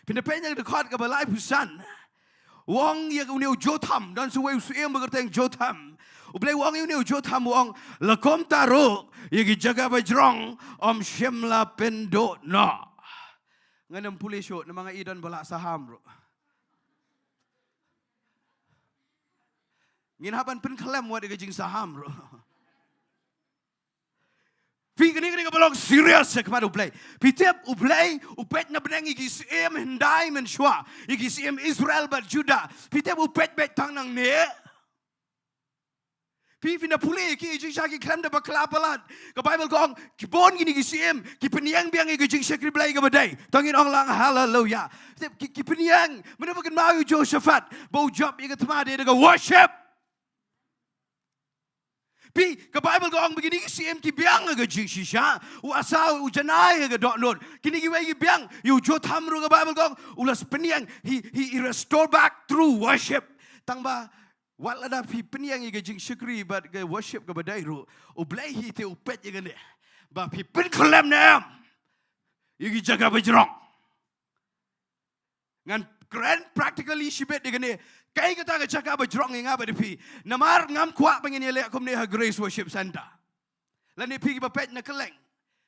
Phin da peit na ka dkhot kaba laiphew san. U ong ïa une u Jotham, don sa uwei u syiem ba kyrteng Jotham. U Blei u ong ïa une u Jotham, u ong, la kumta ruh ïa ki jaka bajrong ym shym la pynduh noh. Ngan ym pule shuh, namar nga i don ba la saham ruh. Ngin hap ban pynkhlem wat ïa ka jingsaham ruh. Phi, kane, kane kaba long serious ha khmat U Blei. Phi tip U Blei u peit na bneng ïa ki syiem hyndai mynshuwa, ïa ki syiem Israel bad Judah. Phi tip u peit beit tang nangne. Phi, phin da pule ïa ki, jingshisha ki khlem da bakla palat. Ka Baibl ka ong, ki bun kine ki syiem ki pynïeng biang ïa ka jingshakri Blei kaba dei. To ngin ong lang haleluya. Ki, ki pynïeng. Mano ba kynmaw ïa u Jehoshaphat ba u jop ïa ka thma da ka worship? Phi, ka Baibl ka ong ba kine ki syiem ki biang ïa ka jingshisha. U Asa u janai ïa ka dohnud. Kine kiwei ki biang. Ïa u Jotham ruh ka Baibl ka ong u la pynïeng. He, he, he restore back through worship. Tang ba wat lada phi pynïeng ïa ka jingshakri bad ka worship kaba dei ruh, U Blei hi te u peit ïa kane. Ba phi pynkhlem ne em ïa ki jaka bajrong. Ngan kren practically shibit ïa kane. Kaei kata ka jaka bajrong ïa nga bad ïa phi? Namar ngam kwah ba ngin ïaleh kumne ha Grace Worship Centre. Lane phi kiba peit na kylleng,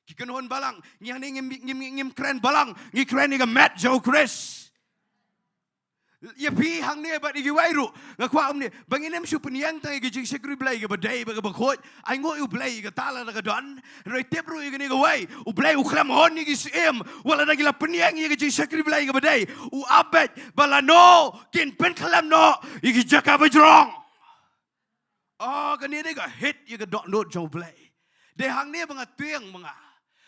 ki kynhun balang, ngi hangne ngim, ngim, ngim, ngim kren balang, ngi kren ïa ka met jong u Khrist. Ïa phi hangne bad ïa kiwei ruh nga kwah kumne, ba ngin ym shu pynïeng tang ïa ka jingshakri Blei kaba dei bad kaba khuid. Ai nguh ïa U Blei ïa kata lada ka don. Hynrei tip ruh ïa kane kawei, U Blei u khlem hun ïa ki syiem wat lada ki la pynïeng ïa ka jingshakri Blei kaba dei. U ap beit ba lano kin pynkhlem noh ïa ki jaka bajrong. Oh, kane dei ka hit ïa ka dohnud jong U Blei. Dei hangne ba nga tieng ma nga,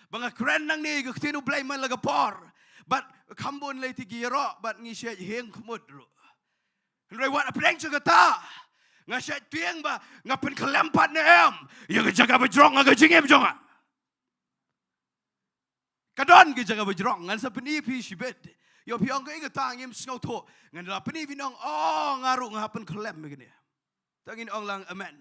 ba nga kren nangne ïa ka ktien U Blei man la ka por. Bad kham bun lei te ki ïaroh bad ngi shait hieng khmut ruh. Hynrei wat hapdeng jong kata, nga shait tieng ba nga pynkhyllem pat ne em ïa ka jaka ba jrong ha ka jingim jong nga. Ka don ka jaka ba jrong, ngan sa pyni phi shibit. Ïoh phi ong kaei kata ngim sngewthuh. Ngan da pyni phi nong, oh, nga ruh nga pynkhyllem ïa kane. To ngin ong lang amen.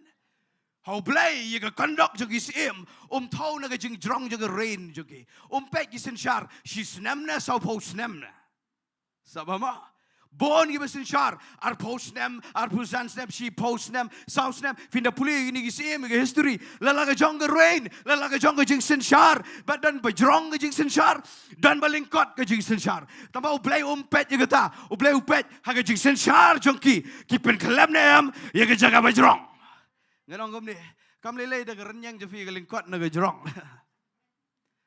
Ha U Blei ïa ka kondok jong ki syiem, um thew na ka jingjrong jong ka reign jong ki. Um peit ki synshar shi snem ne, sawphew snem ne. Sngewbha ma. Bun kiba synshar arphew snem, arphew san snem, shiphew snem, saw snem. Phin da pule ïa kine ki syiem, ïa ka history. La la ka jong ka reign, la la ka jong ka jingsynshar. Bad don ba jrong ka jingsynshar, don ba lyngkot ka jingsynshar. Tangba U Blei um peit ïa kata. U Blei u peit ha ka jingsynshar jong ki. Ki pynkhyllem ne em ïa ka jaka ba jrong. Ngan ong kumne, kam lei lei da ka rynïeng jong phi ka lyngkot ne ka jrong.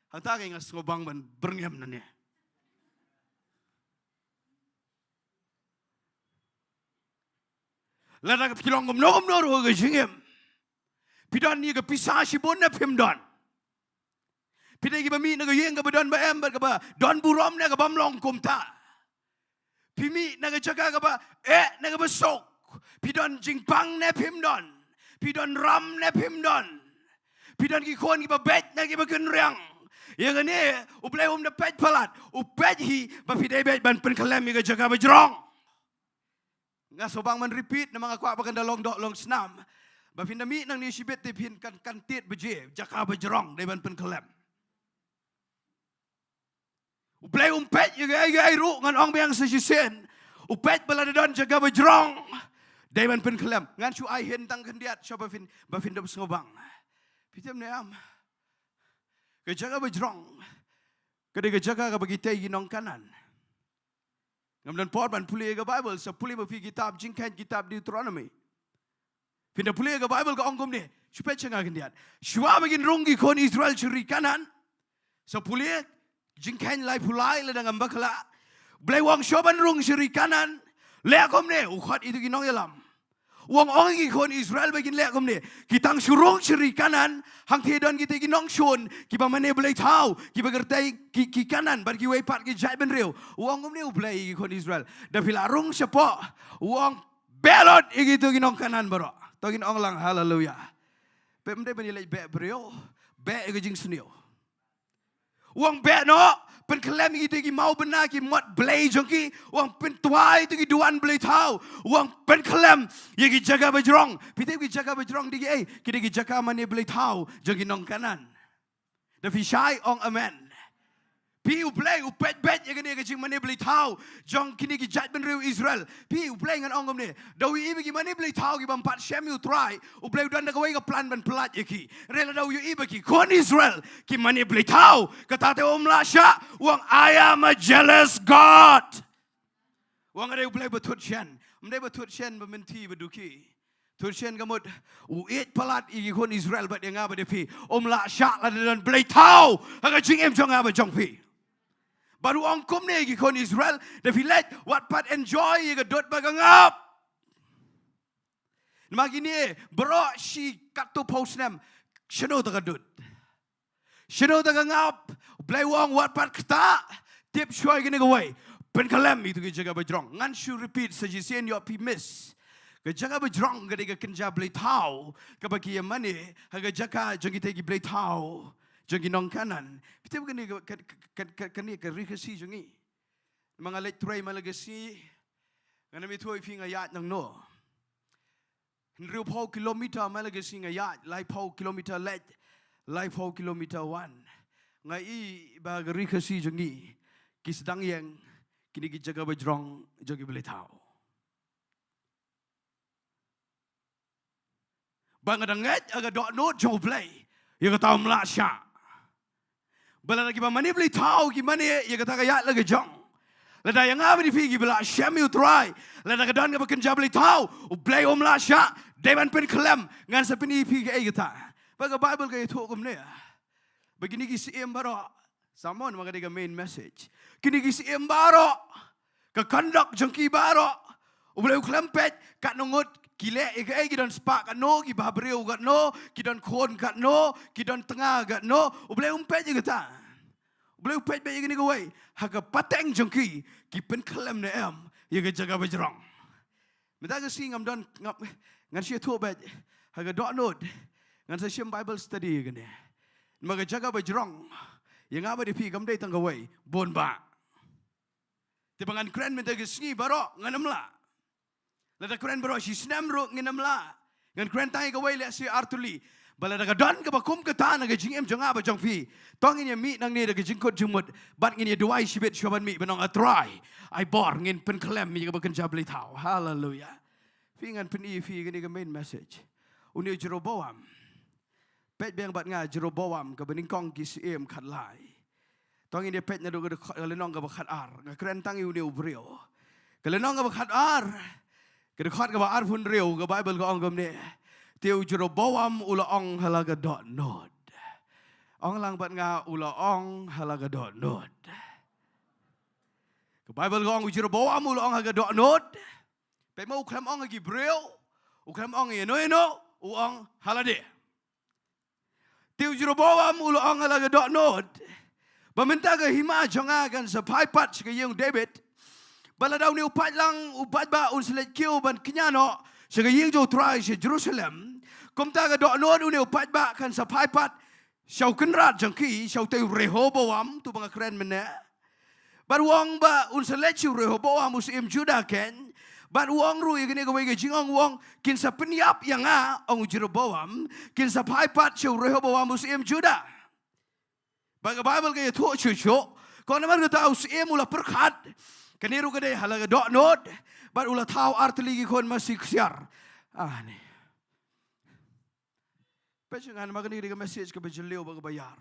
Hangta ka nga sngewbang ban byrngem nangne. Lada phi long kumno kumno ruh ha ka jingim, phi don ïa ka pisa shibun ne phim don, phi dei kiba mih na ka ïing kaba don ba em bad kaba don burom ne ka bym long kumta, phi mih na ka jaka kaba eh ne kaba suk, phi don jingpang ne phim don, phi don ram ne phim don, phi don ki khun kiba beit ne kiba kynriang, ïa kane U Blei um da peit palat. U peit hi ba phi dei beit ban pynkhyllem ïa ka jaka ba jrong. Nga sngewbang ban repeat namar nga kwah ba kan da long doh long snam. Ba phin da mih nangne shibit te phin kan, kan tied ba je jaka ba jrong dei ban pynkhyllem. U Blei um peit ïa kaei kaei ruh, ngan ong biang sa shisien. U peit ba lada don jaka ba jrong, dei ban pynkhyllem. Ngan shu ai hint tang khyndiat sha ba phin, ba phin da sngewbang. Phi tip ne em? Ka jaka ba jrong ka dei ka jaka kaba kitei ki nong Kanaan. Ngam don por ban pule ïa ka Baibl, sa pule ma phi kitab Jingkheiñ, kitab Deuteronomy. Phin da pule ïa ka Baibl ka ong kumne, shu peit sha nga khyndiat. Shuwa ba kin rung ki khun Israel sha ri Kanaan, sa pule Jingkheiñ laiphew lai lada ngam bakla. Blei u ong shuwa ban rung sha ri Kanaan, leh kumne, u khot ïa ki nongïalam. U ong ong ïa ki khun Israel ba kin leh kumne. Ki tang shu rung sha ri Kanaan, hangta don kita ki nongshun kiba mane blei thaw, kiba kyrteng ki, ki Kanaan bad kiwei pat ki jaitbynriew. U ong kumne U Blei ïa ki khun Israel. Da phi la rung shapoh, u ong beh lut ïa kita ki nong Kanaan baroh. To ngin ong lang haleluia. Phi ym dei ban ïaleit beh briew, beh ïa ka jingsniew. U ong beh noh, pynkhyllem ïa kita ki mawbynna ki mot blei jong ki. U ong pyntwa ïa kita ki duwan blei thaw. U ong pynkhyllem ïa ki jaka ba jrong. Phi tip ki jaka ba jrong dei kiei? Ki dei ki jaka mane blei thaw jong ki nong Kanaan. Da phi shai ong amen. Phi, U Blei u peit beit ïa kane ka jingmane blei thaw jong kine ki jaitbynriew Israel. Phi, U Blei ngan ong kumne, da u ïohi ba ki mane blei thaw ki bym pat shem ïa U Trai, U Blei u don da kawei ka plan ban pyllait ïa ki. Hynrei lada u ïohi ba ki khun Israel ki mane blei thaw, kata te um lah shah. U ong, I am a jealous God. U ong nga dei U Blei ba thut shen. Ym dei ba thut shen ba mynthi ba dukhi. Thut shen ka mut u ïeit palat ïa ki khun Israel bad ïa nga bad ïa phi. Um lah shah lada don blei thaw ha ka jingim jong nga bad jong phi. Bad u ong kumne ïa ki khun Israel, da phi leit, wat pat enjoy ïa ka dud bad ka ngap. Namar kine baroh shi katto phew snem, shano ta ka dud, shano ta ka ngap? U Blei u ong wat pat ktah, tip shuwa ïa kane kawei. Pynkhyllem ïa kita ki jaka ba jrong. Ngan shu repeat sa shisien, ïoh phi miss. Ka jaka ba jrong ka dei ka kynja blei thaw kaba ki ïa mane ha ka jaka jong kita ki blei thaw jong ki nong Kanaan. Phi tip kane ka, ka, ka, ka, kane ka ri Khasi jong ngi. Ma nga leit trei man la ka sngi, ngan ym ïathuh ïa phi nga ïaid nangno. Hynriewphew kilometer man la ka sngi nga ïaid, laiphew kilometer leit, laiphew kilometer wan. Nga i ba ka ri Khasi jong ngi ki sdang ïeng kine ki jaka ba jrong jong ki blei thaw. Ba nga dang ngeit ha ka dohnud jong U Blei, ïa kata um lah shah. Ba lada kiba mane blei thaw ki mane ïa kata ka ïaid la ka jong, lada ïa nga bad ïa phi kiba lah shem ïa U Trai, lada ka don kaba kynja blei thaw, U Blei um lah shah. Dei ban pynkhyllem. Ngan sa pyni ïa phi kaei kata. Ba ka Baibl ka ïathuh kumne, ba kine ki syiem baroh, sermon ma ka dei ka main message, kine ki syiem baroh, ka kondok jong ki baroh, U Blei u khlem peit katno ngut Ki leh ïa kaei, ki don spah katno, ki bhabriew katno, ki don khun katno, ki don tnga katno. U Blei um peit ïa kata. U Blei u peit beit ïa kane kawei. Ha ka pateng jong ki, ki pynkhlem ne em ïa ka jaka bajrong. Mynta ka sngi ngam don, ngam, ngan shu ïathuh beit ha ka dohnud. Ngan sa shim Bible study ïa kane. Namar ka jaka bajrong, ïa nga bad ïa phi kam dei tang kawei, bun bah. Te ba ngan kren mynta ka sngi baroh ngan ym lah. Lada kren baroh shi snem ruh ngin ym lah. Ngan kren tang ïa kawei lehse ar tylli. Ba lada ka don kaba kum kata na ka jingim jong nga bad jong phi, to ngin ïa mih nangne da ka jingkut jingmut bad ngin ïa duwai shibit shuwa ban mih, ban ong, A Trai, ai bor, ngin pynkhlem ïa kaba kynja blei thaw. Haleluya. Phi, ngan pyni ïa phi kane ka main message. Une u Jeroboam. Peit biang bad nga Jeroboam, kaba nyngkong Ki Syiem khatlai. To ngin ïa peit naduh ka dkhot, ka lynnong kaba khatar. Nga kren tang ïa une u briew. Ka lynnong kaba khatar, ka dkhot kaba arphew hynriew, ka Baibl ka ong kumne: Te u Jeroboam u la ong ha la ka dohnud. Ong lang bad nga: U la ong ha la ka dohnud. Ka Baibl ka ong u Jeroboam u la ong ha ka dohnud. Peit mo, u khlem ong ha ki briew, u khlem ong ïano ïano, u ong ha lade. Te u Jeroboam u la ong ha la ka dohnud: Ba mynta ka hima jong nga kan sa phai pat sha ka ïing u David. Ba lada une u paidlang, u paidbah un sa leit kiew ban kñia noh sha ka ïing jong u Trai sha Jerusalem, kumta ka dohnud une u paidbah kan sa phai pat sha u kynrad jong ki, sha utei u Rehoboam, uto ba nga kren mynne. Bad u ong ba un sa leit sha u Rehoboam u syiem Judah keiñ. Bad u ong ruh ïa kane kawei ka jingong, u ong, kin sa pynïap ïa nga, ong u Jeroboam, kin sa phai pat sha u Rehoboam u syiem Judah. Bad ka Baibl ka ïathuh shuh shuh, ka ong namar kata u syiem u la pyrkhat, kane ruh ka dei ha la ka dohnud, bad u la thaw artylli ki khun masi ksiar. Ah, ne. Peit sha nga, namar kane ka dei ka message kaba jylliew bad kaba ïar.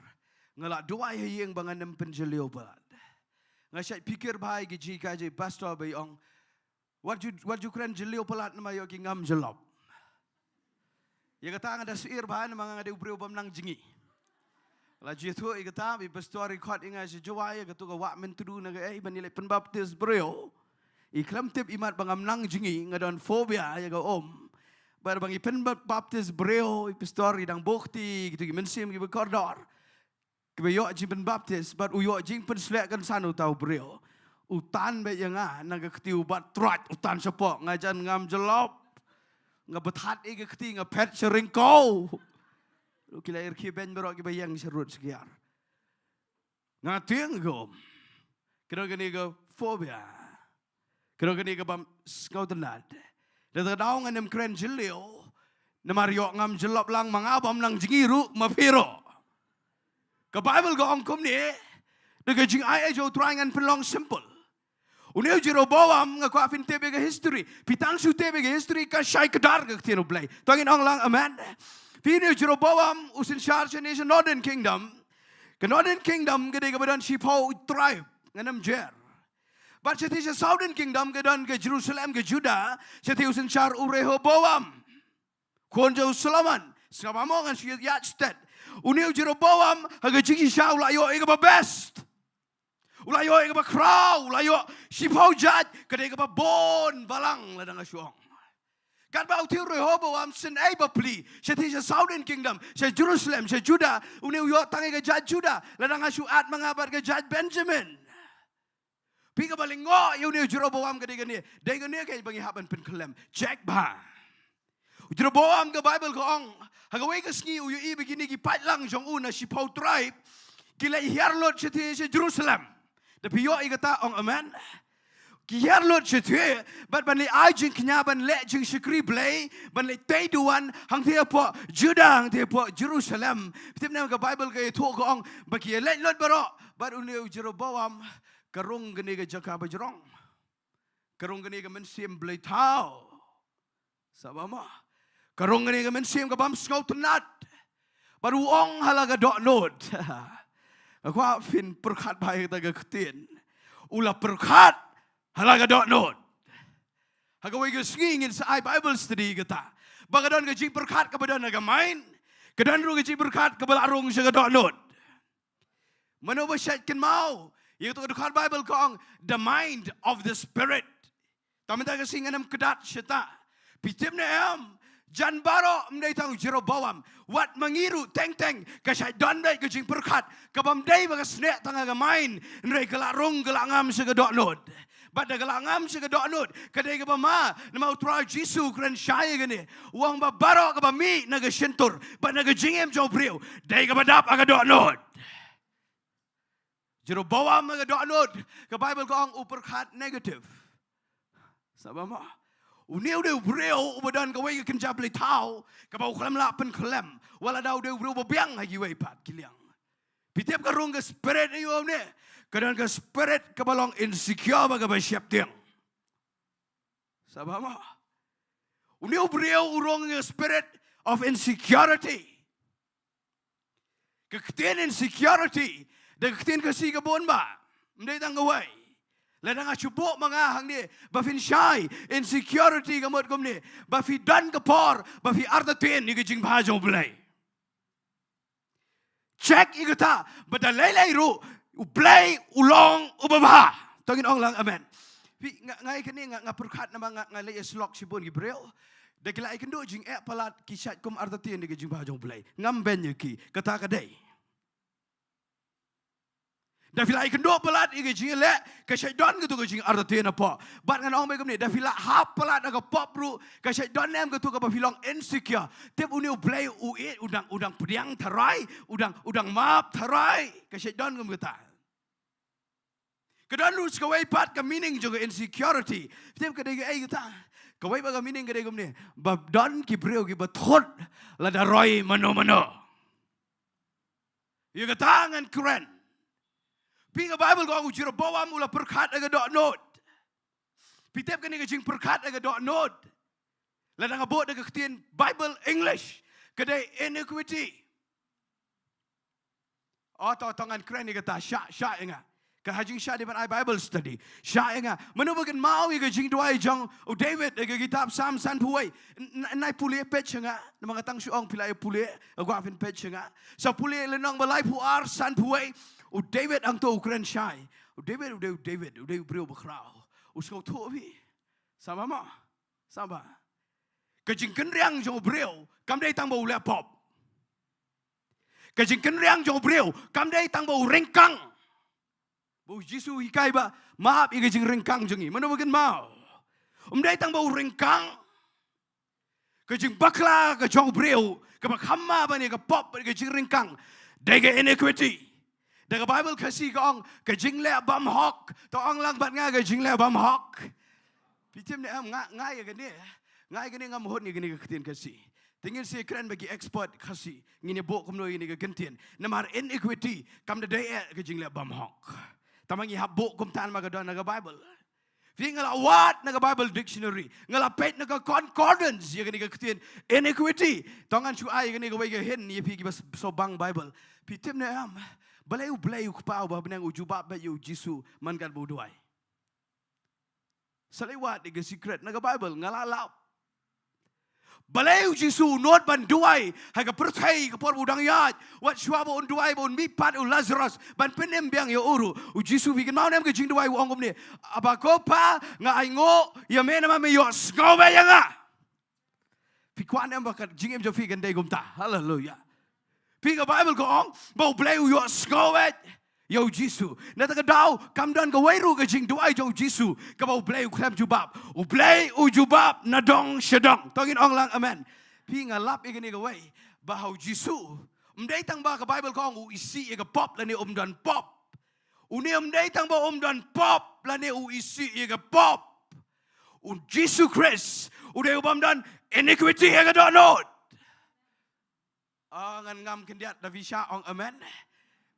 Nga la duwai ha ïing ba ngan ym pynjylliew palat. Nga shait phikir bha ïa ki jinghikai jong i pastor ba i ong, wat ju, wat ju kren jylliew palat namar ïoh ki ngam jyllop. Ïa kata nga da sngewsih bha namar nga dei u briew bym nang jngi. La ju ïathuh ïa kata, i pastor i khot ïa nga sha Jowai, ïa kato ka wah Myntdu na kaei, ban ïaleit pynbaptis briew. I khlem tip imat ba ngam nang jngi, nga don phobia ïa ka um. Bad ba ngi pynbaptis briew, i pastor i dang buh kti, kito ki mynsiem kiba kordor, kiba ïoh jingpynbaptis, bad u ïoh jingpynsleh kynsan uta u briew. U tan beit ïa nga na ka kti, u bat troit, u tan shapoh, nga jan ngam jyllop. Nga bthat ïa ka kti, nga phet sha ryngkew. Ruh ki la ïarkhie beiñ baroh kiba ïeng sharud shakiar. Nga tieng kum. Ka don kane ka phobia. Ka don kane ka bym sngewtynnad. Lada ka daw ngan ym kren jylliew, namar ïoh ngam jyllop lang, ma nga bym nang jngi ruh, ma phi ruh. Ka Baibl ka ong kumne, da ka jingai ei jong u Trai ngan pynlong simple. Une u Jeroboam, nga kwah phin tip ïa ka history. Phi tang shu tip ïa ka history, ka shai kdar ka ktien u Blei. To ngin ong lang amen. Phi, une u Jeroboam u synshar shane sha Northern Kingdom. Ka Northern Kingdom ka dei kaba don shiphew tribe, ngan ym jer. Bad shatei sha Southern Kingdom ka don ka Jerusalem, ka Judah, shatei u synshar u Rehoboam, khun jong u Solomon. Sngap mo, ngan shu ïaid stet. Une u Jeroboam ha ka jingshisha u la ïoh ïa kaba best. U la ïoh ïa kaba khraw, u la ïoh shiphew jait, ka dei kaba bun balang lada nga shu ong. Katba utei u Rehoboam synei bapli shatei sha Southern Kingdom, sha Jerusalem, sha Judah, une u ïoh tang ïa ka jait Judah, lada nga shu add ma nga bad ka jait Benjamin. Phi, kaba lyngngoh ïa une u Jeroboam ka dei kane, dei kane ka ba ngi hap ban pynkhlem. Check bha. U Jeroboam, ka Baibl ka ong, ha kawei ka sngi u ïohi ba kine ki paidlang jong u na shiphew tribe ki leit hiar lut shatei sha Jerusalem. Da phi ïoh ïa kata, ong amen. Ki hiar lut shatei, bad ban leit ai jingkñia, ban leh jingshakri Blei, ban leit tei duwan hangtei hapoh Judah, hangtei hapoh Jerusalem. Phi tip ne, ka Baibl ka ïathuh ka ong ba ki ïaleit lut baroh, bad une u Jeroboam ka rung kane ka jaka bajrong. Ka rung kane ka mynsiem blei thaw. Sngap mo. Ka rung kane ka mynsiem ka bym sngewtynnad. Bad u ong ha la ka dohnud. Nga kwah phin pyrkhat bha ïa kata ka ktien. U la pyrkhat ha la ka dohnud. Ha kawei ka sngi ngin sa ai Bible study kata. Ba ka don ka jingpyrkhat kaba don ha ka mind, ka don ruh ka jingpyrkhat kaba la rung sha ka dohnud. Mano ba shait kynmaw ïa kato ka dkhot Baibl ka ong, the mind of the spirit. Te mynta ka sngi ngan ym kdat shata. Phi tip ne em? Jan baroh ym dei tang Jeroboam. Wat ma ngi ruh teng teng ka shait don beit ka jingpyrkhat kaba ym dei ba ka snieh tang ha ka mind, hynrei ka la rung, ka la ngam sha ka dohnud. Bad da ka la ngam sha ka dohnud, ka dei kaba ma, namar U Trai Jisu u kren shai ïa kane. U ong ba baroh kaba mih na ka shyntur bad na ka jingim jong u briew, dei kaba dap ha ka dohnud. Jeroboam ha ka dohnud, ka Baibl ka ong u pyrkhat negative. Sngewbha mo? Une u dei u briew uba don kawei ka kynja blei thaw kaba u khlem lah pynkhlem. Wat lada u dei u briew ba biang ha kiwei pat ki liang. Phi tip ka rung ka spirit aïu une? Ka don ka spirit kaba long insecure bad kaba sheptieng. Sngewbha mo? Une u briew u rung ka spirit of insecurity. Ka ktien insecurity da ka ktien Khasi ka bun bha. Ym dei tang kawei. Lada nga shu buh ma nga hangne ba phin shai, insecurity ka mut kumne, ba phi don ka por ba phi artatien ïa ka jingbha jong U Blei. Check ïa kata, ba da lei lei ruh U Blei u long uba bha. To ngin ong lang amen. Phi, nga, nga ïa kane nga, nga pyrkhat namar nga, nga leit ïa sylok shibun ki briew. Da ki la ïakynduh jingeh palat ki shait kum artatien ïa ka jingbha jong U Blei. Ngam beiñ ïa ki, kata ka dei. Da phi la ïakynduh palat ïa ka jingïaleh, ka shait don kato ka jingartatien hapoh. Bad ngan ong beit kumne, da phi la hap palat ha ka pop ruh, ka shait don em kato kaba phi long insecure? Tip une U Blei u ïeit, u dang, u dang pdiang tharai, u dang, u dang map tharai, ka shait don kum kata. Ka don ruh sa kawei pat ka meaning jong ka insecurity. Tip ka dei kaei kata? Kawei pat ka meaning ka dei kumne, ba don ki briew kiba thut lada roi mano mano. Ïa kata ngan kren. Phi, ka Baibl ka ong u Jeroboam u la pyrkhat ha ka dohnud. Phi tip kane ka jingpyrkhat ha ka dohnud, lada nga buh da ka ktien Baibl English, ka dei iniquity. Oh, to, to ngan kren ïa kata, shah, shah ïa nga. Ka ha jingshah dei ban ai Bible study. Shah ïa nga. Mano ba kynmaw ïa ka jingduwai jong u David ha ka kitab Salm sanphew wei? N-, n-, nai pule page ïa nga. Namar nga tang shu ong phi lah ïa pule, nga kwah phin page ïa nga. Sa pule lynnong ba laiphew ar, sanphew wei. U David hangto u kren shai. U David, u dei u David, u dei u briew bakhraw. U sngewthuh phi. Sngewbha mo? Sngewbha. Ka jingkynriang jong u briew kam dei tang ba u leh pop. Ka jingkynriang jong u briew kam dei tang ba u ryngkang. Ba u Jisu u hikai ba, map ïa ka jingryngkang jong ngi. Mano ba kynmaw? Ym dei tang ba u ryngkang. Ka jingbakla ka jong u briew kaba kham ma ban ïa ka pop bad ka jingryngkang, dei ka iniquity. Da ka Baibl Khasi ka ong ka jingleh bymhok. To ong lang bad nga, ka jingleh bymhok. Phi tip ne em, nga, nga ïa kane, nga ïa kane ngam hon ïa kane ka ktien Khasi. Te ngin sa kren bad ki expert Khasi, ngin ïa buh kumno ïa kane ka ktien. Namar iniquity kam da dei eh ka jingleh bymhok. Tangba ngi hap buh kumta namar ka don ha ka Baibl. Phi, nga la wad na ka Bible dictionary, nga la peit na ka concordance ïa kane ka ktien iniquity. To ngan shu ai ïa kane kawei ka hint ïa phi kiba s-, sngewbang Bible. Phi tip ne em, balei U Blei U Kpa uba ha bneng u jubab beit ïa u Jisu man katba u duwai? Sa leit wad ïa ka secret na ka Bible, nga la lap. Balei u Jisu u nud ban duwai ha ka pyrthei ka por ba u dang ïaid, wat shuwa ba un duwai ba un mihpat u Lazarus ban pynim biang ïa u ruh? U Jisu, phi kynmaw ne em ka jingduwai, u ong kumne, Aba ko Pa, nga ainguh ïa me namar me ïohsngew beit ïa nga. Phi kwah ne em ba ka jingim jong phi kan dei kumta? Haleluya. Phi, ka Bible ka ong ba U Blei u ïohsngew beit ïa u Jisu. Na kata ka daw kam don kawei ruh ka jingduwai jong u Jisu kaba U Blei u khlem jubab. U Blei u jubab nadong shadong. To ngin ong lang amen. Phi, nga lap ïa kane kawei, ba ha u Jisu ym dei tang ba ka Bible ka ong u isih ïa ka pop lane um don pop. Une ym dei tang ba um don pop lane u isih ïa ka pop. U Jisu Khrist u dei u bym don iniquity ha ka dohnud. Ah, ngan ngam khyndiat, da phi shah ong amen.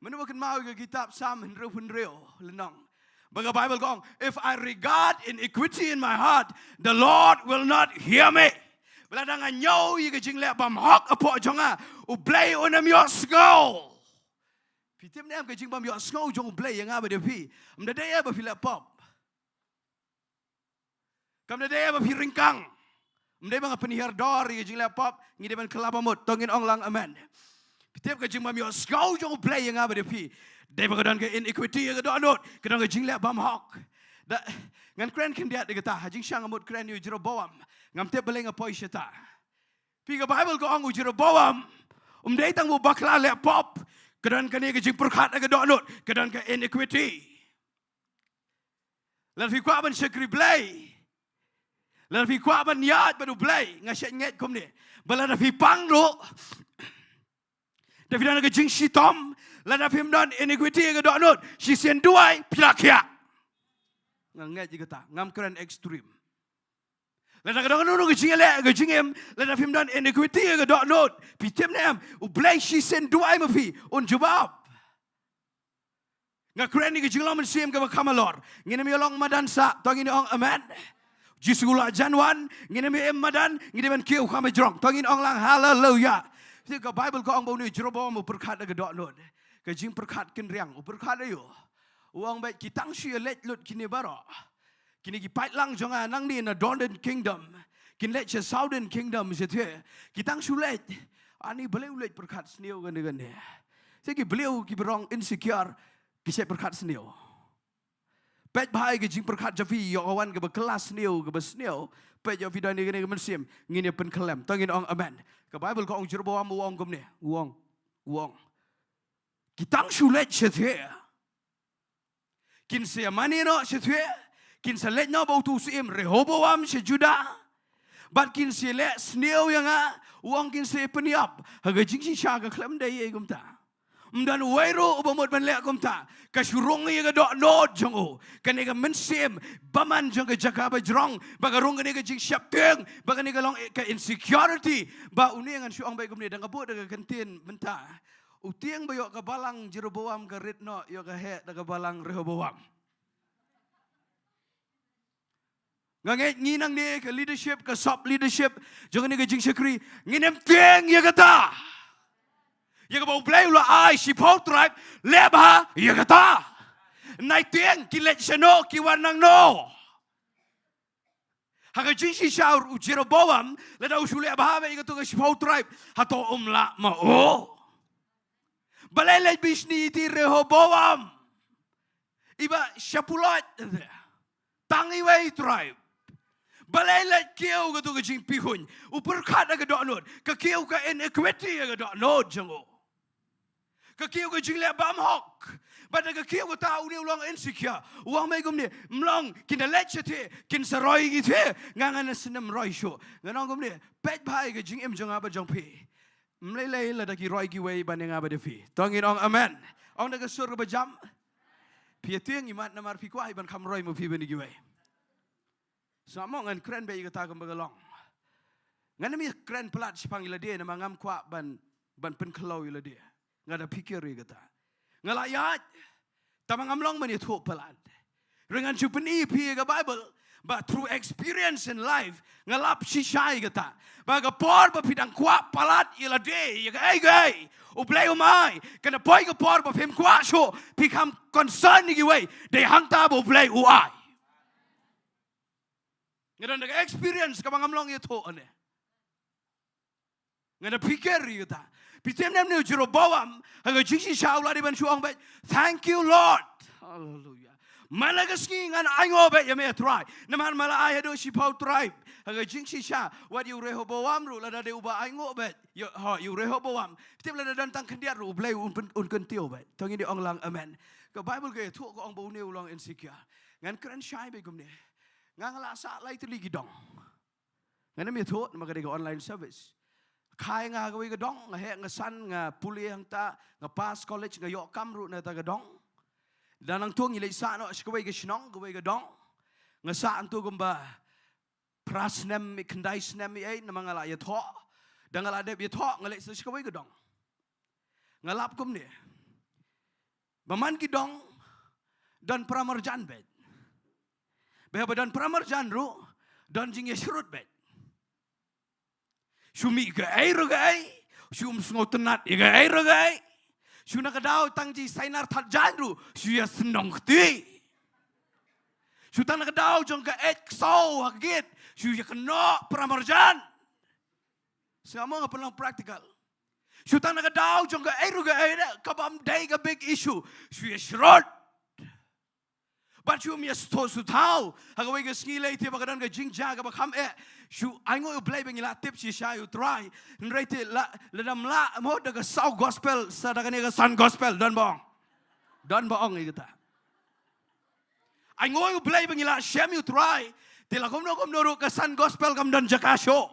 Mano ba kynmaw ïa ka kitab Salm hynriew hynriew lynnong, ba ka Bible ka ong, "If I regard iniquity in my heart, the Lord will not hear me." Ba lada nga ñiew ïa ka jingleh bymhok hapoh jong nga, U Blei un ym ïohsngew. Phi tip ne em, ka jingbym ïohsngew jong U Blei ïa nga bad ïa phi, ym da dei eh ba phi leh pop. Kam da dei eh ba phi ryngkang. Ym dei ba nga pynhiar dor ïa ka jingleh pop, ngi dei ban kylla bamut. To ngin ong lang amen. Phi tip, ka jingbym ïohsngew jong U Blei ïa nga bad ïa phi, dei ba ka don ka iniquity ha ka dohnud, ka don ka jingleh bymhok. Da, ngan kren khyndiat ïa kata, ha jingshisha nga mut kren ïa u Jeroboam. Ngam tip balei nga poi shata. Phi, ka Bible ka ong u Jeroboam um dei tang u bakla leh pop. Ka don kane ka jingpyrkhat ha ka dohnud, ka don ka iniquity. Lada phi kwah ban shakri Blei, lada phi kwah ban ïaid bad u Blei, nga shait ngeit kumne, ba lada phi pang ruh, da phi don ka jingshitom, lada phim don iniquity ha ka dohnud, shisien duwai phi la khiah. Nga ngeit ïa kata, ngam kren extreme. Lada ka don kano kano ka jingïaleh, ka jingim, lada phim don iniquity ha ka dohnud, phi tip ne em, u Blei shisien duwai ma phi un jubab. Nga kren ïa ka jinglong mynsiem kaba kham halor. Ngin ym ïa long madan sah, to ngin ong amen. Jisu u la jan wan, ngin ym ïa im madan, ngi dei ban kiew kham hajrong, to ngin ong lang haleluya. Phi, ka Bible ka ong ba une u Jeroboam u pyrkhat ha ka dohnud. Ka jingpyrkhat kynriang, u pyrkhat aïu? U ong beit, ki tang shu ïaleit lut kine baroh. Kine ki paidlang jong nga nangne na Northern Kingdom, kin leit sha Southern Kingdom shatei. Ki tang shu leit. Ani balei u leit pyrkhat sniew kane kane? Te ki briew kiba rong insecure, ki shait pyrkhat sniew. Peit bha ïa ka jingpyrkhat jong phi, ïoh ka wan kaba kylla sniew, kaba sniew. Peit ïoh phi don ïa kane ka mynsiem, ngin ïa pynkhlem. To ngin ong amen. Ka Bible ka ong Jeroboam u ong kumne, u ong, u ong, ki tang shu leit shatei. Kin sa mane noh shatei, kin sa leit noh bad utu u syiem Rehoboam sha Judah. Bad kin sa leh sniew ïa nga, u ong kin sa pynïap. Ha ka jingshisha ka khlem dei ei kumta. Ym don uwei ruh uba mut ban leh kumta. Ka shu rung ïa ka dohnud jong u. Kane ka mynsiem bymman jong ka jaka bajrong, ba ka rung kane ka jingsheptieng, ba kane ka long ka insecurity. Ba une, ngan shu ong beit kumne, dang ka bud da ka kyntien mynta. U tieng ba ïoh ka balang Jeroboam ka rit noh ïoh ka heh da ka balang Rehoboam. Nga ngeit ngi nangne ka leadership, ka sub leadership jong kane ka jingshakri, ngin ym tieng ïa kata. Ïa kaba u Blei u la ai shiphew tribe, leh bha ïa kata. Nai tieng, ki leit shano, ki wan nangno. Ha ka jingshisha u Jeroboam, lada u shu leh bha beit ïa kato ka shiphew tribe, hato um lah ma u? Balei leit bishni ïa uti u Rehoboam, iba sha pulot, tang iwei i tribe? Balei leit kiew kato ka jingpihuiñ? U pyrkhat ha ka dohnud, ka kiew ka iniquity ha ka dohnud jong u. Ka kiew ka jingleh bymhok. Bad da ka kiew kata une u long insecure. U ong beit kumne, ym long, kin da leit shatei, kin sa roi kitei, nga ngan sa nym roi shuh. Ngan ong kumne, peit bha ïa ka jingim jong nga bad jong phi. Ym lei lei lada ki roi kiwei ban ïa nga bad ïa phi. To ngin ong amen. Ong da ka sur kaba jam. Phi ïa tieng imat namar phi kwah hi ban kham roi ma phi bad ïa kiwei. Sa mo ngan kren beit ïa kata kumba ka long. Ngan ym ïa kren palat shaphang ïa lade namar ngam kwah ban, ban pynkhloh ïa lade. Nga da phikir ïa kata. Nga la ïaid. Tangba ngam long ban ïathuh palat. Hynrei ngan shu pyni ïa phi ïa ka Bible. Ba through experience in life, nga lap shisha ïa kata. Ba ka por ba phi dang kwah palat ïa lade, ïa kaei kaei, U Blei um ai. Kane poi ka por ba phim kwah shuh, phi kham concern ïa kiwei. Dei hangta ba U Blei u ai. Nga don da ka experience kaba ngam long ïathuh ane. Nga da phikir ïa kata. Phi tip ne em, une u Jeroboam, ha ka jingshisha u la dei ban shu ong beit, "Thank you, Lord." Hallelujah. Man la ka sngi ngan ainguh beit ïa me, Trai. Namar me la ai haduh shiphew tribe. Ha ka jingshisha, wat ïa u Rehoboam ruh lada dei uba ainguh beit. Ïa, ho, ïa u Rehoboam. Phi tip lada don tang khyndiat ruh U Blei un pyn-, un kyntiew beit. To ngin ïa ong lang amen. Ka Bible ka ïathuh ka ong ba une u long insecure. Ngan kren shai beit kumne. Nga nga la sah lai tylli ki dong. Ngan ym ïathuh namar ka dei ka online service. Khai nga ha kawei ka dong, nga heh nga san, nga pule hangta, nga pass college, nga ïoh kam ruh na kata ka dong. Da nangta ngi leit sah noh sha kawei ka shnong, kawei ka dong. Nga sah hangta kumba phra snem, khyndai snem ei ei, namar nga la ïathoh. Da nga la dep ïathoh, nga leit sah sha kawei ka dong. Nga lap kumne. Ba man ki dong, don paramarjan beit. Ba haba don paramarjan ruh, don jingïashrut beit. Shu mih kaei ruh kaei, shu ym sngewtynnat ïa kaei ruh kaei. Shu na ka daw tang jingsainar thad jaiñ ruh, shu ïashnong kti. Shu tang na ka daw jong ka eit ksaw ha ka gate, shu ïakynnoh paramarjan. Sngap mo, nga pynlong practical. Shu tang na ka daw jong kaei ruh kaei de, kaba ym dei ka big issue, shu ïashrut. Bad shu ym ïa sngewthuh sngewthaw ha kawei ka sngi lei te ba ka don ka jingjia kaba kham eh. Shu ainguh ïa U Blei ba ngi la tip shisha ïa U Trai. Hynrei te la, lada ym lah mo da ka saw gospel sa da kane ka san gospel, don ba ong. Don ba ong ïa kata. Ainguh ïa U Blei ba ngi la shem ïa U Trai. Te la kumno kumno ruh ka san gospel kam don jaka shuh.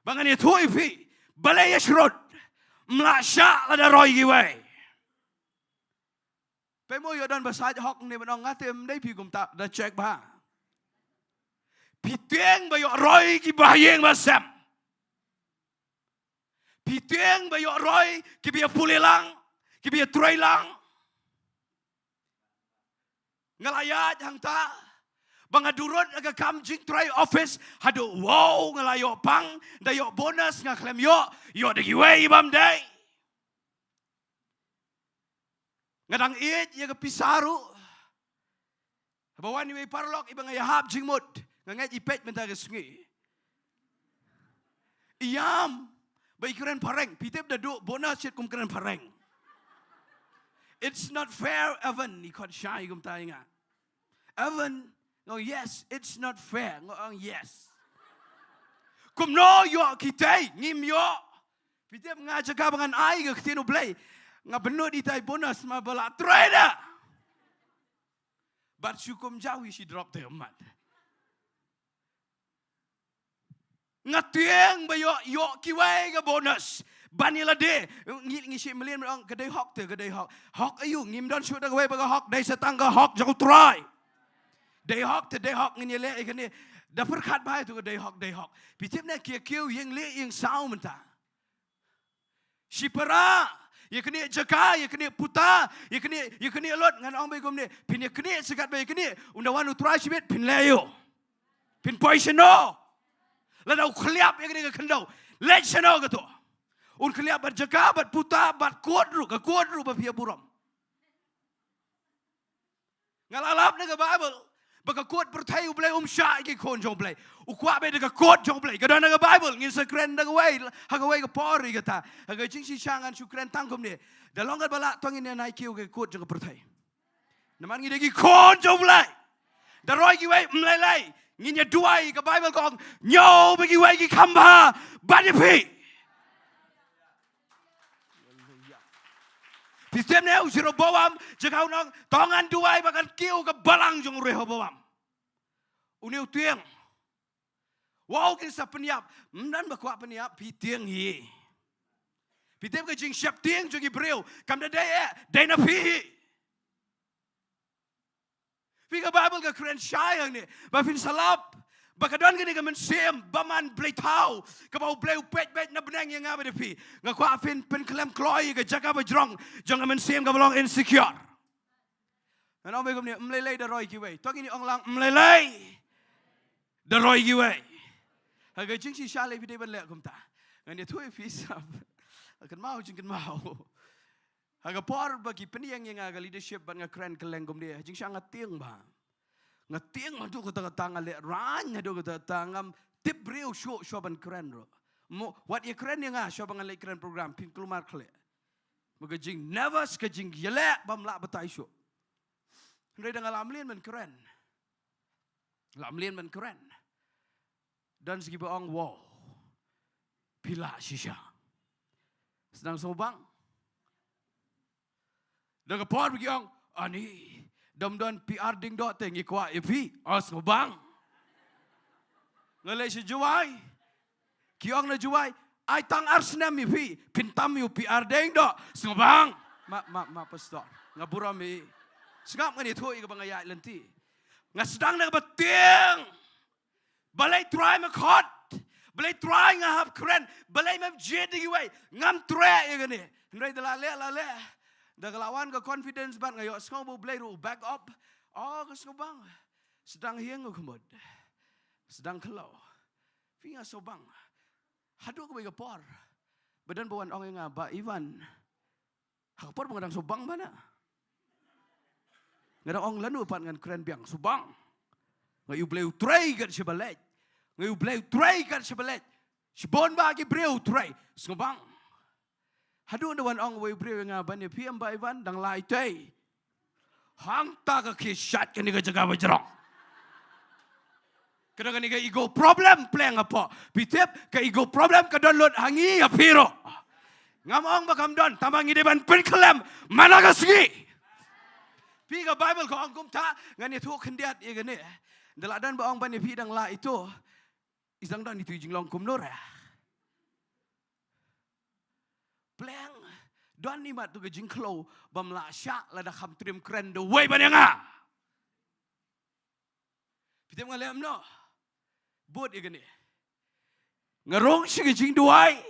Ba ngan ïathuh ïa phi, balei ïa shrut? Ym lah shah lada roi kiwei. Phi mo ïoh don ba sait hok ne ba ong, nga te ym dei phi kumta, da check bha. Phi tieng ba ïoh roi kiba ha ïing ba sem. Phi tieng ba ïoh roi kiba ïa pule lang, kiba ïa trei lang. Nga la ïaid hangta ba nga durut ha ka kam jingtrei office haduh wow nga la ïoh pang, da ïoh bonus nga khlem ïoh, ïoh da kiwei bym dei. Nga dang ïeit ïa ka pisa ruh. Haba wan iwei i paralok iba nga ïahap jingmut, nga ngeit i peit mynta ka sngi. Ïam ba i kren phareng, phi tip da duh bonus shit kum kren phareng. It's not fair, Evan, i khot shai kumta ïa nga. Evan, no, yes, it's not fair. Nga ong yes. Kumno ïoh kitei, ngim ïoh. Phi tip nga jaka ba ngan ai ka ktien U Blei, nga bynnud ïa itai bonus ma ba la trei da. Bad shu kum jaw hi shi drop te mat. Nga tieng ba ïoh, ïoh kiwei ka bonus ban ïa lade. Ngi, ngi shi mlien ong ka dei hok te, ka dei hok. Hok aïu? Ngim don shuh da kawei ba ka hok, dei sa tang ka hok jong U Trai. Dei hok te dei hok, ngin ïa leh ïa kane. Da pyrkhat bha ïa tu ka dei hok, dei hok. Phi tip ne ki ïa kiew ïing lieh ïing saw mynta. Shipara, ïa kane jaka, ïa kane puta, ïa kane, ïa kane lut, ngan ong ba ïa kumne, phin ïa kane, sa katba ïa kane, ynda wan U Trai shibit, phin leh aïu? Phin poi shano? Lada u khliap ïa kane ka khyndew, leit shano kato? Un khliap bad jaka, bad puta, bad kot ruh, ka kot ruh ba phi ïa burom. Nga la lap na ka Baibl ba ka kot pyrthei U Blei um shah ïa ki khun jong U Blei. U kwah beit da ka kot jong U Blei. Ka don na ka Baibl, ngin sa kren da kawei ha kawei ka por ïa kata. Ha ka jingshisha ngan shu kren tang kumne. Da long katba lah to ngin ïa nai kiew ka kot jong ka pyrthei. Namar ngi dei ki khun jong U Blei. Da roi kiwei ym lei lei. Ngin ïa duwai, ka Baibl ka ong, ñiew bad kiwei ki kham bha bad ïa phi. Haleluya. Phi tip ne u Jeroboam, jaka un ong, to ngan duwai ba kan kiew ka balang jong u Rehoboam. Une u tieng. Wow, kin sa pynïap. Ym don ba kwah pynïap, phi tieng hi. Phi tip ka jingsheptieng jong ki briew kam da dei eh, dei na phi hi. Phi, ka Baibl ka kren shai hangne ba phin sa lap ba ka don kane ka mynsiem bymman bleithaw kaba U Blei u peit beit na bneng ïa nga bad ïa phi. Nga kwah phin pynkhlem kloi ïa ka jaka ba jrong jong ka mynsiem kaba long insecure. Ngan ong beit kumne, ym lei lei da roi kiwei. To ngin ong lang, ym lei lei da roi kiwei. Ha ka jingshisha lei phi dei ban leh kumta. Ngan ïathuh ïa phi sap. Kynmaw jingkynmaw. Ha ka por ba ki pynïeng ïa nga ka leadership bad nga kren kylleng kumne, ha jingshisha nga tieng bha. Nga tieng haduh katta katta, nga lehraiñ haduh katta katta, ngam tip briew shuh shuwa ban kren ruh. Mo, wat ïa kren ïa nga shuwa ba ngan leit kren program, phin kulmar khleh. Ba ka jing nervous, ka jingïaleh bym lah batai shuh. Hynrei da nga la mlien ban kren. La mlien ban kren. Don sa kiba ong, wow, phi lah shisha. Sdang sngewbang. Da ka por ba ki ong, ani, dam don P R Diengdoh te ngi kwah ïa phi. Oh, sngewbang. Nga leit sha Jowai. Ki ong na Jowai, ai tang ar snem ïa phi, phin tam ïa u P R Diengdoh. Sngewbang. Ma, ma, ma pastor, nga burom ïa i. Sngap, ngan ïathuh ïa kaba nga ïaid lynti. Nga sdang na kaba tieng. Balei Trai ma khot? Balei Trai nga hap kren? Balei mem jied ïa kiwei? Ngam treh ïa kane. Hynrei da la leh, la leh, da ka la wan ka confidence bad nga ïohsngew ba U Blei ruh u back up. Oh, ka sngewbang. Sdang hiang u khmut. Sdang khlaw. Phi, nga sngewbang. Haduh kawei ka por ba don ba wan ong ïa nga, Bah Ivan, ha ka por ba nga dang sngewbang bha na, nga dang ong, lano pat ngan kren biang? Sngewbang. Nga ïa U Blei u trei kat shaba leit. Nga ïa U Blei u trei kat shaba leit. Shibun bah ki briew u trei. Sngewbang. Haduh da wan ong uwei u briew ïa nga, ban ïa phi em Bah Ivan, dang lai tei. Hangta ka khie shait kane ka jaka ba jrong. Ka don kane ka ego problem pleng hapoh. Phi tip, ka ego problem ka don lut ha ngi ha phi ruh. Ngam ong ba kam don, tangba ngi dei ban pynkhlem man la ka sngi. Phi, ka Baibl ka ong kumta, ngan ïathuh khyndiat ïa kane. Da la don ba ong ban ïa phi dang lah ito. I dang don itu i jinglong kumno re. Pleng, don imat tu ka jingkhlem bym lah shah lada kham triem kren da uwei ban ïa nga. Phi tip nga leh kumno? Bud ïa kane. Nga rung sha ka jingduwai.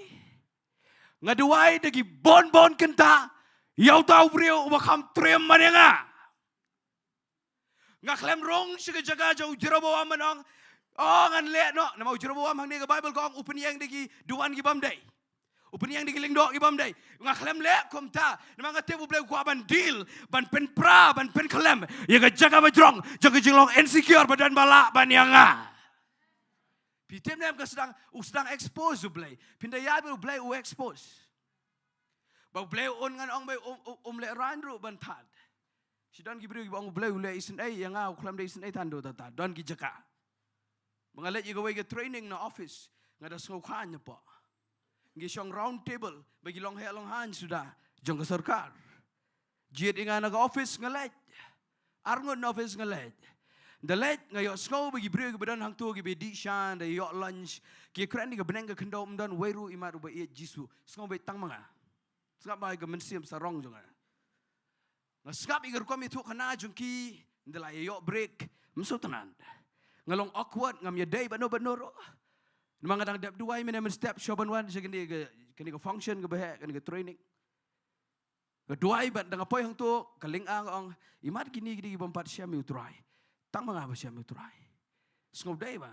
Nga duwai da ki bun bun kynta ïa uta u briew uba kham triem ban ïa nga. Nga khlem rung sha ka jaka jong u Jeroboam ban ong, oh, ngan leh noh. Namar u Jeroboam hangne ka Baibl ka ong u pynïeng da ki duwan ki bym dei. U pynïeng da ki lyngdoh ki bym dei. Nga khlem leh kumta. Namar nga tip U Blei u kwah ban deal, ban pynpra, ban pynkhlem ïa ka jaka ba jrong jong ka jinglong insecure ba don ba lah ban ïa nga. Phi tip ne em, ka sdang, u sdang expose U Blei. Phin da ïa U Blei u expose. Ba U Blei un, ngan ong ba um, um, um leh rang ruh ban tad. Shi don ki briew kiba ong U Blei u leh isynei ïa nga, u khlem da isynei tang da uta tad. Don ki jaka. Ba nga leit ïa kawei ka training na office, nga da sngewkhlaiñ na pdeng. Ngi shong round table bad ki longheh longhan suda jong ka sorkar. Jied ïa nga na ka office nga leit. Arngut na office nga leit. Da leit nga ïohsngew ba ki briew kiba don hangto kiba dih sha, da ïoh lunch. Ki kren ïa ka bneng ka khyndew, ym don uwei ruh imat uba ïeit Jisu. Sngewbha tang ma nga. Sngap ba ïa ka mynsiem sarong jong nga. Nga sngap ïa ka rukom ïathuhkhana jong ki, ynda la ïoh break, ym sngewtynnad. Nga long awkward, ngam ïadei bad no bad no ruh. Namar nga dang dep duwai mynne mynstep shuwa ban wan sha kane ka, kane ka function kaba heh, kane ka training. Nga duwai bad ynda nga poi hangto, ka lynga nga ong, imat kine ki dei ki bym pat shem ïa U Trai. Tang ma nga ba shem ïa U Trai. Sngewdei ba.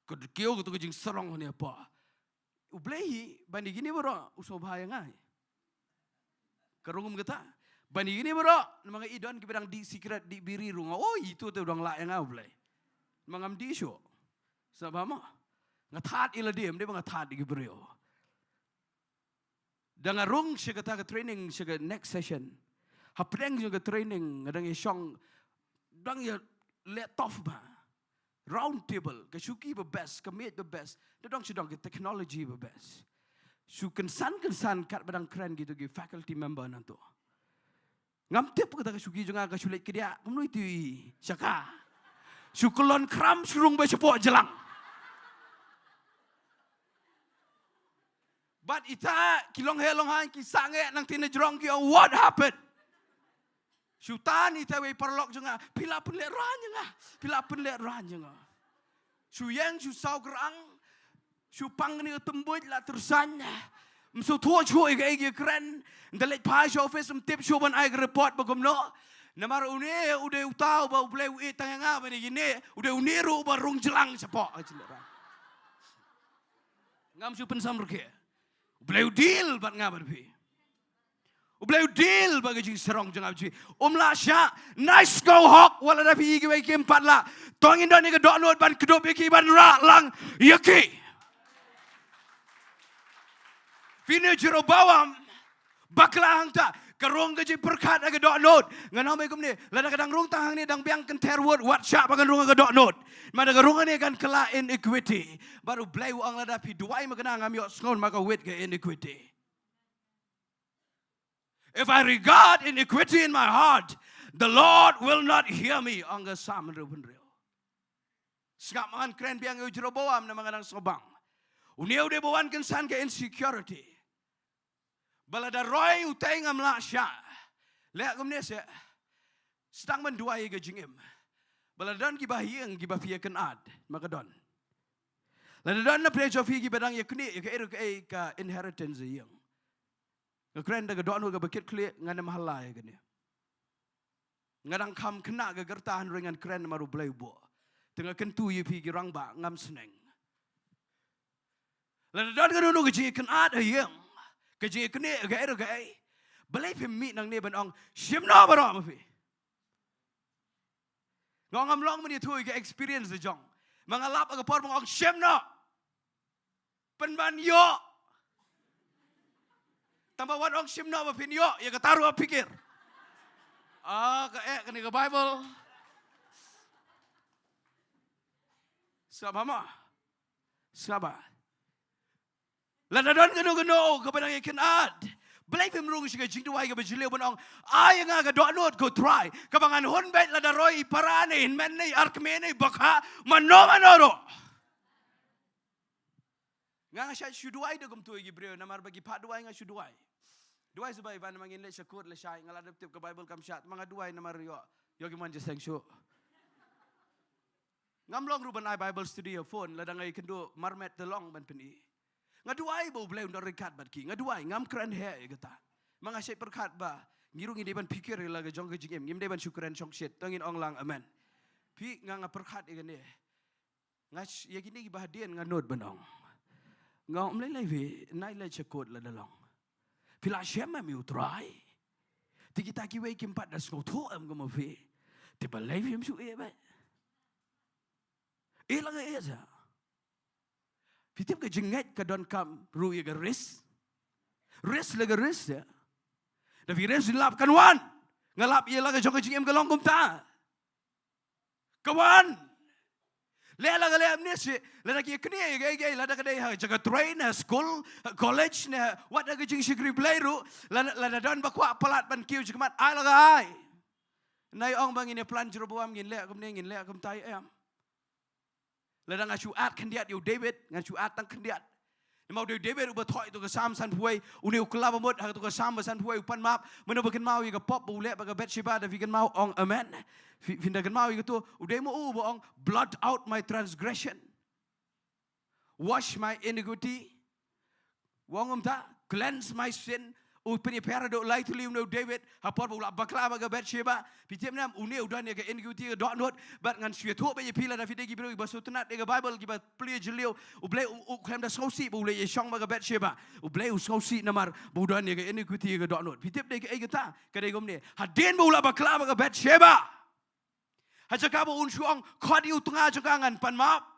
Ka kiew kato ka jingsarong hangne pa. U Blei hi, ban ïa kine baroh u sngewbha ïa nga. Ka rung kum kata. Ban ïa kine baroh, namar nga i don kiba dang dih sikret, dih biri ruh nga. Oh, itu te u dang lah ïa nga U Blei. Namar ngam dih shuh. Sngewbha mo. Nga thad ïa lade, ym dei ba nga thad ïa ki briew. Da nga rung sha kata ka training, sha ka next session. Hapdeng jong ka training, nga dang ïa shong, dang ïa leh tough ba. Round table, ka shuki ba best, ka miej ba best, da dang shu don ka technology ba best. Shu kynsan kynsan katba dang kren kito ki faculty member nangto. Ngam tip kata ka shuki jong nga ka shu leit kdiah kumno ito i shaka. Shu kyllon khram shu rung ba shapoh jlang. Bad ita ki longheh longhan ki sangeh nangta na jrong ki ong, what happened? Shu tan ita wei paralok jong nga, phi la pynleh rang ïa nga, phi la pynleh rang ïa nga. Shu ïeng shu saw krang, shu pang kane ka tymbuid la tyrsan. Ym sngewthuh shuh ïa kaei ka kren. Ynda leit phai sha office ym tip shuh ban ai ka report ba kumno. Namar une u dei uta uba U Blei u ïeit tang ïa nga ban ïa kine, u dei une ruh uba rung jlang shapoh. Ngam shu pynsamrkhie. U Blei u deal bad nga bad phi. U Blei u deal bad ka jingsarong jong nga bad phi. Um lah shah, nai sngewhok, wat lada phi ïa kiwei kim pat lah. To ngin don ïa ka dohnud ban kdup ïa ki, ban rah lang ïa ki. Phi ne Jeroboam, bakla hangta, ka rung ka jingpyrkhat ha ka dohnud. Ngan ong beit kumne, lada ka dang rung tang hangne dang biang kynther wut, wat shah ba kan rung ha ka dohnud. Ma da ka rung hangne kan kylla iniquity. Bad U Blei u ong lada phi duwai ma kane ngam ïohsngew namar ka wit ka iniquity. If I regard iniquity in my heart, the Lord will not hear me, ong ka Salm hynriew hynriew. Sngap, ngan kren biang ïa u Jeroboam namar nga dang sngewbang. Une u dei ba wan kynsan ka insecurity. Ba lada roi utei ngam lah shah. Leh kumne seh. Sdang ban duwai ïa ka jingim. Ba lada don kiba ha ïing kiba phi ïakynad, ma ka don. Lada don na pdeng jong phi kiba dang ïaknieh ïa kaei re kaei ka inheritance ha ïing. Nga kren da ka dohnud kaba kit khlieh, ngan ym halla ïa kane. Nga dang kham khynnah ka rta hynrei ngan kren namar U Blei u buh. Te nga kyntu ïa phi ki rangbah, ngam sneng. Lada don kano kano ka jingïakynad ha ïing, ka jingïaknieh kaei re kaei, balei phim mih nangne ban ong shim noh baroh ma phi? Nga ong ngam long ban ïathuh ïa ka experience da jong. Ma nga lap ha ka por ba nga ong shim noh. Pynban ïoh. Tangba wat ong shim noh ba phin ïoh, ïa kata ruh phikir. Ah, ka eh, kane ka Bible. Sngap bha mo. Sngap bha. Lada don kano kano kaba dang ïakynad, balei phim rung sha ka jingduwai kaba jylliew ban ong, ai ïa nga ka dohnud ko Trai, kaba ngan hun beit lada roi i para ne i hynmen ne i arkmie ne i bakha, mano mano ruh. Nga, nga shait shu duwai da kumto ïa ki briew, namar ba ki phah duwai nga shu duwai. Duwai shuwa, i ban ma ngin leit sha kut lashai, nga la dep tip ka Bible kam shad, ma nga duwai namar ïoh, ïoh ki mon jingïaseng shuh. Ngam long ruh ban ai Bible study ha phone, lada nga ïakynduh marmet te long ban pyni. Nga duwai ba U Blei un don ryngkat bad ki. Nga duwai, ngam kren heh ïa kata. Ma nga shait pyrkhat ba ngi ruh ngi dei ban pyrkhat ïa la ka jong ka jingim, ngim dei ban shu kren shongshit. To ngin ong lang amen. Phi, nga, nga pyrkhat ïa kane. Nga sh-, ïa kine kiba hadien nga nud ban ong. Nga ong, ym lei lei phi, nai leit sha kut lada long. Phi la shem em ïa U Trai? Te kita kiwei kim pat da sngewthuh em kum ma phi? Te balei phim shu ïeh beit? Ïeh la ka ïeh sha. Phi tip ka jingngeit ka donkam ruh ïa ka risk. Risk la ka risk ïa. Da phi risk lap kan wan. Nga lap ïa la ka jong ka jingim ka long kumta. Ka wan. Leh la ka leh mynne shi, lada ki kane, ïa, ïa, lada ka dei ha jaka train, ha school, ha college, ne wat da ka jingshakri Blei ruh, lada, lada don ba kwah palat ban kiew jingmat, ai la ka ai. Nai ong ba ngin ïa plan Jeroboam, ngin leh kumne, ngin leh kumtai em. Lada nga shu add khyndiat ïa u David, ngan shu add tang khyndiat. Namar u David uba thoh ïa ka Salm sanphew wei, une u kylla ba mut ha ka Salm ba sanphew wei u pan map, mano ba kynmaw ïa ka pop ba u leh bad ka Bathsheba, da phi kynmaw ong amen. Phi, phin da kynmaw ïa kato, u dei mo uba ong, blot out my transgression. Wash my iniquity. U ong kumta, cleanse my sin. U pynïapher haduh lai tylli une u David, ha por ba u la bakla bad ka Bathsheba. Phi tip ne em, une u don ïa ka iniquity ka dohnud, bad ngan shu ïathuh beit ïa phi lada phi dei ki briew kiba sngewtynnat ïa ka Bible, kiba plie jylliew, U Blei u, u khlem da sngewsih ba u leit ïashong bad ka Bathsheba. U Blei u sngewsih namar ba u don ïa ka iniquity ka dohnud. Phi tip dei kaei kata, ka dei kumne. Hadien ba u la bakla bad ka Bathsheba, ha jaka ba un shu ong, khot ïa u tnga jong ka ngan pan map.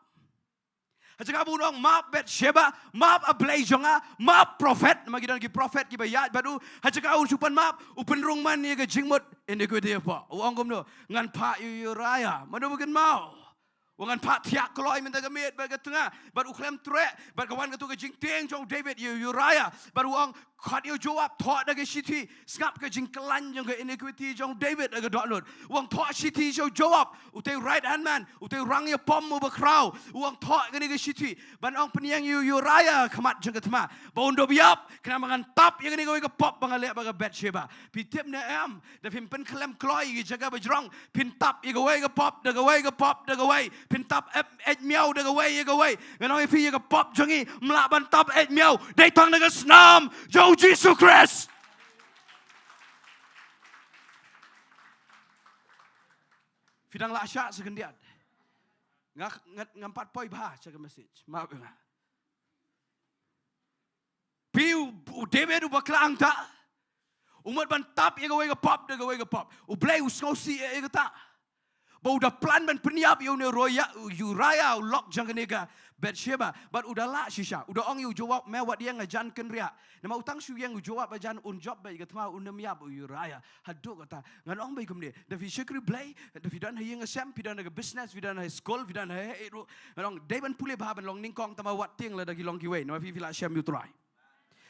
Ha jaka ba un ong map Bathsheba, map a Blei jong nga, map prophet, namar ki don ki prophet kiba ïaid bad u, ha jaka un shu pan map, u pynrung man ïa ka jingmut iniquity hapoh. U ong kumno, ngan phah ïa u Uriah, mano ba kynmaw. U ong ngan phah thiah kloi mynta ka miet bad ka tnga, bad u khlem treh, bad ka wan kato ka jingtieng jong u David ïa u Uriah, bad u ong, khot ïa u Joab, thoh da ka shithi, sngap ka jingkylla jong ka iniquity jong u David ha ka dohnud. U ong thoh shithi sha u Joab, utei u right hand man, utei u rangïapom uba khraw. U ong thoh kane ka shithi ban ong pynïeng ïa u Uriah ha khmat jong ka thma, ba un da ïap, khnang ba ngan tap ïa kane kawei ka pop ba nga leh bad ka Bathsheba. Phi tip ne em, da phim pynkhlem kloi ïa ka jaka ba jrong, phin tap ïa kawei ka pop da kawei ka pop da kawei, phin tap ep eit miaw da kawei ïa kawei. Ngan ong ïa phi, ïa ka pop jong ngi ym lah ban tap eit miaw, dei tang da ka snam jong u Jisu Khrist. Phi dang lah shah sa khyndiat. Nga, nga, ngam pat poi bha sha ka message. Map ïa nga. Phi, u, u David u bakla hangta. U mut ban tap ïa kawei ka pop da kawei ka pop. U Blei u sngewsih ïa kata. Ba u da plan ban pynïap ïa une u Uriah, u Uriah u lok jong kane ka Bathsheba. Bad u da lah shisha. U da ong ïa u Joab, me wat ïeng hajan kynriah. Namar u tang shu ïeng u Joab hajan un jop bad ka thma, un ym ïap u Uriah. Haduh kata. Ngan ong beit kumne, da phi shakri Blei, da phi don ha ïing ha sem, phi don ha ka business, phi don ha school, phi don ha hei ruh. Ngan ong dei ban pule bha, ban long nyngkong, tangba wat tieng lada ki long kiwei. Namar phi, phi lah shem ïa u Trai.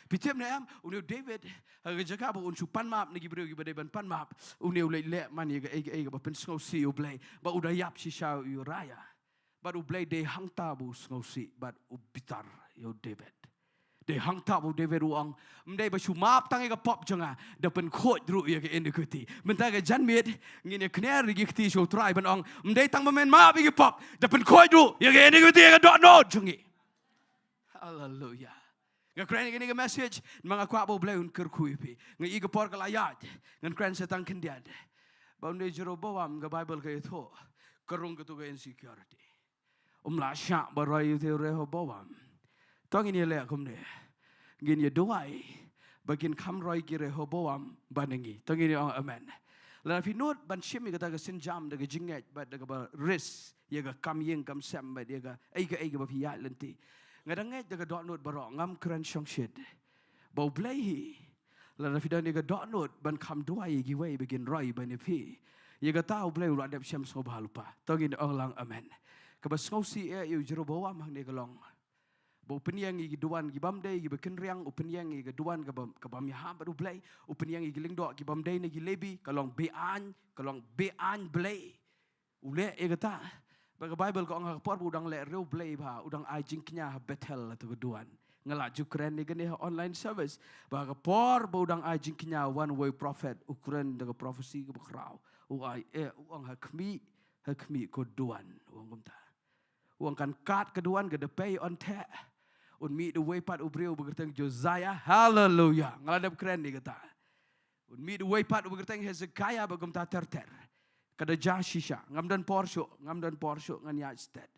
Phi tip ne em, une u David, ha ka jaka ba un shu pan map na ki briew kiba dei ban pan map, une u leit leh man ïa kaei kaei kaba pynsngewsih ïa u Blei, ba u da ïap shisha ïa u Uriah. Bad u Blei dei hangta ba u sngewsih bad u bitar ïa u David. Dei hangta ba u David u ong, ym dei ba shu map tang ïa ka pop jong nga, da pynkhuid ruh ïa ka iniquity. Mynta ka janmiet ngin ïa kner ïa ki kti sha u Trai ban ong, ym dei tang ba men map ïa ka pop, da pynkhuid ruh ïa ka iniquity, ïa ka dohnud jong ngi. Haleluya. Nga kren ïa kane ka message, namar nga kwah ba u Blei un kyrkhu ïa phi. Nga i ka por ka la ïaid, ngan kren sa tang khyndiat. Ba une u Jeroboam ka Bible ka ïathuh, ka rung kato ka insecurity. Um lah shah ban roi ïa u te u Rehoboam. To ngin ïa leh kumne. Ngin ïa duwai ba kin kham roi ki Rehoboam ban ngi. To ngin ïa ong amen. Lada phi nud ban shim ïa kata ka sienjam da ka jingngeit bad da kaba risk ïa ka kam ïing kam sem bad ïa kaei kaei kaba phi ïaid lynti. Nga da ngeit da ka dohnud baroh, ngam kren shongshit. Ba u Blei hi, Lada phi don ïa ka dohnud ban kham duwai ïa kiwei ba kin roi ban ïa phi, ïa kata U Blei u la dep shem sngewbha lypa. To ngin ong lang amen. Kaba sngewsih eh ïa u Jeroboam hangne ka long ba u pynïeng ïa ki duwan ki bym dei, ki ba kynriang, u pynïeng ïa ki duwan ka bym, ka bym ïahap bad U Blei, u pynïeng ïa ki lyngdoh ki bym dei na ki Lebi, ka long be-aiñ, ka long be-aiñ Blei. U leh ïa kata. Ba ka Baibl ka ong ha ka por ba u dang leh riew blei bha, u dang ai jingkñia ha Bethel ha tu ka duwan. Nga la ju kren ïa kane ha online service. Ba ha ka por ba u dang ai jingkñia, wan uwei u prophet, u kren da ka prophecy kaba khraw. U ai, eh, u ong ha khmih, ha khmih ko duwan. U ong kumta. U ong kan kat ka duwan ka da pei on theh. Un mih da uwei pat u briew ba kyrteng Josiah. Hallelujah. Nga la dep kren ïa kata. Un mih da uwei pat u ba kyrteng Hezekiah bad kumta ter ter. Ka da jia shisha. Ngam don por shuh, ngam don por shuh, ngan ïaid stet.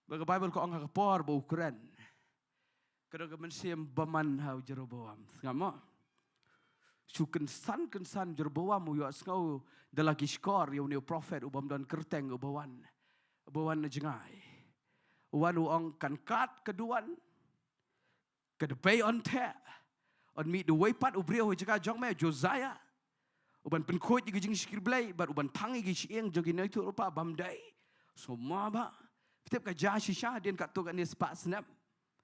Ba ka Baibl ka ong ha ka por ba u kren, ka don ka mynsiem bymman ha u Jeroboam. Sngap mo? Shu kynsan kynsan Jeroboam u ïohsngew da la ki shkor ïa une u prophet u bym don kyrteng u ba wan, u ba wan na jngai. U wan u ong kan kat ka duwan, ka da pei on theh. Un mih da uwei pat u briew ha jaka jong me, Josiah, u ban pynkhuid ïa ka jingshakri Blei bad u ban thang ïa ki shyieng jong ki nongïathuhlypa bym dei. Sngewma ba. Phi tip ka jia shisha hadien katto katne spah snem.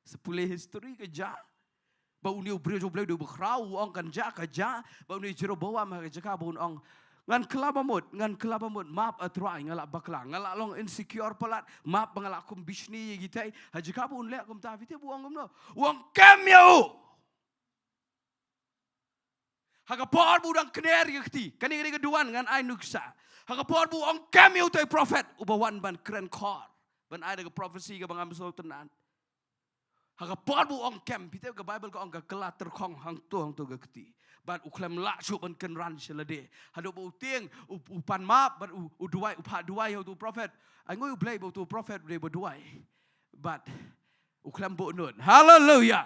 Sa pule history ka jia. Ba une u briew jong U Blei u dei u ba khraw, u ong kan jia, ka jia. Ba une u Jeroboam ha ka jaka ba un ong, ngan kylla ba mut, ngan kylla ba mut, map A Trai, nga la bakla, nga la long insecure palat, map ba nga la kum bishni ïa kitei. Ha jaka ba un leh kumta, phi tip u ong kumno? U ong kem ïa u. Ha ka por ba u dang kner ïa ka kti, kane, kane ka duwan ngan ai nuksa. Ha ka por ba u ong kem ïa utai u prophet, u ba wan ban kren khor, ban ai da ka prophecy kaba ngam sngewtynnat. Ha ka por ba u ong kem, phi tip ka Baibl ka ong ka kylla tyrkhong hangto hangto ka kti. Bad u khlem lah shuh ban kynran sha lade. Haduh ba u tieng, u, u pan map, bad u, u duwai, u phah duwai ha utu u prophet. Ai ngui U Blei ba utu u prophet u dei ba duwai. Bad u khlem buh nud. Haleluya.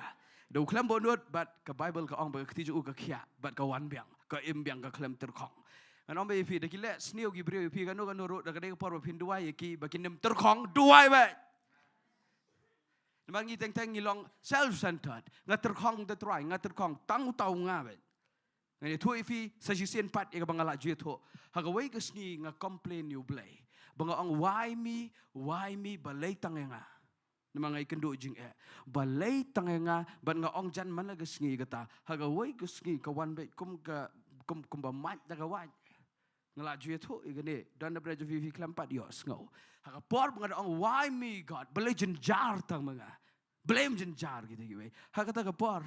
Da u khlem buh nud, bad ka Baibl ka ong ba ka kti jong u ka khiah, bad ka wan biang, ka im biang, ka khlem tyrkhong. Ngan ong ba ïa phi, da ki leh sniew ki briew ïa phi kano kano ruh, da ka dei ka por ba phin duwai ïa ki ba kin ym tyrkhong, duwai beit. Namar ngi teng teng ngi long self-centered. Nga tyrkhong da Trai, nga tyrkhong tang uta u nga beit. Ngan ïathuh ïa phi sa shisien pat ïa kaba nga la ju ïathuh. Ha kawei ka sngi nga complain ïa U Blei. Ba nga ong, why me, why me, balei tang ïa nga? Namar nga ïakynduh jingeh. Balei tang ïa nga, bad nga ong jan man la ka sngi kata. Ha kawei ka sngi ka wan beit kum ka, kum, kum ba mait da ka wait. Nga la ju ïathuh ïa kane, don na bynta jong phi, phi khlem pat ïohsngew. Ha ka por ba nga da ong, why me God? Balei jynjar tang ma nga? Balei ym jynjar kita kiwei? Ha kata ka por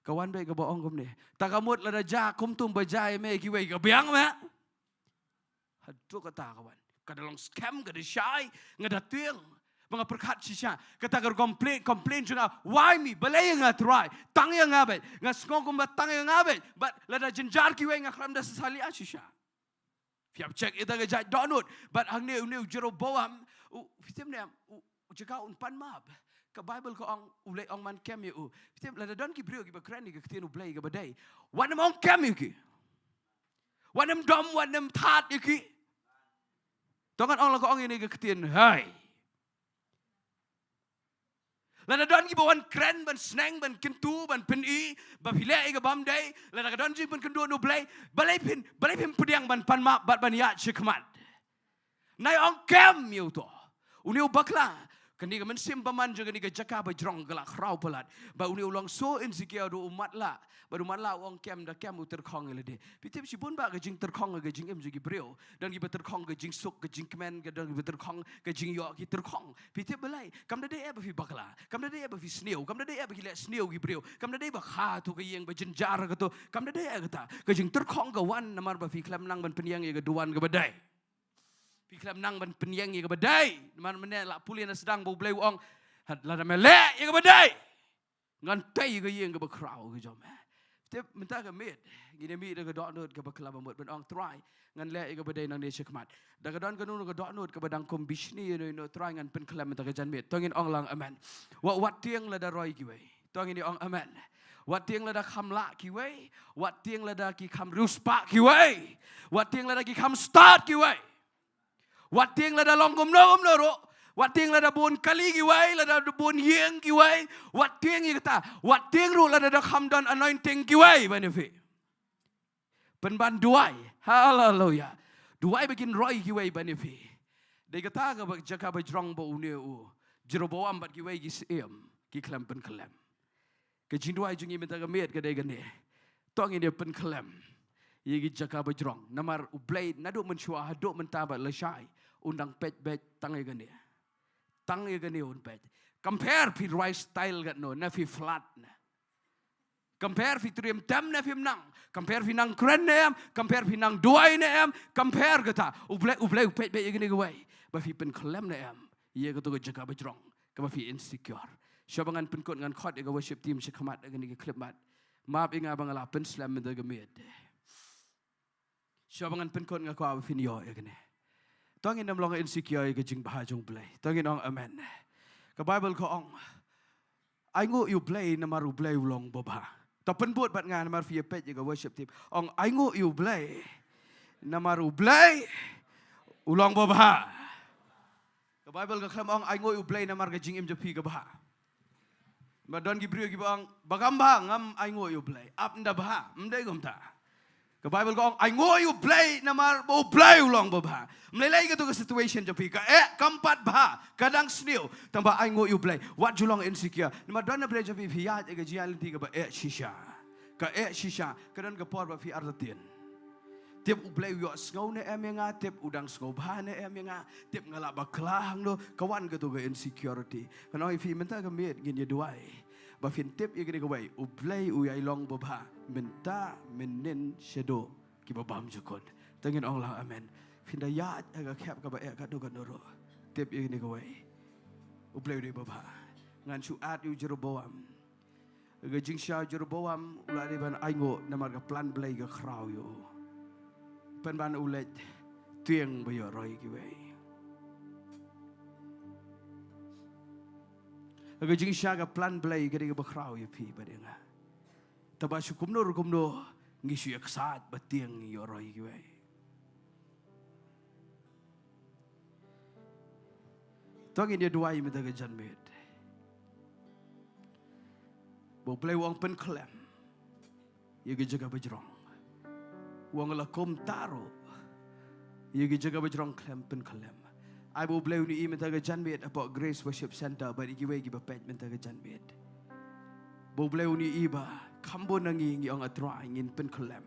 ka wan beit kaba ong kumne. Ta ka mut lada jia kumtum ba jia ïa me kiwei ka biang me. Haduh kata ka wan. Ka da long skhem, ka da shai, nga da tieng. Ba nga pyrkhat shisha. Kata ka complain, complain jong nga, why me? Balei ïa nga Trai? Tang ïa nga beit. Nga sngew kumba tang ïa nga beit. Bad lada jynjar kiwei nga khlem da salia shisha. Phi hap check ïa ta ka jait dohnud. Bad hangne une u Jeroboam, u, phi tip ne em, u, u jaka un pan map. Ka Baibl ka ong, u leh ong man kem ïa u. Phi tip lada don ki briew kiba kren ïa ka ktien U Blei kaba dei, wat nym ong kem ïa ki. Wat nym dom, wat nym thad ïa ki. To ngan ong la ka ong ïa kane ka ktien, hai. Lada don kiba wan kren, ban sneng, ban kyntu, ban pyni ba phi leh ïa ka bym dei, lada ka don jingpynkynduh na U Blei, balei phin, balei phim pdiang ban pan map bad ban ïaid shakhmat? Nai ong kem ïa uto. Une u bakla. Kane ka mynsiem bymman jong kane ka jaka ba jrong ka la khraw palat. Ba une u long so insecure, u matlah. Bad u matlah, u ong kem, da kem u tyrkhong ïa lade. Phi tip shibun ba ka jingtyrkhong ka jingim jong ki briew. Don kiba tyrkhong ka jingsuk, ka jingkmen, ka don kiba tyrkhong ka jingïoh, ki tyrkhong. Phi tip balei? Kam da dei eh ba phi bakla. Kam da dei eh ba phi sniew. Kam da dei eh ba ki leh sniew ki briew. Kam da dei ba kha tu ka ïing ba jynjar ka tu. Kam da dei eh kata. Ka jingtyrkhong ka wan namar ba phi khlem nang ban pynïeng ïa ka duwan kaba dei. Phi khlem nang ban pynïeng ïa kaba dei. Namar mynne la pule na sdang ba U Blei u ong, ha, lada me leh ïa kaba dei, ngan tei ïa ka ïing kaba khraw ka jong me. Tip mynta ka miet ngin ïa mih da ka dohnud kaba khlem mut ban ong, Trai, ngan leh ïa kaba dei nangne shakhmat. Da ka don kano kano ka dohnud kaba dang kum bishni ïa no ïa no, Trai, ngan pynkhlem mynta ka janmiet. To ngin ong lang amen. Wat, wat tieng lada roi kiwei. To ngin ïa ong amen. Wat tieng lada kham lah kiwei. Wat tieng lada ki kham riewspah kiwei. Wat tieng lada ki kham stad kiwei. Wat tieng lada long kumno kumno ruh. Wat tieng lada bun kali kiwei, lada bun ïing kiwei. Wat tieng ïa kata. Wat tieng ruh lada da kham don anointing kiwei ban ïa phi. Pynban duwai. Haleluya. Duwai ba kin roi kiwei ban ïa phi. Dei kata ka ba jaka ba jrong ba une u Jeroboam bad kiwei ki syiem ki khlem pynkhlem. Ka jingduwai jong ngi mynta ka miet ka dei kane. To ngin ïa pynkhlem ïa ki jaka ba jrong. Namar U Blei naduh mynshuwa haduh mynta bad lashai un dang peit beit tang ïa kane. Tang ïa kane un peit. Compare phi rwai style katno, ne phi flat ne. Compare phi triem tem ne phim nang. Compare phi nang kren ne em, compare phi nang duwai ne em, compare kata. U Blei, U Blei u peit beit ïa kane kawei. Ba phi pynkhlem ne em ïa kato ka jaka ba jrong kaba phi insecure. Shuwa ba ngan pynkut ngan khot ïa ka worship team sha khmat ïa kane ka khyllipmat. Map ïa nga ba nga la pynslem mynta ka miet. Shuwa ba ngan pynkut nga kwah ba phin ïoh ïa kane. To ngin ym long insecure ïa ka jingbha jong U Blei. To ngin ong amen. Ka Bible ka ong, ainguh ïa U Blei namar U Blei u long babha. To pynbud bad nga namar phi ïa peit ïa ka worship team. Ong, ainguh ïa U Blei namar U Blei u long babha. Ka Bible ka khlem ong, ainguh ïa U Blei namar ka jingim jong phi ka bha. Ba don ki briew kiba ong, ba kam bha, ngam ainguh ïa U Blei. Ap nda bha, ym dei kumta. Ka Bible ka ong, ainguh ïa U Blei namar ba U Blei u long babha. Ym lei lei kato ka situation jong phi, ka eh kam pat bha, ka dang sniew, tang ba ainguh ïa U Blei. Wat ju long insecure. Namar don na briew jong phi, phi ïaid ïa ka jingïaid lynti kaba eh shisha. Ka eh shisha, ka don ka por ba phi artatien. Tip U Blei u ïohsngew ne em ïa nga, tip u dang sngewbha ne em ïa nga, tip nga lah bakla hangno, ka wan kato ka insecurity. Ngan ong ïa phi mynta ka miet ngin ïa duwai. Ba phin tip ïa kane kawei, U Blei u ïai long babha mynta, mynnin, shaduh kiba bymjukut. Te ngin ong lang amen. Phin da ïaid ha ka khep kaba eh katno katno ruh. Tip ïa kane kawei, U Blei u dei babha. Ngan shu add ïa u Jeroboam. Ka jingshisha u Jeroboam u la dei ban ainguh namar ka plan Blei ka khraw ïa u. Pynban u leit tieng ba ïoh roi kiwei. Ka jingshisha ka plan Blei ka dei kaba khraw ïa phi bad ïa nga. Te ba shu kumno ruh kumno ngi shu ïa ksaid ba tieng ïoh roi kiwei. To ngin ïa duwai mynta ka janmiet. Ba U Blei u ong pynkhlem ïa ka jaka ba jrong. U ong la kumta ruh ïa ka jaka ba jrong khlem pynkhlem. Ai ba U Blei un ïohi mynta ka janmiet hapoh Grace Worship Centre bad ïa kiwei kiba peit mynta ka janmiet. Ba U Blei un ïohi ba kham bun na ngi ngi ong, A Trai, ngin pynkhlem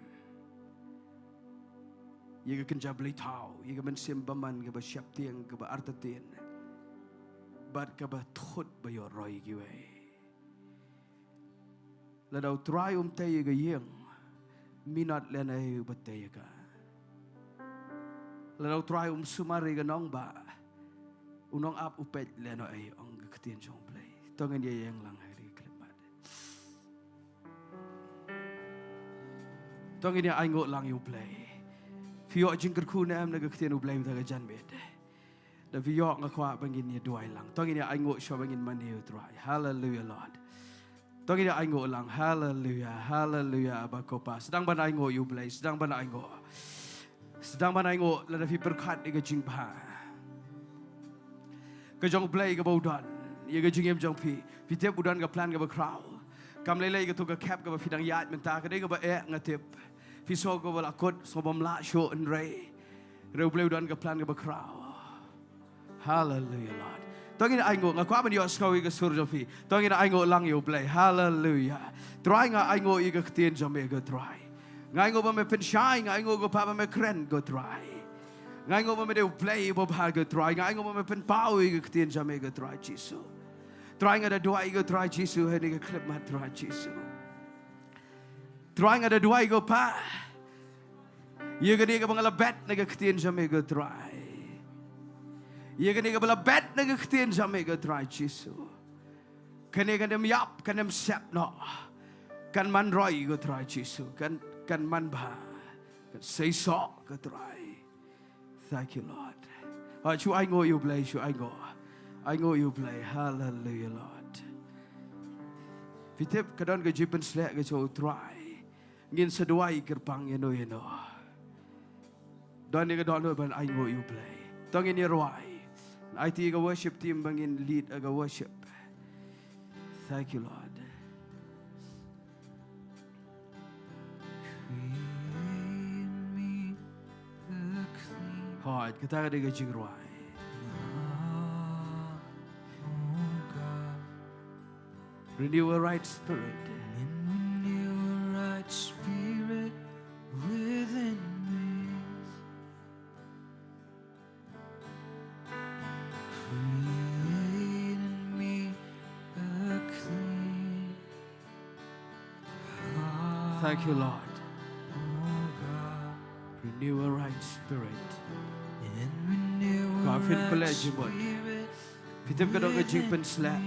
ïa ka kynja blei thaw, ïa ka mynsiem bymman kaba sheptieng, kaba artatien, bad kaba thut ba ïoh roi kiwei. Lada U Trai um tei ïa ka ïing, minot lehnohei uba tei ïa ka. Lada U Trai um sumar ïa ka nongbah, u nongap u peit lehnohei, ong ka ktien jong U Blei. To ngin ïa ïeng lang ha kane ka khyllipmat. To ngin ïa ainguh lang ïa U Blei. Phi ïoh jingkyrkhu ne em na ka ktien U Blei mynta ka janmiet? Da phi ïoh nga kwah ba ngin ïa duwai lang. To ngin ïa ainguh shuwa ba ngin mane ïa U Trai. Hallelujah, Lord. To ngin ïa ainguh lang. Hallelujah, hallelujah, Abba Ko Pa. Sdang ban ainguh ïa U Blei, sdang ban ainguh. Sdang ban ainguh lada phi pyrkhat ïa ka jingbha ka jong U Blei kaba u don ïa ka jingim jong phi. Phi tip u don ka plan kaba khraw. Kam lei lei kato ka khep kaba phi dang ïaid mynta, ka dei kaba eh nga tip. Phi sngew kaba la kut, sngew bym lah shuh, hynrei, hynrei U Blei u don ka plan kaba khraw. Hallelujah, Lord. To ngin ainguh, nga kwah ban ïohsngew ïa ka sur jong phi. To ngin ainguh lang ïa U Blei. Hallelujah. Trai, nga ainguh ïa ka ktien jong me ko Trai. Nga ainguh ba me pynshai, nga ainguh ko Pa ba me kren ko Trai. Nga ainguh ba me dei U Blei uba bha ko Trai. Nga ainguh ba me pynpaw ïa ka ktien jong me ko Trai Jisu. Trai, nga da duwai ko Trai Jisu ha kane ka khyllipmat Trai Jisu. Trai, nga da duwai ko Pa. Ïa kane kaba nga la bet na ka ktien jong me ko Trai. Ïa kane kaba la bet na ka ktien jong me ko Trai Jisu. Kane kan ym ïap, kan ym sep noh. Kan man roi ko Trai Jisu. Kan, kan man bha. Kan seisoh ko Trai. Thank you, Lord. Ah, shu ainguh ïa U Blei, shu ainguh. Ainguh ïa U Blei. Hallelujah, Lord. Phi tip ka don ka jingpynsleh ka jong U Trai. Ngin sa duwai kyrpang ïano ïano. Don ïa ka dohnud ban ainguh ïa U Blei. To ngin ïa rwai. Aiti ka worship team ba ngin lead ka worship. Thank you, Lord. Create in me a clean Hooid, kata ka dei ka jingrwai. Heart, oh God. Renew a right spirit. And renew a right spirit within me. Create in me a clean heart. Thank you, Lord. Oh God. Renew a right spirit. And renew a right spirit within me. Ka phin pynleh jingmut. Phi tip ka don ka jingpynsleh.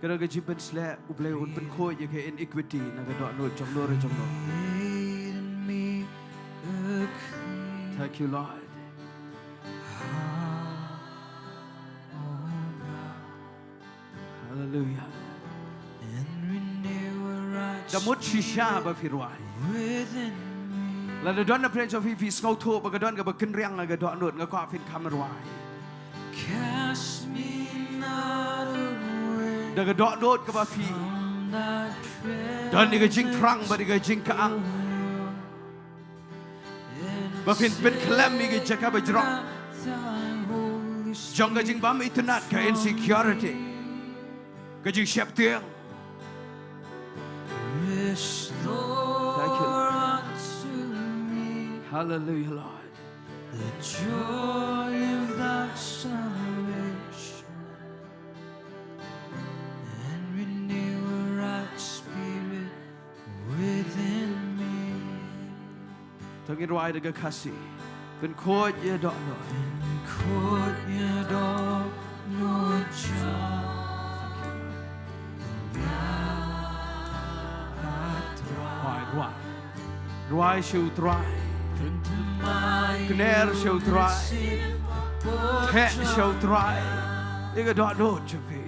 Ka don ka jingpynsleh, U Blei un pynkhuid ïa ka iniquity na ka dohnud jong no re jong no. Thank you, Lord. Hallelujah. Da mut shisha ba phi rwai. Lada don na pdeng jong phi, phi sngewthuh ba ka don kaba kynriang ha ka dohnud, nga kwah phin kham rwai. Cast me not away. Da ka dohnud kaba phi don ïa ka jingthrang bad ïa ka jingkyang, ba phin pynkhlem ïa ka jaka bajrong jong ka jingbym itynnad, ka insecurity, ka jingsheptieng. Thank you, Lord. Hallelujah, Lord. The joy of thy salvation, and renew a right spirit within me. To ngin rwai da ka Khasi. Pynkhuid ïa dohnud. Pynkhuid ïa dohnud jong nga. Rwai, rwai. Rwai sha U Trai. Kner sha U Trai. Theh sha U Trai ïa ka dohnud jong phi.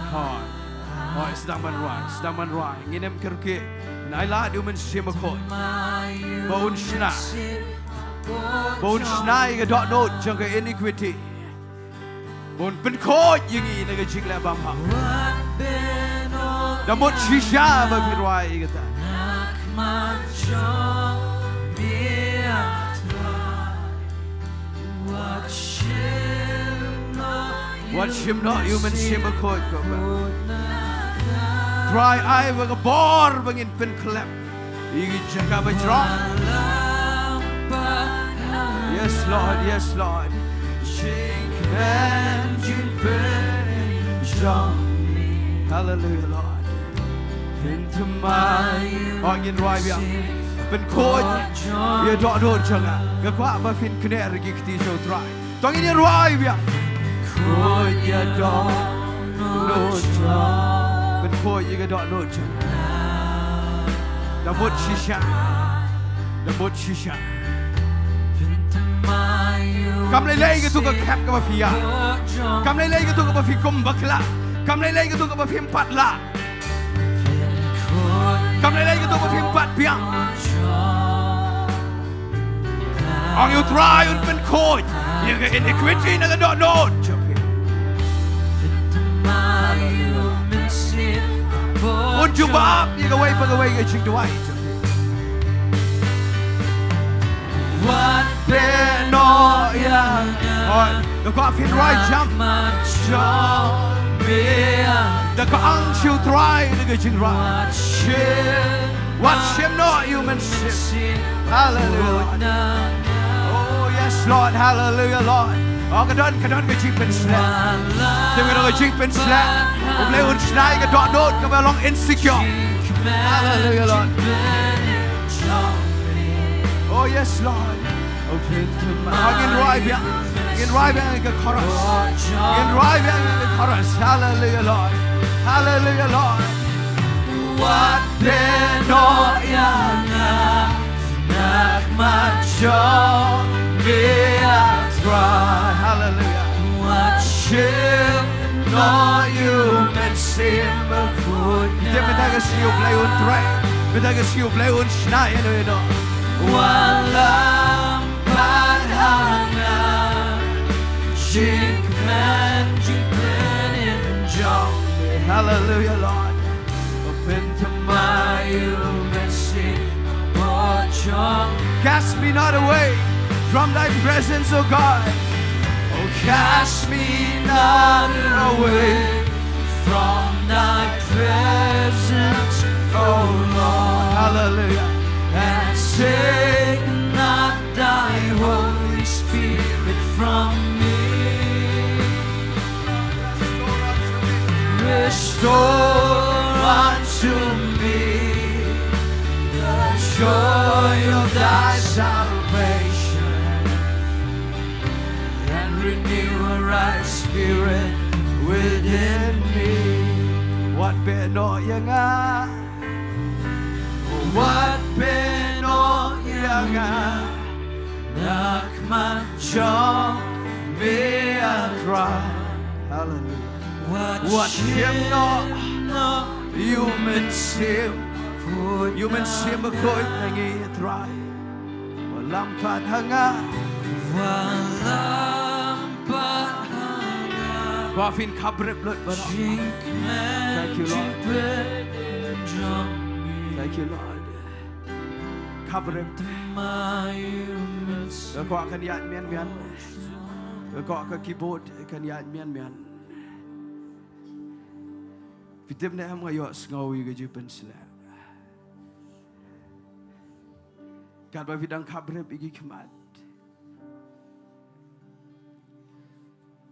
Hooid. Hooid, sdang ban rwai, sdang ban rwai. Ngin ym kyrkieh. Ngin ailad ïa U Mynsiem Bakhuid ba un shna, ba un shna ïa ka dohnud jong ka iniquity. Ba un pynkhuid ïa ngi na ka jingleh bymhok. Da mut shisha ba phi rwai ïa kata. Wat shim noh ïa U Mynsiem Bakhuid, ko Kpa. Trai, ai ba ka bor ba ngin pynkhlem ïa ki jaka bajrong. Yes, Lord. Yes, Lord. Hallelujah, Lord. Oh, ngin rwai biang. Pynkhuid ïa dohnud jong nga. Nga kwah ba phin kner ïa ki kti sha U Trai. To ngin ïa rwai biang. Pynkhuid ïa dohnud jong nga. Pynkhuid ïa ka dohnud jong nga. Da mut shisha. Da mut shisha. Kam lei lei katu ka khep kaba phi ïa. Kam lei lei katu kaba phi kum bakla. Kam lei lei katu kaba phim pat lah. Kam lei lei katu ba phim pat biang. Ong ïa U Trai un pynkhuid ïa ka iniquity na ka dohnud jong phi. Un jubab ïa kawei pa kawei ka jingduwai jong phi. Wat beh noh ïa nga. Hooid, nga kwah phin rwai jam. Da ka ang sha U Trai da ka jingrwai. Wat shim noh ïa U Mynsiem. Hallelujah. Oh yes, Lord. Hallelujah, Lord. Oh, ka don, ka don ka jingpynshlur. Ka don ka jingpynshlur. U Blei un shna ïa ka dohnud kaba long insecure. Hallelujah, Lord. Oh yes, Lord. Oh, ngin rwai biang. Ngin rwai biang ïa ka chorus. Ngin rwai biang ïa ka chorus. Hallelujah, Lord. Hallelujah, Lord. Wat beh noh ïa nga na ka khmat jong me, A Trai. Hallelujah. Wat shim noh ïa U Mynsiem Bakhuid. Te mynta ka sngi U Blei un trei. Mynta ka sngi U Blei un shna ïa no ïa no. Wallam pat ha nga jingkmen jingpynjong. Hallelujah, Lord. Open to my human sin. Cast me not away from thy presence, O God. Oh, cast me not away from thy presence, O Lord. Hallelujah. And take not thy Holy Spirit from me. Restore unto me the joy of thy salvation, and renew a right spirit within me. Wat beh noh ïa nga. Wat beh noh ïa nga. Na khmat jong me, A Trai. Hallelujah. Wat shim noh ïa u Mynsiem. Ïa u Mynsiem Bakhuid na ngi, A Trai. Wallam pat ha nga. Wallam pat ha nga. Kwah phin khap rep lut baroh. Thank you, Lord. Thank you, Lord. Khap rep. Nga kwah kan ïaid mian mian. Nga kwah ka keyboard kan ïaid mian mian. Phi tip ne em, nga ïohsngew ïa ka jingpynshlur. Katba phi dang khap rep ïa ki khmat.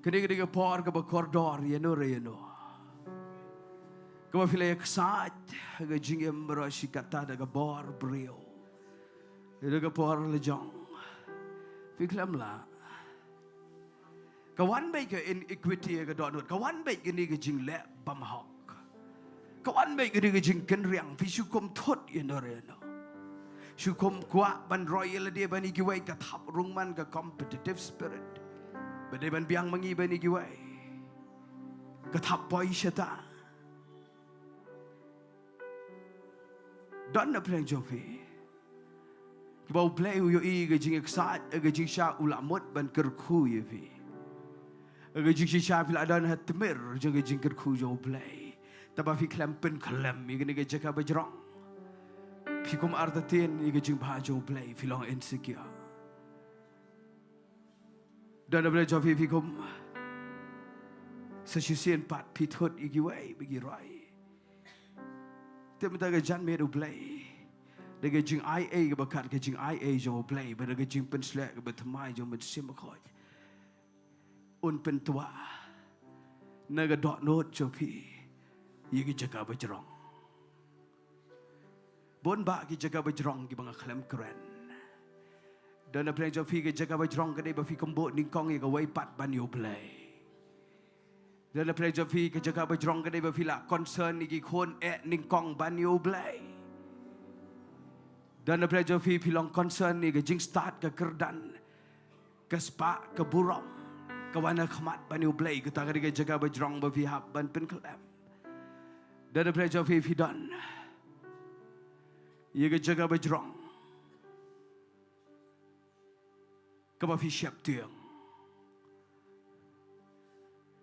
Kane ka dei ka por kaba kordor ïa no re ïa no. Kaba phi la ïaksaid ha ka jingim baroh shi katta da ka bor briew. Ïa ka por la jong. Phi khlem lah. Ka wan beit ka iniquity, ka dohnud. Ka wan beit kane ka jingleh bymhok. Ka wan beit kane ka jingkynriang. Phi shu kum thut ïa no re ïa no. Shu kum kwah ban roi ïa lade ban ïa kiwei, ka thap rung man ka competitive spirit. Ba dei ban biang ma ngi ban ïa kiwei. Ka thap poi shata. Don na pdeng jong phi kiba U Blei u ïohi ka jingïaksaid, ka jingshah, u la mut ban kyrkhu ïa phi. Ka jingshisha phi la don ha tmier jong ka jingkyrkhu jong U Blei. Tangba phi khlem pynkhlem ïa kane ka jaka bajrong. Phi kum artatien ïa ka jingbha jong U Blei, phi long insecure. Don na pdeng jong phi, phi kum sa shisien pat phi thut ïa kiwei ba ki roi. Te mynta ka janmiet U Blei, da ka jingaiei kaba kat ka jingaiei jong U Blei, bad da ka jingpynshlur kaba thymmai jong U Mynsiem Bakhuid, un pyntwa na ka dohnud jong phi ïa ki jaka bajrong. Bun bah ki jaka bajrong kiba nga khlem kren. Don na pdeng jong phi ka jaka bajrong ka dei ba phi kynboh nyngkong ïa kawei pat ban ïa U Blei. Don na pdeng jong phi ka jaka bajrong ka dei ba phi la concern ïa ki khun eh nyngkong ban ïa U Blei. Don na pdeng jong phi phi long concern ïa ka jingstad, ka kyrdan, ka spah, ka burom, ka wan ha khmat ban ïa U Blei. Kata ka dei ka jaka bajrong ba phi hap ban pynkhlem. Don na pdeng jong phi phi don ïa ka jaka bajrong kaba phi sheptieng.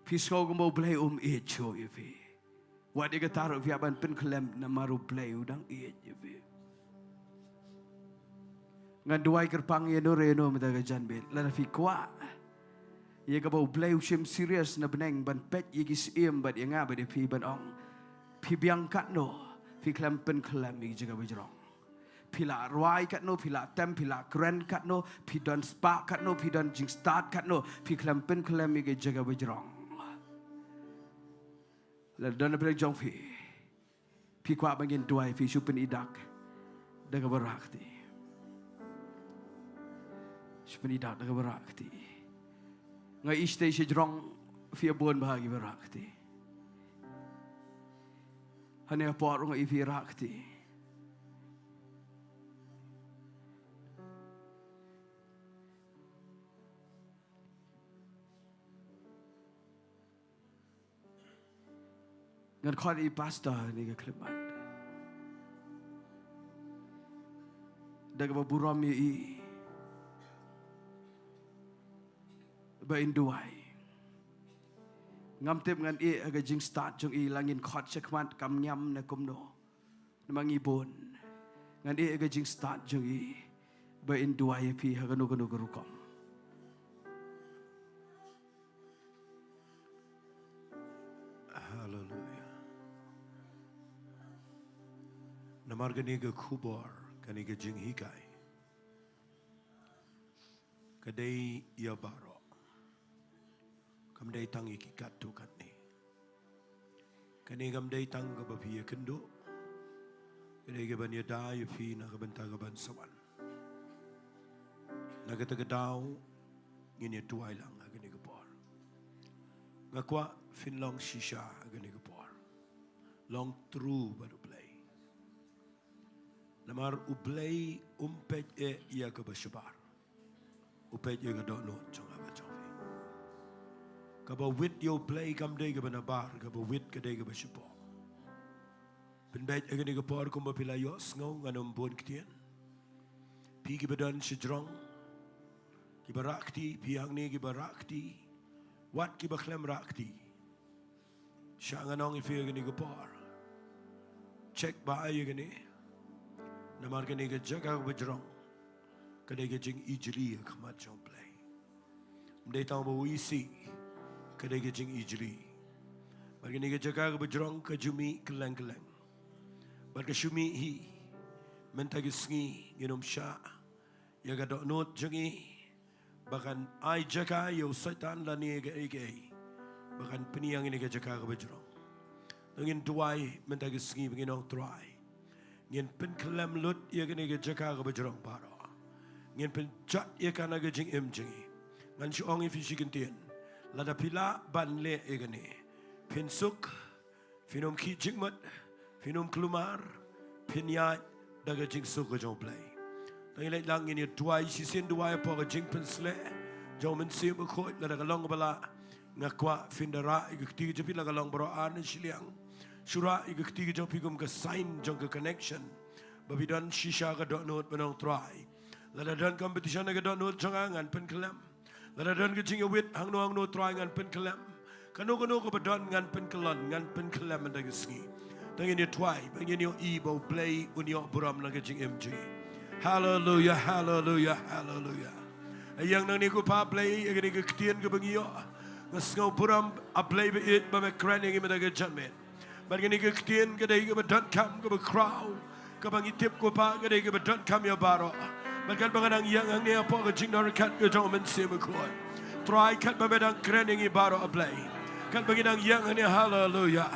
Phi sngew kumba U Blei um ïeit shuh ïa phi. Wat ïa kata ruh phi hap ban pynkhlem namar U Blei u dang ïeit ïa phi. Ngan duwai kyrpang ïa no re no mynta ka janmiet, lada phi kwah ïa kaba U Blei u shim serious na bneng ban peit ïa ki syiem bad ïa nga bad ïa phi ban ong, phi biang katno, phi khlem pynkhlem ïa ki jaka bajrong. Phi la rwai katno, phi la tem, phi la kren katno, phi don spah katno, phi don jingstad katno, phi khlem pynkhlem ïa ki jaka bajrong. Lada don na pdeng jong phi, phi kwah ba ngin duwai, phi shu pyni dak da kaba rah kti. Shu pyni dak da kaba rah kti. Nga ïohi shatei shajrong phi ïa bun bha kiba rah kti. Hangne hapoh ruh nga ïohi phi rah kti. Ngan khot ïa i pastor ha kane ka khyllipmat da kaba burom ïa i ba in duwai. Ngam tip ngan ïeh ha ka jingstad jong i, la ngin khot shakhmat kam ngiam ne kumno. Namar ngi bun. Ngan ïeh ha ka jingstad jong i ba in duwai ïa phi ha kano kano ka rukom. Haleluia. Namar kane ka khubor, kane ka jinghikai, ka dei ïa baroh. Kam dei tang ïa ki katto katne. Kane kam dei tang kaba phi ïakynduh. Ka dei kaban ïada ïa phi na ka bynta kaban sa wan. Na kata ka daw ngin ïa duwai lang ha kane ka por. Nga kwah phin long shisha ha kane ka por. Long true bad U Blei. Namar U Blei um peit eh ïa kaba shabar. U peit ïa ka dohnud jong nga bad jong phi. Kaba wit ïa U Blei kam dei kaba nabar, kaba wit ka dei kaba shapoh. Pynbeit ha kane ka por kumba phi la ïohsngew, ngan ym bun ktien. Phi kiba don shajrong, kiba rah kti, phi hangne kiba rah kti, wat kiba khlem rah kti. Sha ngan ong ïa phi ha kane ka por, check bha ïa kane. Namar kane ka jaka kaba jrong ka dei ka jingijli ha khmat jong U Blei. Ym dei tang ba u isih, ka dei ka jingijli. Bad kane ka jaka kaba jrong ka ju mih kylleng kylleng. Bad ka shu mih hi, mynta ka sngi ngin ym shah ïa ka dohnud jong ngi ba kan ai jaka ïa u Soitan lane kaei kaei ba kan pynïeng ïa kane ka jaka kaba jrong. To ngin duwai mynta ka sngi ba ngin ong Trai, ngin pynkhlem lut ïa kane ka jaka kaba jrong baroh. Ngin pynjot ïa ka na ka jingim jong ngi. Ngan shu ong ïa phi shi kyntien. Lada phi lah ban leh ïa kane, phin suk, phin ym khih jingmut, phin ym kulmar, phin ïaid da ka jingsuk ka jong U Blei. To ngin leit lang, ngin ïa duwai shisien, duwai hapoh ka jingpynsleh jong U Mynsiem Bakhuid. Lada ka long kaba lah, nga kwah phin da rah ïa ka kti ka jong phi, la ka long baroh ar ne shiliang. Shu rah ïa ka kti ka jong phi kum ka sign jong ka connection ba phi don shisha ka dohnud ban ong Trai, lada don competition ha ka dohnud jong nga, ngan pynkhlem. Lada don ka jingïawit hangno hangno, Trai, ngan pynkhlem. Kano kano kaba don, ngan pynkyllon, ngan pynkhlem mynta ka sngi. To ngin ïa duwai, ba ngin ïohi ba U Blei un ïoh burom na ka jingim jong ngi. Haleluia, haleluia, haleluia. Ïa ngi nangne ko Pa Blei, ïa kane ka ktien kaba ngi ïoh, nga sngew burom, A Blei ba ïeit, ba me kren ïa ngi mynta ka janmiet. Bad kane ka ktien ka dei kaba donkam, kaba khraw, kaba ngi tip ko Pa ka dei kaba donkam ïa baroh. Bad katba nga dang ïeng hangne hapoh ka jingdonkam ka jong U Mynsiem Bakhuid, Trai, katba me dang kren ïa ngi baroh, A Blei, katba ngi dang ïeng hangne, haleluia.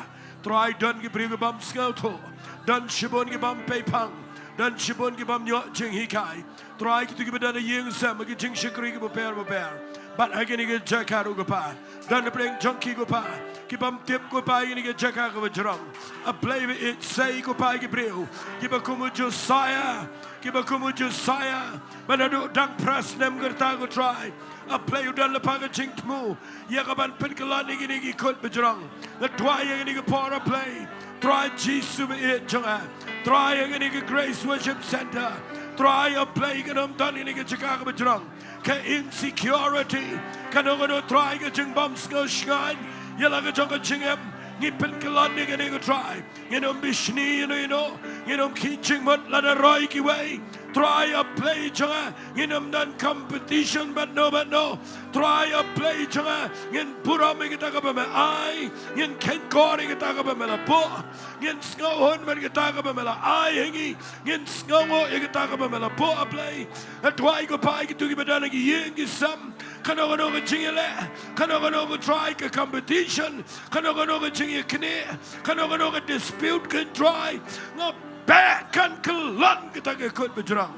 Trai, don ki briew ki bym sngewthuh, don shibun ki bym pei phang, don shibun ki bym ïoh jinghikai. Trai, kito kiba don ha ïing sem, ha ki jingshakri kiba pher bapher, bad ha kine ki jaka ruh ko Pa, don hapdeng jong ki ko Pa, ki bym tip ko Pa ïa kine ki jaka kaba jrong. A Blei ba ïeit, sei ko Pa ïa ki briew kiba kum u Josiah, kiba kum u Josiah, ba naduh dang phra snem ka rta ko Trai, A Blei, u don lypa ka jingthmu ïa kaban pynkyllon ïa kine ki khun bajrong. Nga duwai ïa kane ka por, A Blei, Trai Jisu ba ïeit jong nga, Trai, ïa kane ka Grace Worship Centre, Trai, A Blei, kan ym don ïa kane ka jaka kaba jrong. Ka insecurity, kano kano, Trai, ka jingbym sngewshngaiñ ïa la ka jong ka jingim, ngi pynkyllon ïa kane ko Trai. Ngin ym bishni ïano ïano, ngin ym khih jingmut lada roi kiwei. Trai, A Blei jong nga, ngin ym don competition bad no bad no. Trai, A Blei jong nga, ngin burom ïa kata kaba me ai, ngin kheiñkor ïa kata kaba me la buh, ngin sngewhun bad kata kaba me la ai ha ngi, ngin sngewnguh ïa kata kaba me la buh, A Blei. Nga duwai ko Pa ïa kito kiba don ha ki ïing ki sem, kano kano ka jingïaleh, kano kano ko Trai ka competition, kano kano ka jingïaknieh, kano kano ka dispute, ko Trai, nga beh kan kyllon kata ka khun bajrong.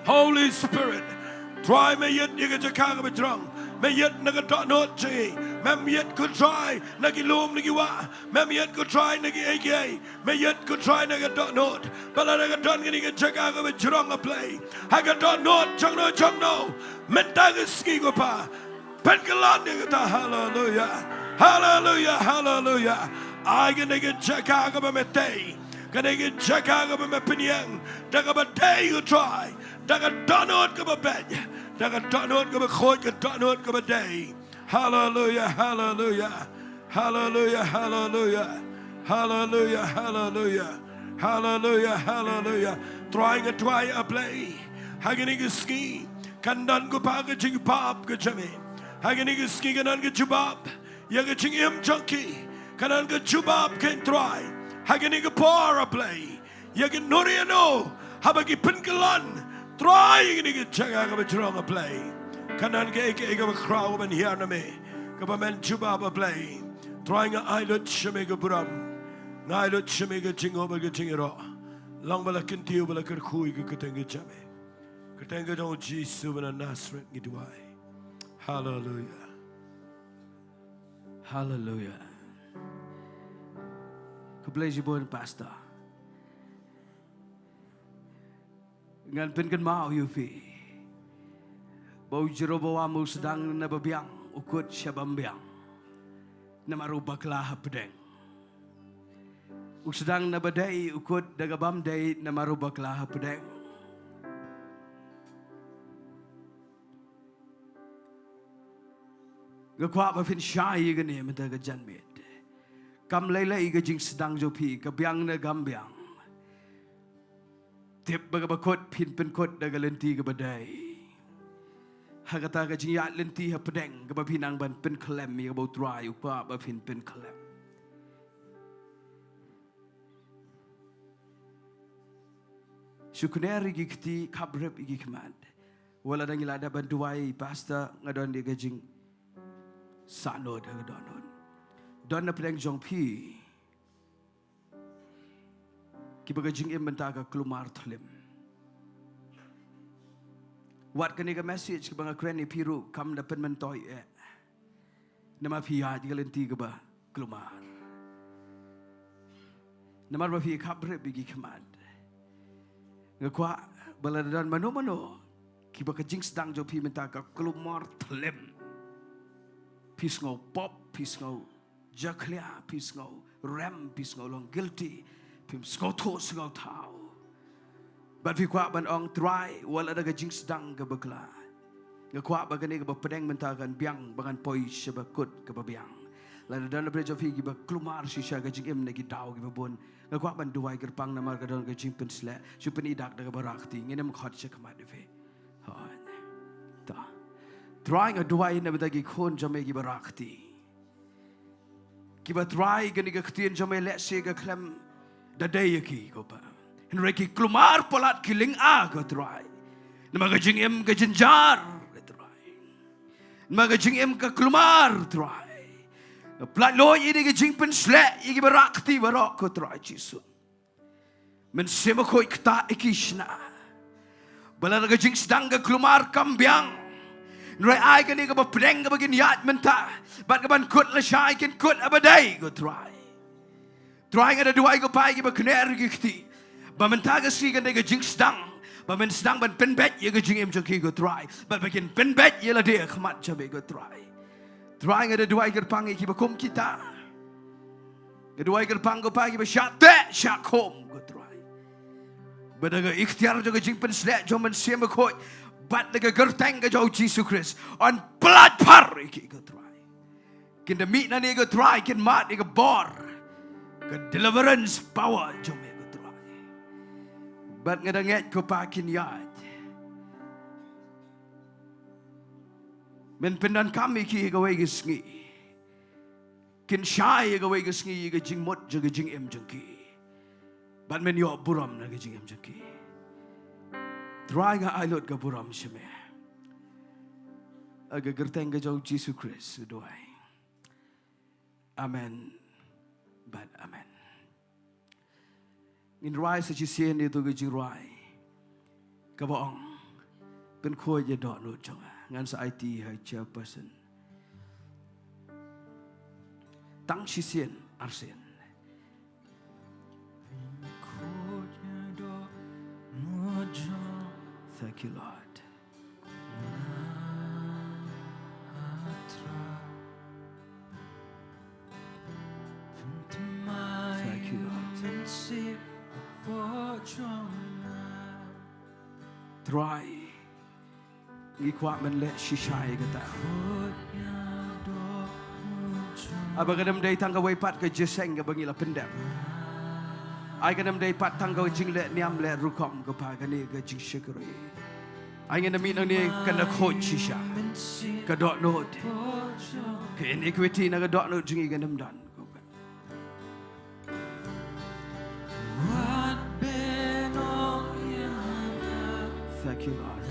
Holy Spirit, Trai, me ïeit ïa ka jaka kaba jrong, me ïeit na ka dohnud jong ngi, mem ïeit ko Trai na ki lum na ki wah, mem ïeit ko Trai na kiei kiei, me ïeit ko Trai na ka dohnud. Ba lada ka don kane ka jaka kaba jrong, A Blei, ha ka dohnud jongno jongno, mynta ka sngi ko Pa, pynkyllon ïa kata. Haleluia. Haleluia. Haleluia. Ai kane ka jaka kaba me tei, kane ka jaka kaba me pynïeng da kaba dei, ko Trai, da ka dohnud kaba beit, da ka dohnud kaba khuid, ka dohnud kaba dei. Haleluia, haleluia. Haleluia, haleluia. Haleluia, haleluia. Haleluia, haleluia. Trai, nga duwai, A Blei, ha kane ka sngi kan don, ko Pa, ka jingbam ka jong me. Ha kane ka sngi kan don ka jubab ïa ka jingim jong ki. Kan don ka jubab, ko Trai, ha kane ka por, A Blei, ïa kino kino haba ki pynkylla, Trai, ïa kane ka jaka kaba jrong, A Blei. Kan don kaei kaei kaba khraw ban hiar na me, kaba men jubab, A Blei. Trai, nga ai lut sha me ka burom, nga ai lut sha me ka jingnguh bad ka jingïaroh. Long ba la kyntiew, ba la kyrkhu ïa ka kyrteng ka jong me. Kyrteng ka jong U Jisu ba na Nasareth ngi duwai. Haleluia. Haleluia. Khublei shibun, Pastor. Ngan pynkynmaw ïa phi ba u Jeroboam u sdang na ba biang, u kut sha bym biang, namar u bakla hapdeng. U sdang na ba dei, u kut da ka bym dei, namar u bakla hapdeng. Nga kwah ba phin shai ïa kane mynta ka janmiet. Kam lei lei ka jingsdang jong phi, ka biang ne kam biang, tip ba kaba kut phin pynkut da ka lynti kaba dei. Ha kata ka jingïaid lynti hapdeng kaba phi nang ban pynkhlem ïa kaba U Trai u kwah ba phin pynkhlem. Shu kner ïa ki kti, khaprip ïa ki khmat. Wat la dang, ngi la dep ban duwai, Pastor, nga don ïa ka jingsahnud ha ka dohnud. Don na pdeng jong phi kiba ka jingim mynta ka kulmar thlem. Wat kane ka message kaba nga kren ïa phi ruh kam da pynmyntoi eh. Namar phi ïaid ka lynti kaba kulmar. Namar ba phi khaprip ïa ki khmat. Nga kwah ba lada don mano mano kiba ka jingsdang jong phi mynta ka kulmar thlem, phi sngew pop, phi sngew jakhlia, phi sngew rem, phi sngew long guilty, phim sngewthuh sngewthaw, bad phi kwah ban ong, Trai, wat la da ka jingsdang kaba bakla, nga kwah ba kane kaba pdeng mynta kan biang, ba ngan poi sha ba kut kaba biang. Lada don na pdeng jong phi kiba kulmar shisha ka jingim na ki daw kiba bun, nga kwah ban duwai kyrpang namar ka don ka jingpynsleh. Shu pyni dak da kaba rah kti, ngin ym khot sha khmat ïa phi. Hooid. Ta. Trai, nga duwai na bynta ki khun jong me kiba rah kti, kiba, Trai, kane ka ktien jong me lehse ka khlem da dei ïa ki, ko Pa. Hynrei ki kulmar palat, ki lynga, ko Trai, namar ka jingim ka jynjar, ko Trai, namar ka jingim ka kulmar, Trai. Nga pynlait ïa kane ka jingpynsleh ïa kiba rah kti baroh, ko Trai Jisu. Mynsiem Bakhuid, ktah ïa ki, shna ba lada ka jingsdang ka kulmar kam biang, hynrei ai kane kaba pdeng kaba kin ïaid mynta bad kaban kut lashai kin kut ha ba dei, ko Trai. Trai, nga da duwai, ko Pa, ïa kiba kner ïa ki kti, ba mynta ka sngi kan dei ka jingsdang ba men sdang ban pynbeit ïa ka jingim jong ki, ko Trai, bad ba kin pynbeit ïa lade ha khmat jong me, ko Trai. Trai, nga da duwai kyrpang ïa kiba kum kita. Nga duwai kyrpang, ko Pa, kiba shah teh shah khum, ko Trai, ba da ka iktiar jong ka jingpynsleh jong Mynsiem Bakhuid bad da ka kyrteng ka jong U Jisu Khrist, yn pynlait phar ïa ki, ko Trai. Kin da mih nangne, ko Trai, kin mad ïa ka bor, ka deliverance power jong me, ko Trai. Bad nga da ngeit, ko Pa, kin ïaid. Men pyndonkam ïa ki ha kawei ka sngi. Kin shai ha kawei ka sngi ïa ka jingmut jong ka jingim jong ki, bad men ïoh burom na ka jingim jong ki. Trai, nga ai lut ka burom sha me. Ha ka kyrteng ka jong U Jisu Khrist nga duwai. Amen bad amen. Ngin rwai sa shisien ïa uto ka jingrwai kaba ong, Pynkhuid ïa ka dohnud jong nga. Ngan sa aiti ha i chairperson. Tang shisien arsien. Pynkhuid ïa ka dohnud jong nga. Thank you, Lord. Trai, ngi kwah ban leh shisha ïa kata. Haba kan ym dei tang kawei pat ka jingïaseng kaba ngi la pyndep. Ai kan ym dei pat tang ka jingleh niam leh rukom, ko Pa, kane ka jingshakri. Ai ngin ym mih nangne kan da khuid shisha ka dohnud. Ka iniquity na ka dohnud jong ngi kan ym don, ko Pa. Thank you, Lord.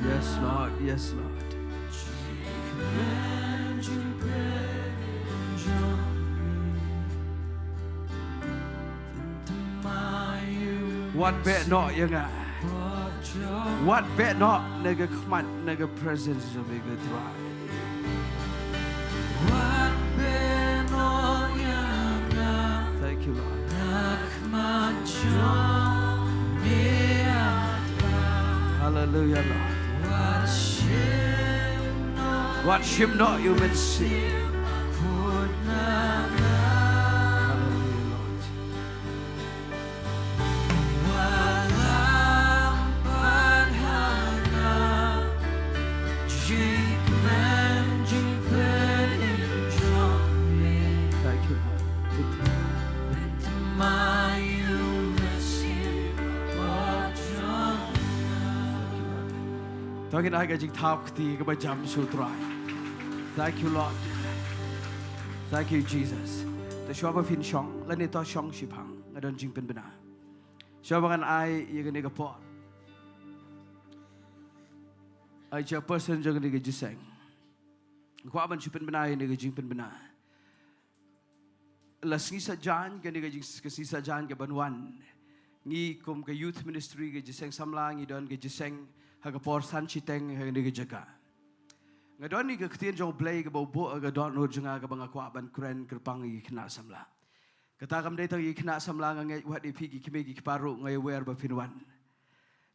Yes, Lord. Yes, Lord. Wat beh noh ïa nga. Wat beh noh na ka khmat, na ka presence jong me, ko Trai. Thank you, Lord. Hallelujah, Lord. Wat shim noh ïa u Mynsiem. Hallelujah, Lord. Thank you, Lord. To ngin ai ka jingthap kti kaba jam sha u Trai. Thank you, Lord. Thank you, Jesus. Te shuwa ba phin shong, lane to shong shiphang, nga don jingpynbna. Shuwa ba ngan ai ïa kane ka por, ai chairperson jong kane ka jingïaseng, kwah ban shu pynbna ïa kane ka jingpynbna. La sngi Saitjaiñ, kane ka jing, ka sngi Saitjaiñ kaban wan, ngi kum ka youth ministry, ka jingïaseng samla, ngi don ka jingïaseng ha ka por san shiteng ha kane ka jaka. Nga don ïa ka ktien jong U Blei kaba u buh ha ka dohnud jong nga, kaba nga kwah ban kren kyrpang ïa ki khynnah samla. Kata kam dei tang ïa ki khynnah samla, nga ngeit wat ïa phi ki kmie ki kpa ruh, nga ïawer ba phin wan.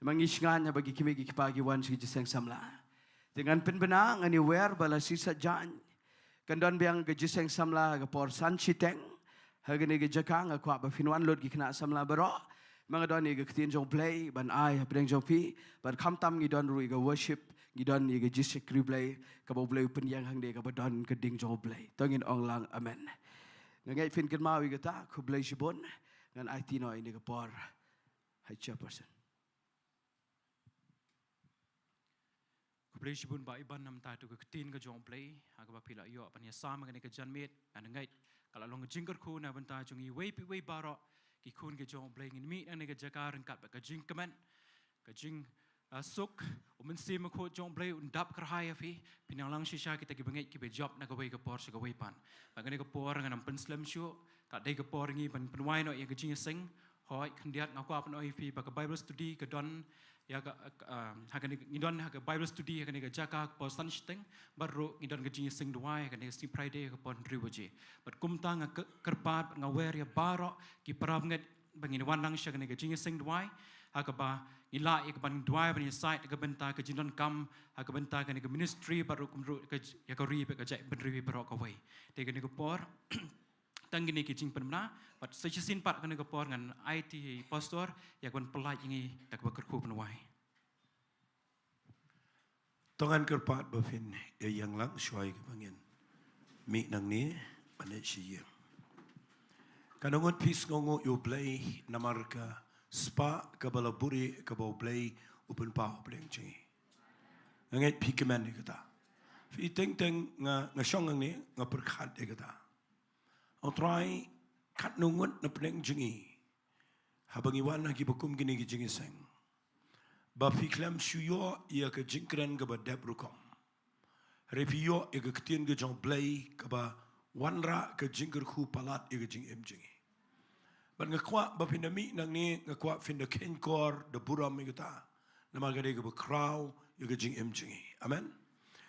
Namar ngi shngaiñ haba ki kmie ki kpa ki wan sha ka jingïaseng samla. Te ngan pynbna, ngan ïawer ba la sngi Saitjaiñ kan don biang ka jingïaseng samla ha ka por san shiteng ha kane ka jaka. Nga kwah ba phin wan lut ki khynnah samla baroh. Ma nga don ïa ka ktien jong U Blei ban ai hapdeng jong phi, bad khamtam ngi don ruh ïa ka worship, ngi don ïa ka jingshakri Blei, kaba U Blei u pynïeng hangne, kaba don ka ding jong U Blei. To ngin ong lang amen. Nga ngeit phin kynmaw ïa kata, khublei shibun. Ngan aiti noh ïa kane ka por ha i chairperson. Khublei shibun Bah Iban namar ïa ka ktien ka jong U Blei, ha kaba phi la ïoh ban ïasam ha kane ka janmiet, ngan ngeit ka la long ka jingkyrkhu na bynta jong iwei pa iwei baroh ki khun ki jong U Blei. Ngin mih na kane ka jaka ryngkat bad ka jingkmen, ka jing, ah, suk, U Mynsiem Bakhuid jong U Blei un dap kyrhai ïa phi, phin nang lang shisha kita ki bangeit kiba jop na kawei ka por sha kawei pat. Bad kane ka por ngan ym pynslem shuh, ka dei ka por ngi ban pynwai noh ïa ka jingïaseng. Hooid, khyndiat nga kwah ban ong ïa phi ba ka Bible study ka don ïa ka, ah, ha kane, ngi don ha ka Bible study ha kane ka jaka ka por san shiteng, bad ruh ngi don ka jingïaseng duwai ha kane ka sngi Friday ha ka por hynriew baje. Bad kumta nga kyrpad, nga wer ïa baroh ki para bangeit ba ngin wan lang sha kane ka jingïaseng duwai, ha kaba ngi lah ïa ka ban duwai ban ïasaid ïa ka bynta ka jingdonkam, ha ka bynta kane ka ministry, bad ruh kum ruh ka j-, ïa ka ri bad ka jaitbynriew baroh kawei. Te kane ka por, tang kine ki jingpynbna, bad sa shisien pat kane ka por ngan aiti ïa i pastor ïa ka ban pynlait ïa ngi da kaba kyrkhu pynwai. To ngan kyrpad ba phin ïa ïeng lang shuwa ïa kaba ngin mih nangne ban ïa shi ïeng. Katno ngut phi sngewnguh ïa U Blei namar ka spah kaba la buhrieh kaba U Blei u pynpaw hapdeng jong ngi. Nga ngeit phi kmen ïa kata. Phi teng teng nga, nga shong hangne nga pyrkhat ïa kata. Ong Trai, katno ngut na pdeng jong ngi, haba ngi wan ha kiba kum kine ki jingïaseng, ba phi khlem shu ïoh ïa ka jingkren kaba dep rukom. Hynrei phi ïoh ïa ka ktien ka jong U Blei kaba wanrah ka jingkyrkhu palat ïa ka jingim jong ngi. Bad nga kwah ba phin da mih nangne, nga kwah phin da kheiñkor, da burom ïa kata. Namar ka dei kaba khraw ïa ka jingim jong ngi. Amen.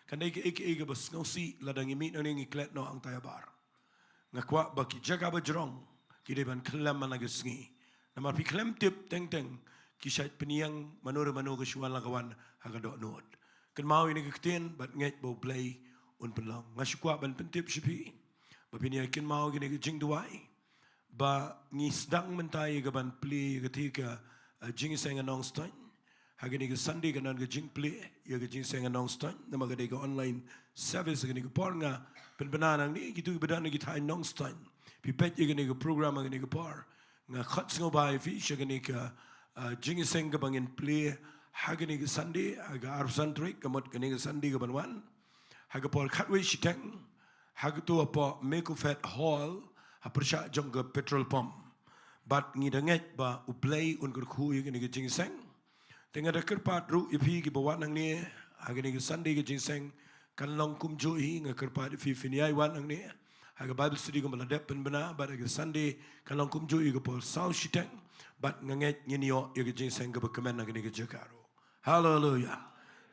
Kan dei kaei kaei kaba sngewsih lada ngi mih nangne ngi klet noh hangta ïa bar. Nga kwah ba ki jaka ba jrong, Ki dei ban khlem man la ka sngi. Namar phi khlem tip teng teng ki shait pynïeng mano re mano ka shu wan la ka wan ha ka dohnud. Kynmaw ïa kane ka ktien bad ngeit ba U Blei un pynlong. Nga shu kwah ban pyntip sha phi ba phin ïa kynmaw ïa kane ka jingduwai ba ngi sdang mynta ïa ka ban plie ïa ka thie ka, eh, jingïaseng ha Nongstoiñ. Ha kane ka Sunday ka don ka jingplie ïa ka jingïaseng ha Nongstoiñ, namar ka dei ka online service ha kane ka por. Nga pynbna nangne kito kiba don ha ki thaiñ Nongstoiñ, phi peit ïa kane ka program ha kane ka por. Nga khot sngewbha ïa phi sha kane ka, ah, jingïaseng kaba ngin plie ha kane ka Sunday, ha ka arphew san tarik, ka mut kane ka Sunday kaban wan, ha ka por khatwei shiteng, ha kato hapoh Mekufet Hall, ha pyrshah jong ka petrol pump. Bad ngi da ngeit ba U Blei un kyrkhu ïa kane ka jingïaseng. Te nga da kyrpad ruh ïa phi kiba wan hangne ha kane ka Sunday ka jingïaseng kan long kumjuh hi. Nga kyrpad ïa phi phin ïai wan hangne ha ka Bible study kumba la dep pynbna, bad ha ka Sunday kan long kumjuh ïa ka por saw shiteng. Bad nga ngeit ngin ïoh ïa ka jingïaseng kaba kmen ha kane ka jaka ruh. Haleluia.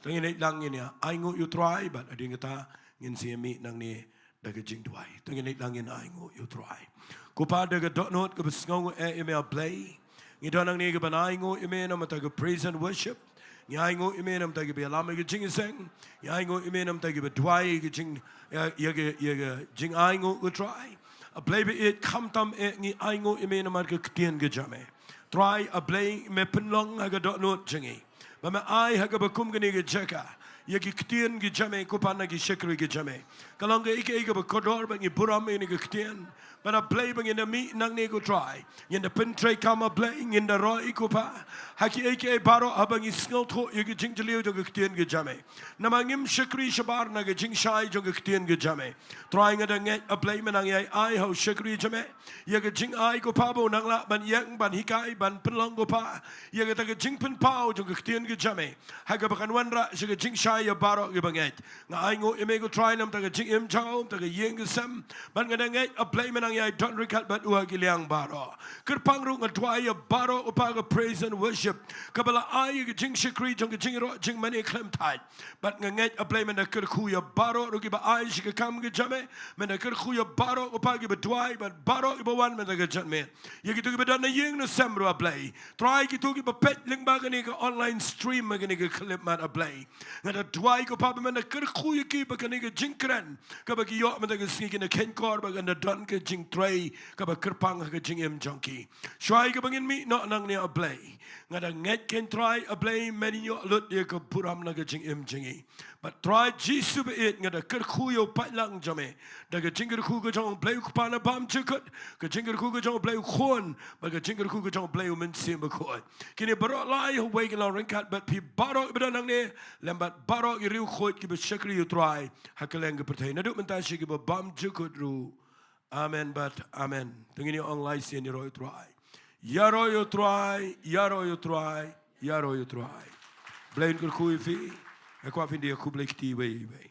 Te ngin ïa lang ngin ïa ainguh ïa U Trai bad hadien kata ngin sa ïa mih nangne da ka jingduwai. Te ngin ïa lang ngin ainguh ïa U Trai. Ko Pa, da ka dohnud kaba sngewnguh eh ïa me A Blei, ngi don nangne kaban ainguh ïa me namar ka praise and worship. Ngi ainguh ïa me namar kiba ïalam ïa ka jingïaseng. Ngi ainguh ïa me namar kiba duwai ïa ka jing, ïa, ïa ka, ïa ka jingainguh, ko Trai. A Blei ba ïeit, khamtam eh ngi ainguh ïa me namar ka ktien ka jong me. Trai A Blei, me pynlong ha ka dohnud jong ngi ba me ai ha kaba kum kane ka jaka ïa ki ktien ki jong me, ko Pa, na ki shakri ki jong me. Ka long kaei kaei kaba kordor ba ngi burom ïa kane ka ktien. Bad A Blei, ba ngin da mih nangne, ko Trai, ngin da pyntreikam, A Blei, ngin da roi, ko Pa, ha kiei kiei baroh haba ngi sngewthuh ïa ka jingjylliew jong ka ktien ka jong me. Namar ngim shakri shabar na ka jingshai jong ka ktien ka jong me. Trai, nga da ngeit, A Blei, me nang ïai ai ha u shakri jong me ïa ka jingai, ko Pa, ba u nang lah ban ïeng, ban hikai, ban pynlong, ko Pa, ïa kata ka jingpynpaw jong ka ktien ka jong me ha kaba kan wanrah sha ka jingshai ïa baroh kiba ngeit. Nga ainguh ïa me, ko Trai, namar ka jingim jong u, namar ka ïing ka sem. Bad nga da ngeit, A Blei, me nang ïai don ryngkat bad u ha ki liang baroh. Kyrpang ruh, nga duwai ïa baroh, ko Pa, ka praise and worship kaba la ai ïa ka jingshakri jong ka jingïaroh jingmane khlem thait. Bad nga ngeit, A Blei, men da kyrkhu ïa baroh ruh kiba ai sha ka kam ka jong me. Men da kyrkhu ïa baroh, ko Pa, kiba duwai, bad baroh kiba wan mynta ka janmiet. Ïa kito kiba don na ïing na sem ruh, A Blei. Trai, kito kiba peit lyngba kane ka online stream, kane ka khyllipmat, A Blei, nga da duwai, ko Pa, ba men da kyrkhu ïa ki ba kane ka jingkren kaba ki ïoh mynta ka sngi kin da kheiñkor, ba kan da don ka jingtrei kaba kyrpang ha ka jingim jong ki. Shuwa kaba ngin mih noh nangne, A Blei, nga da ngeit, ko Trai, A Blei, men ïoh lut ïa ka burom na ka jingim jong ngi. Bad Trai Jisu ba ïeit, nga da kyrkhu ïa u paidlang jong me da ka jingkyrkhu ka jong U Blei U Kpa na bymjukut, ka jingkyrkhu ka jong U Blei U Khun, bad ka jingkyrkhu ka jong U Blei U Mynsiem Bakhuid. Kine baroh lai ha uwei kin long ryngkat bad phi baroh kiba don nangne, lem bad baroh ki riewkhuid kiba shakri ïa U Trai ha kylleng ka pyrthei, naduh mynta sha kiba bymjukut ruh. Amen bad amen. Te ngin ïa ong lai sien: Ïaroh ïa U Trai, ïaroh ïa U Trai, ïaroh ïa U Trai, ïaroh ïa U Trai. Blei un kyrkhu ïa phi. Nga kwah phin da ïakhublei kti iwei iwei.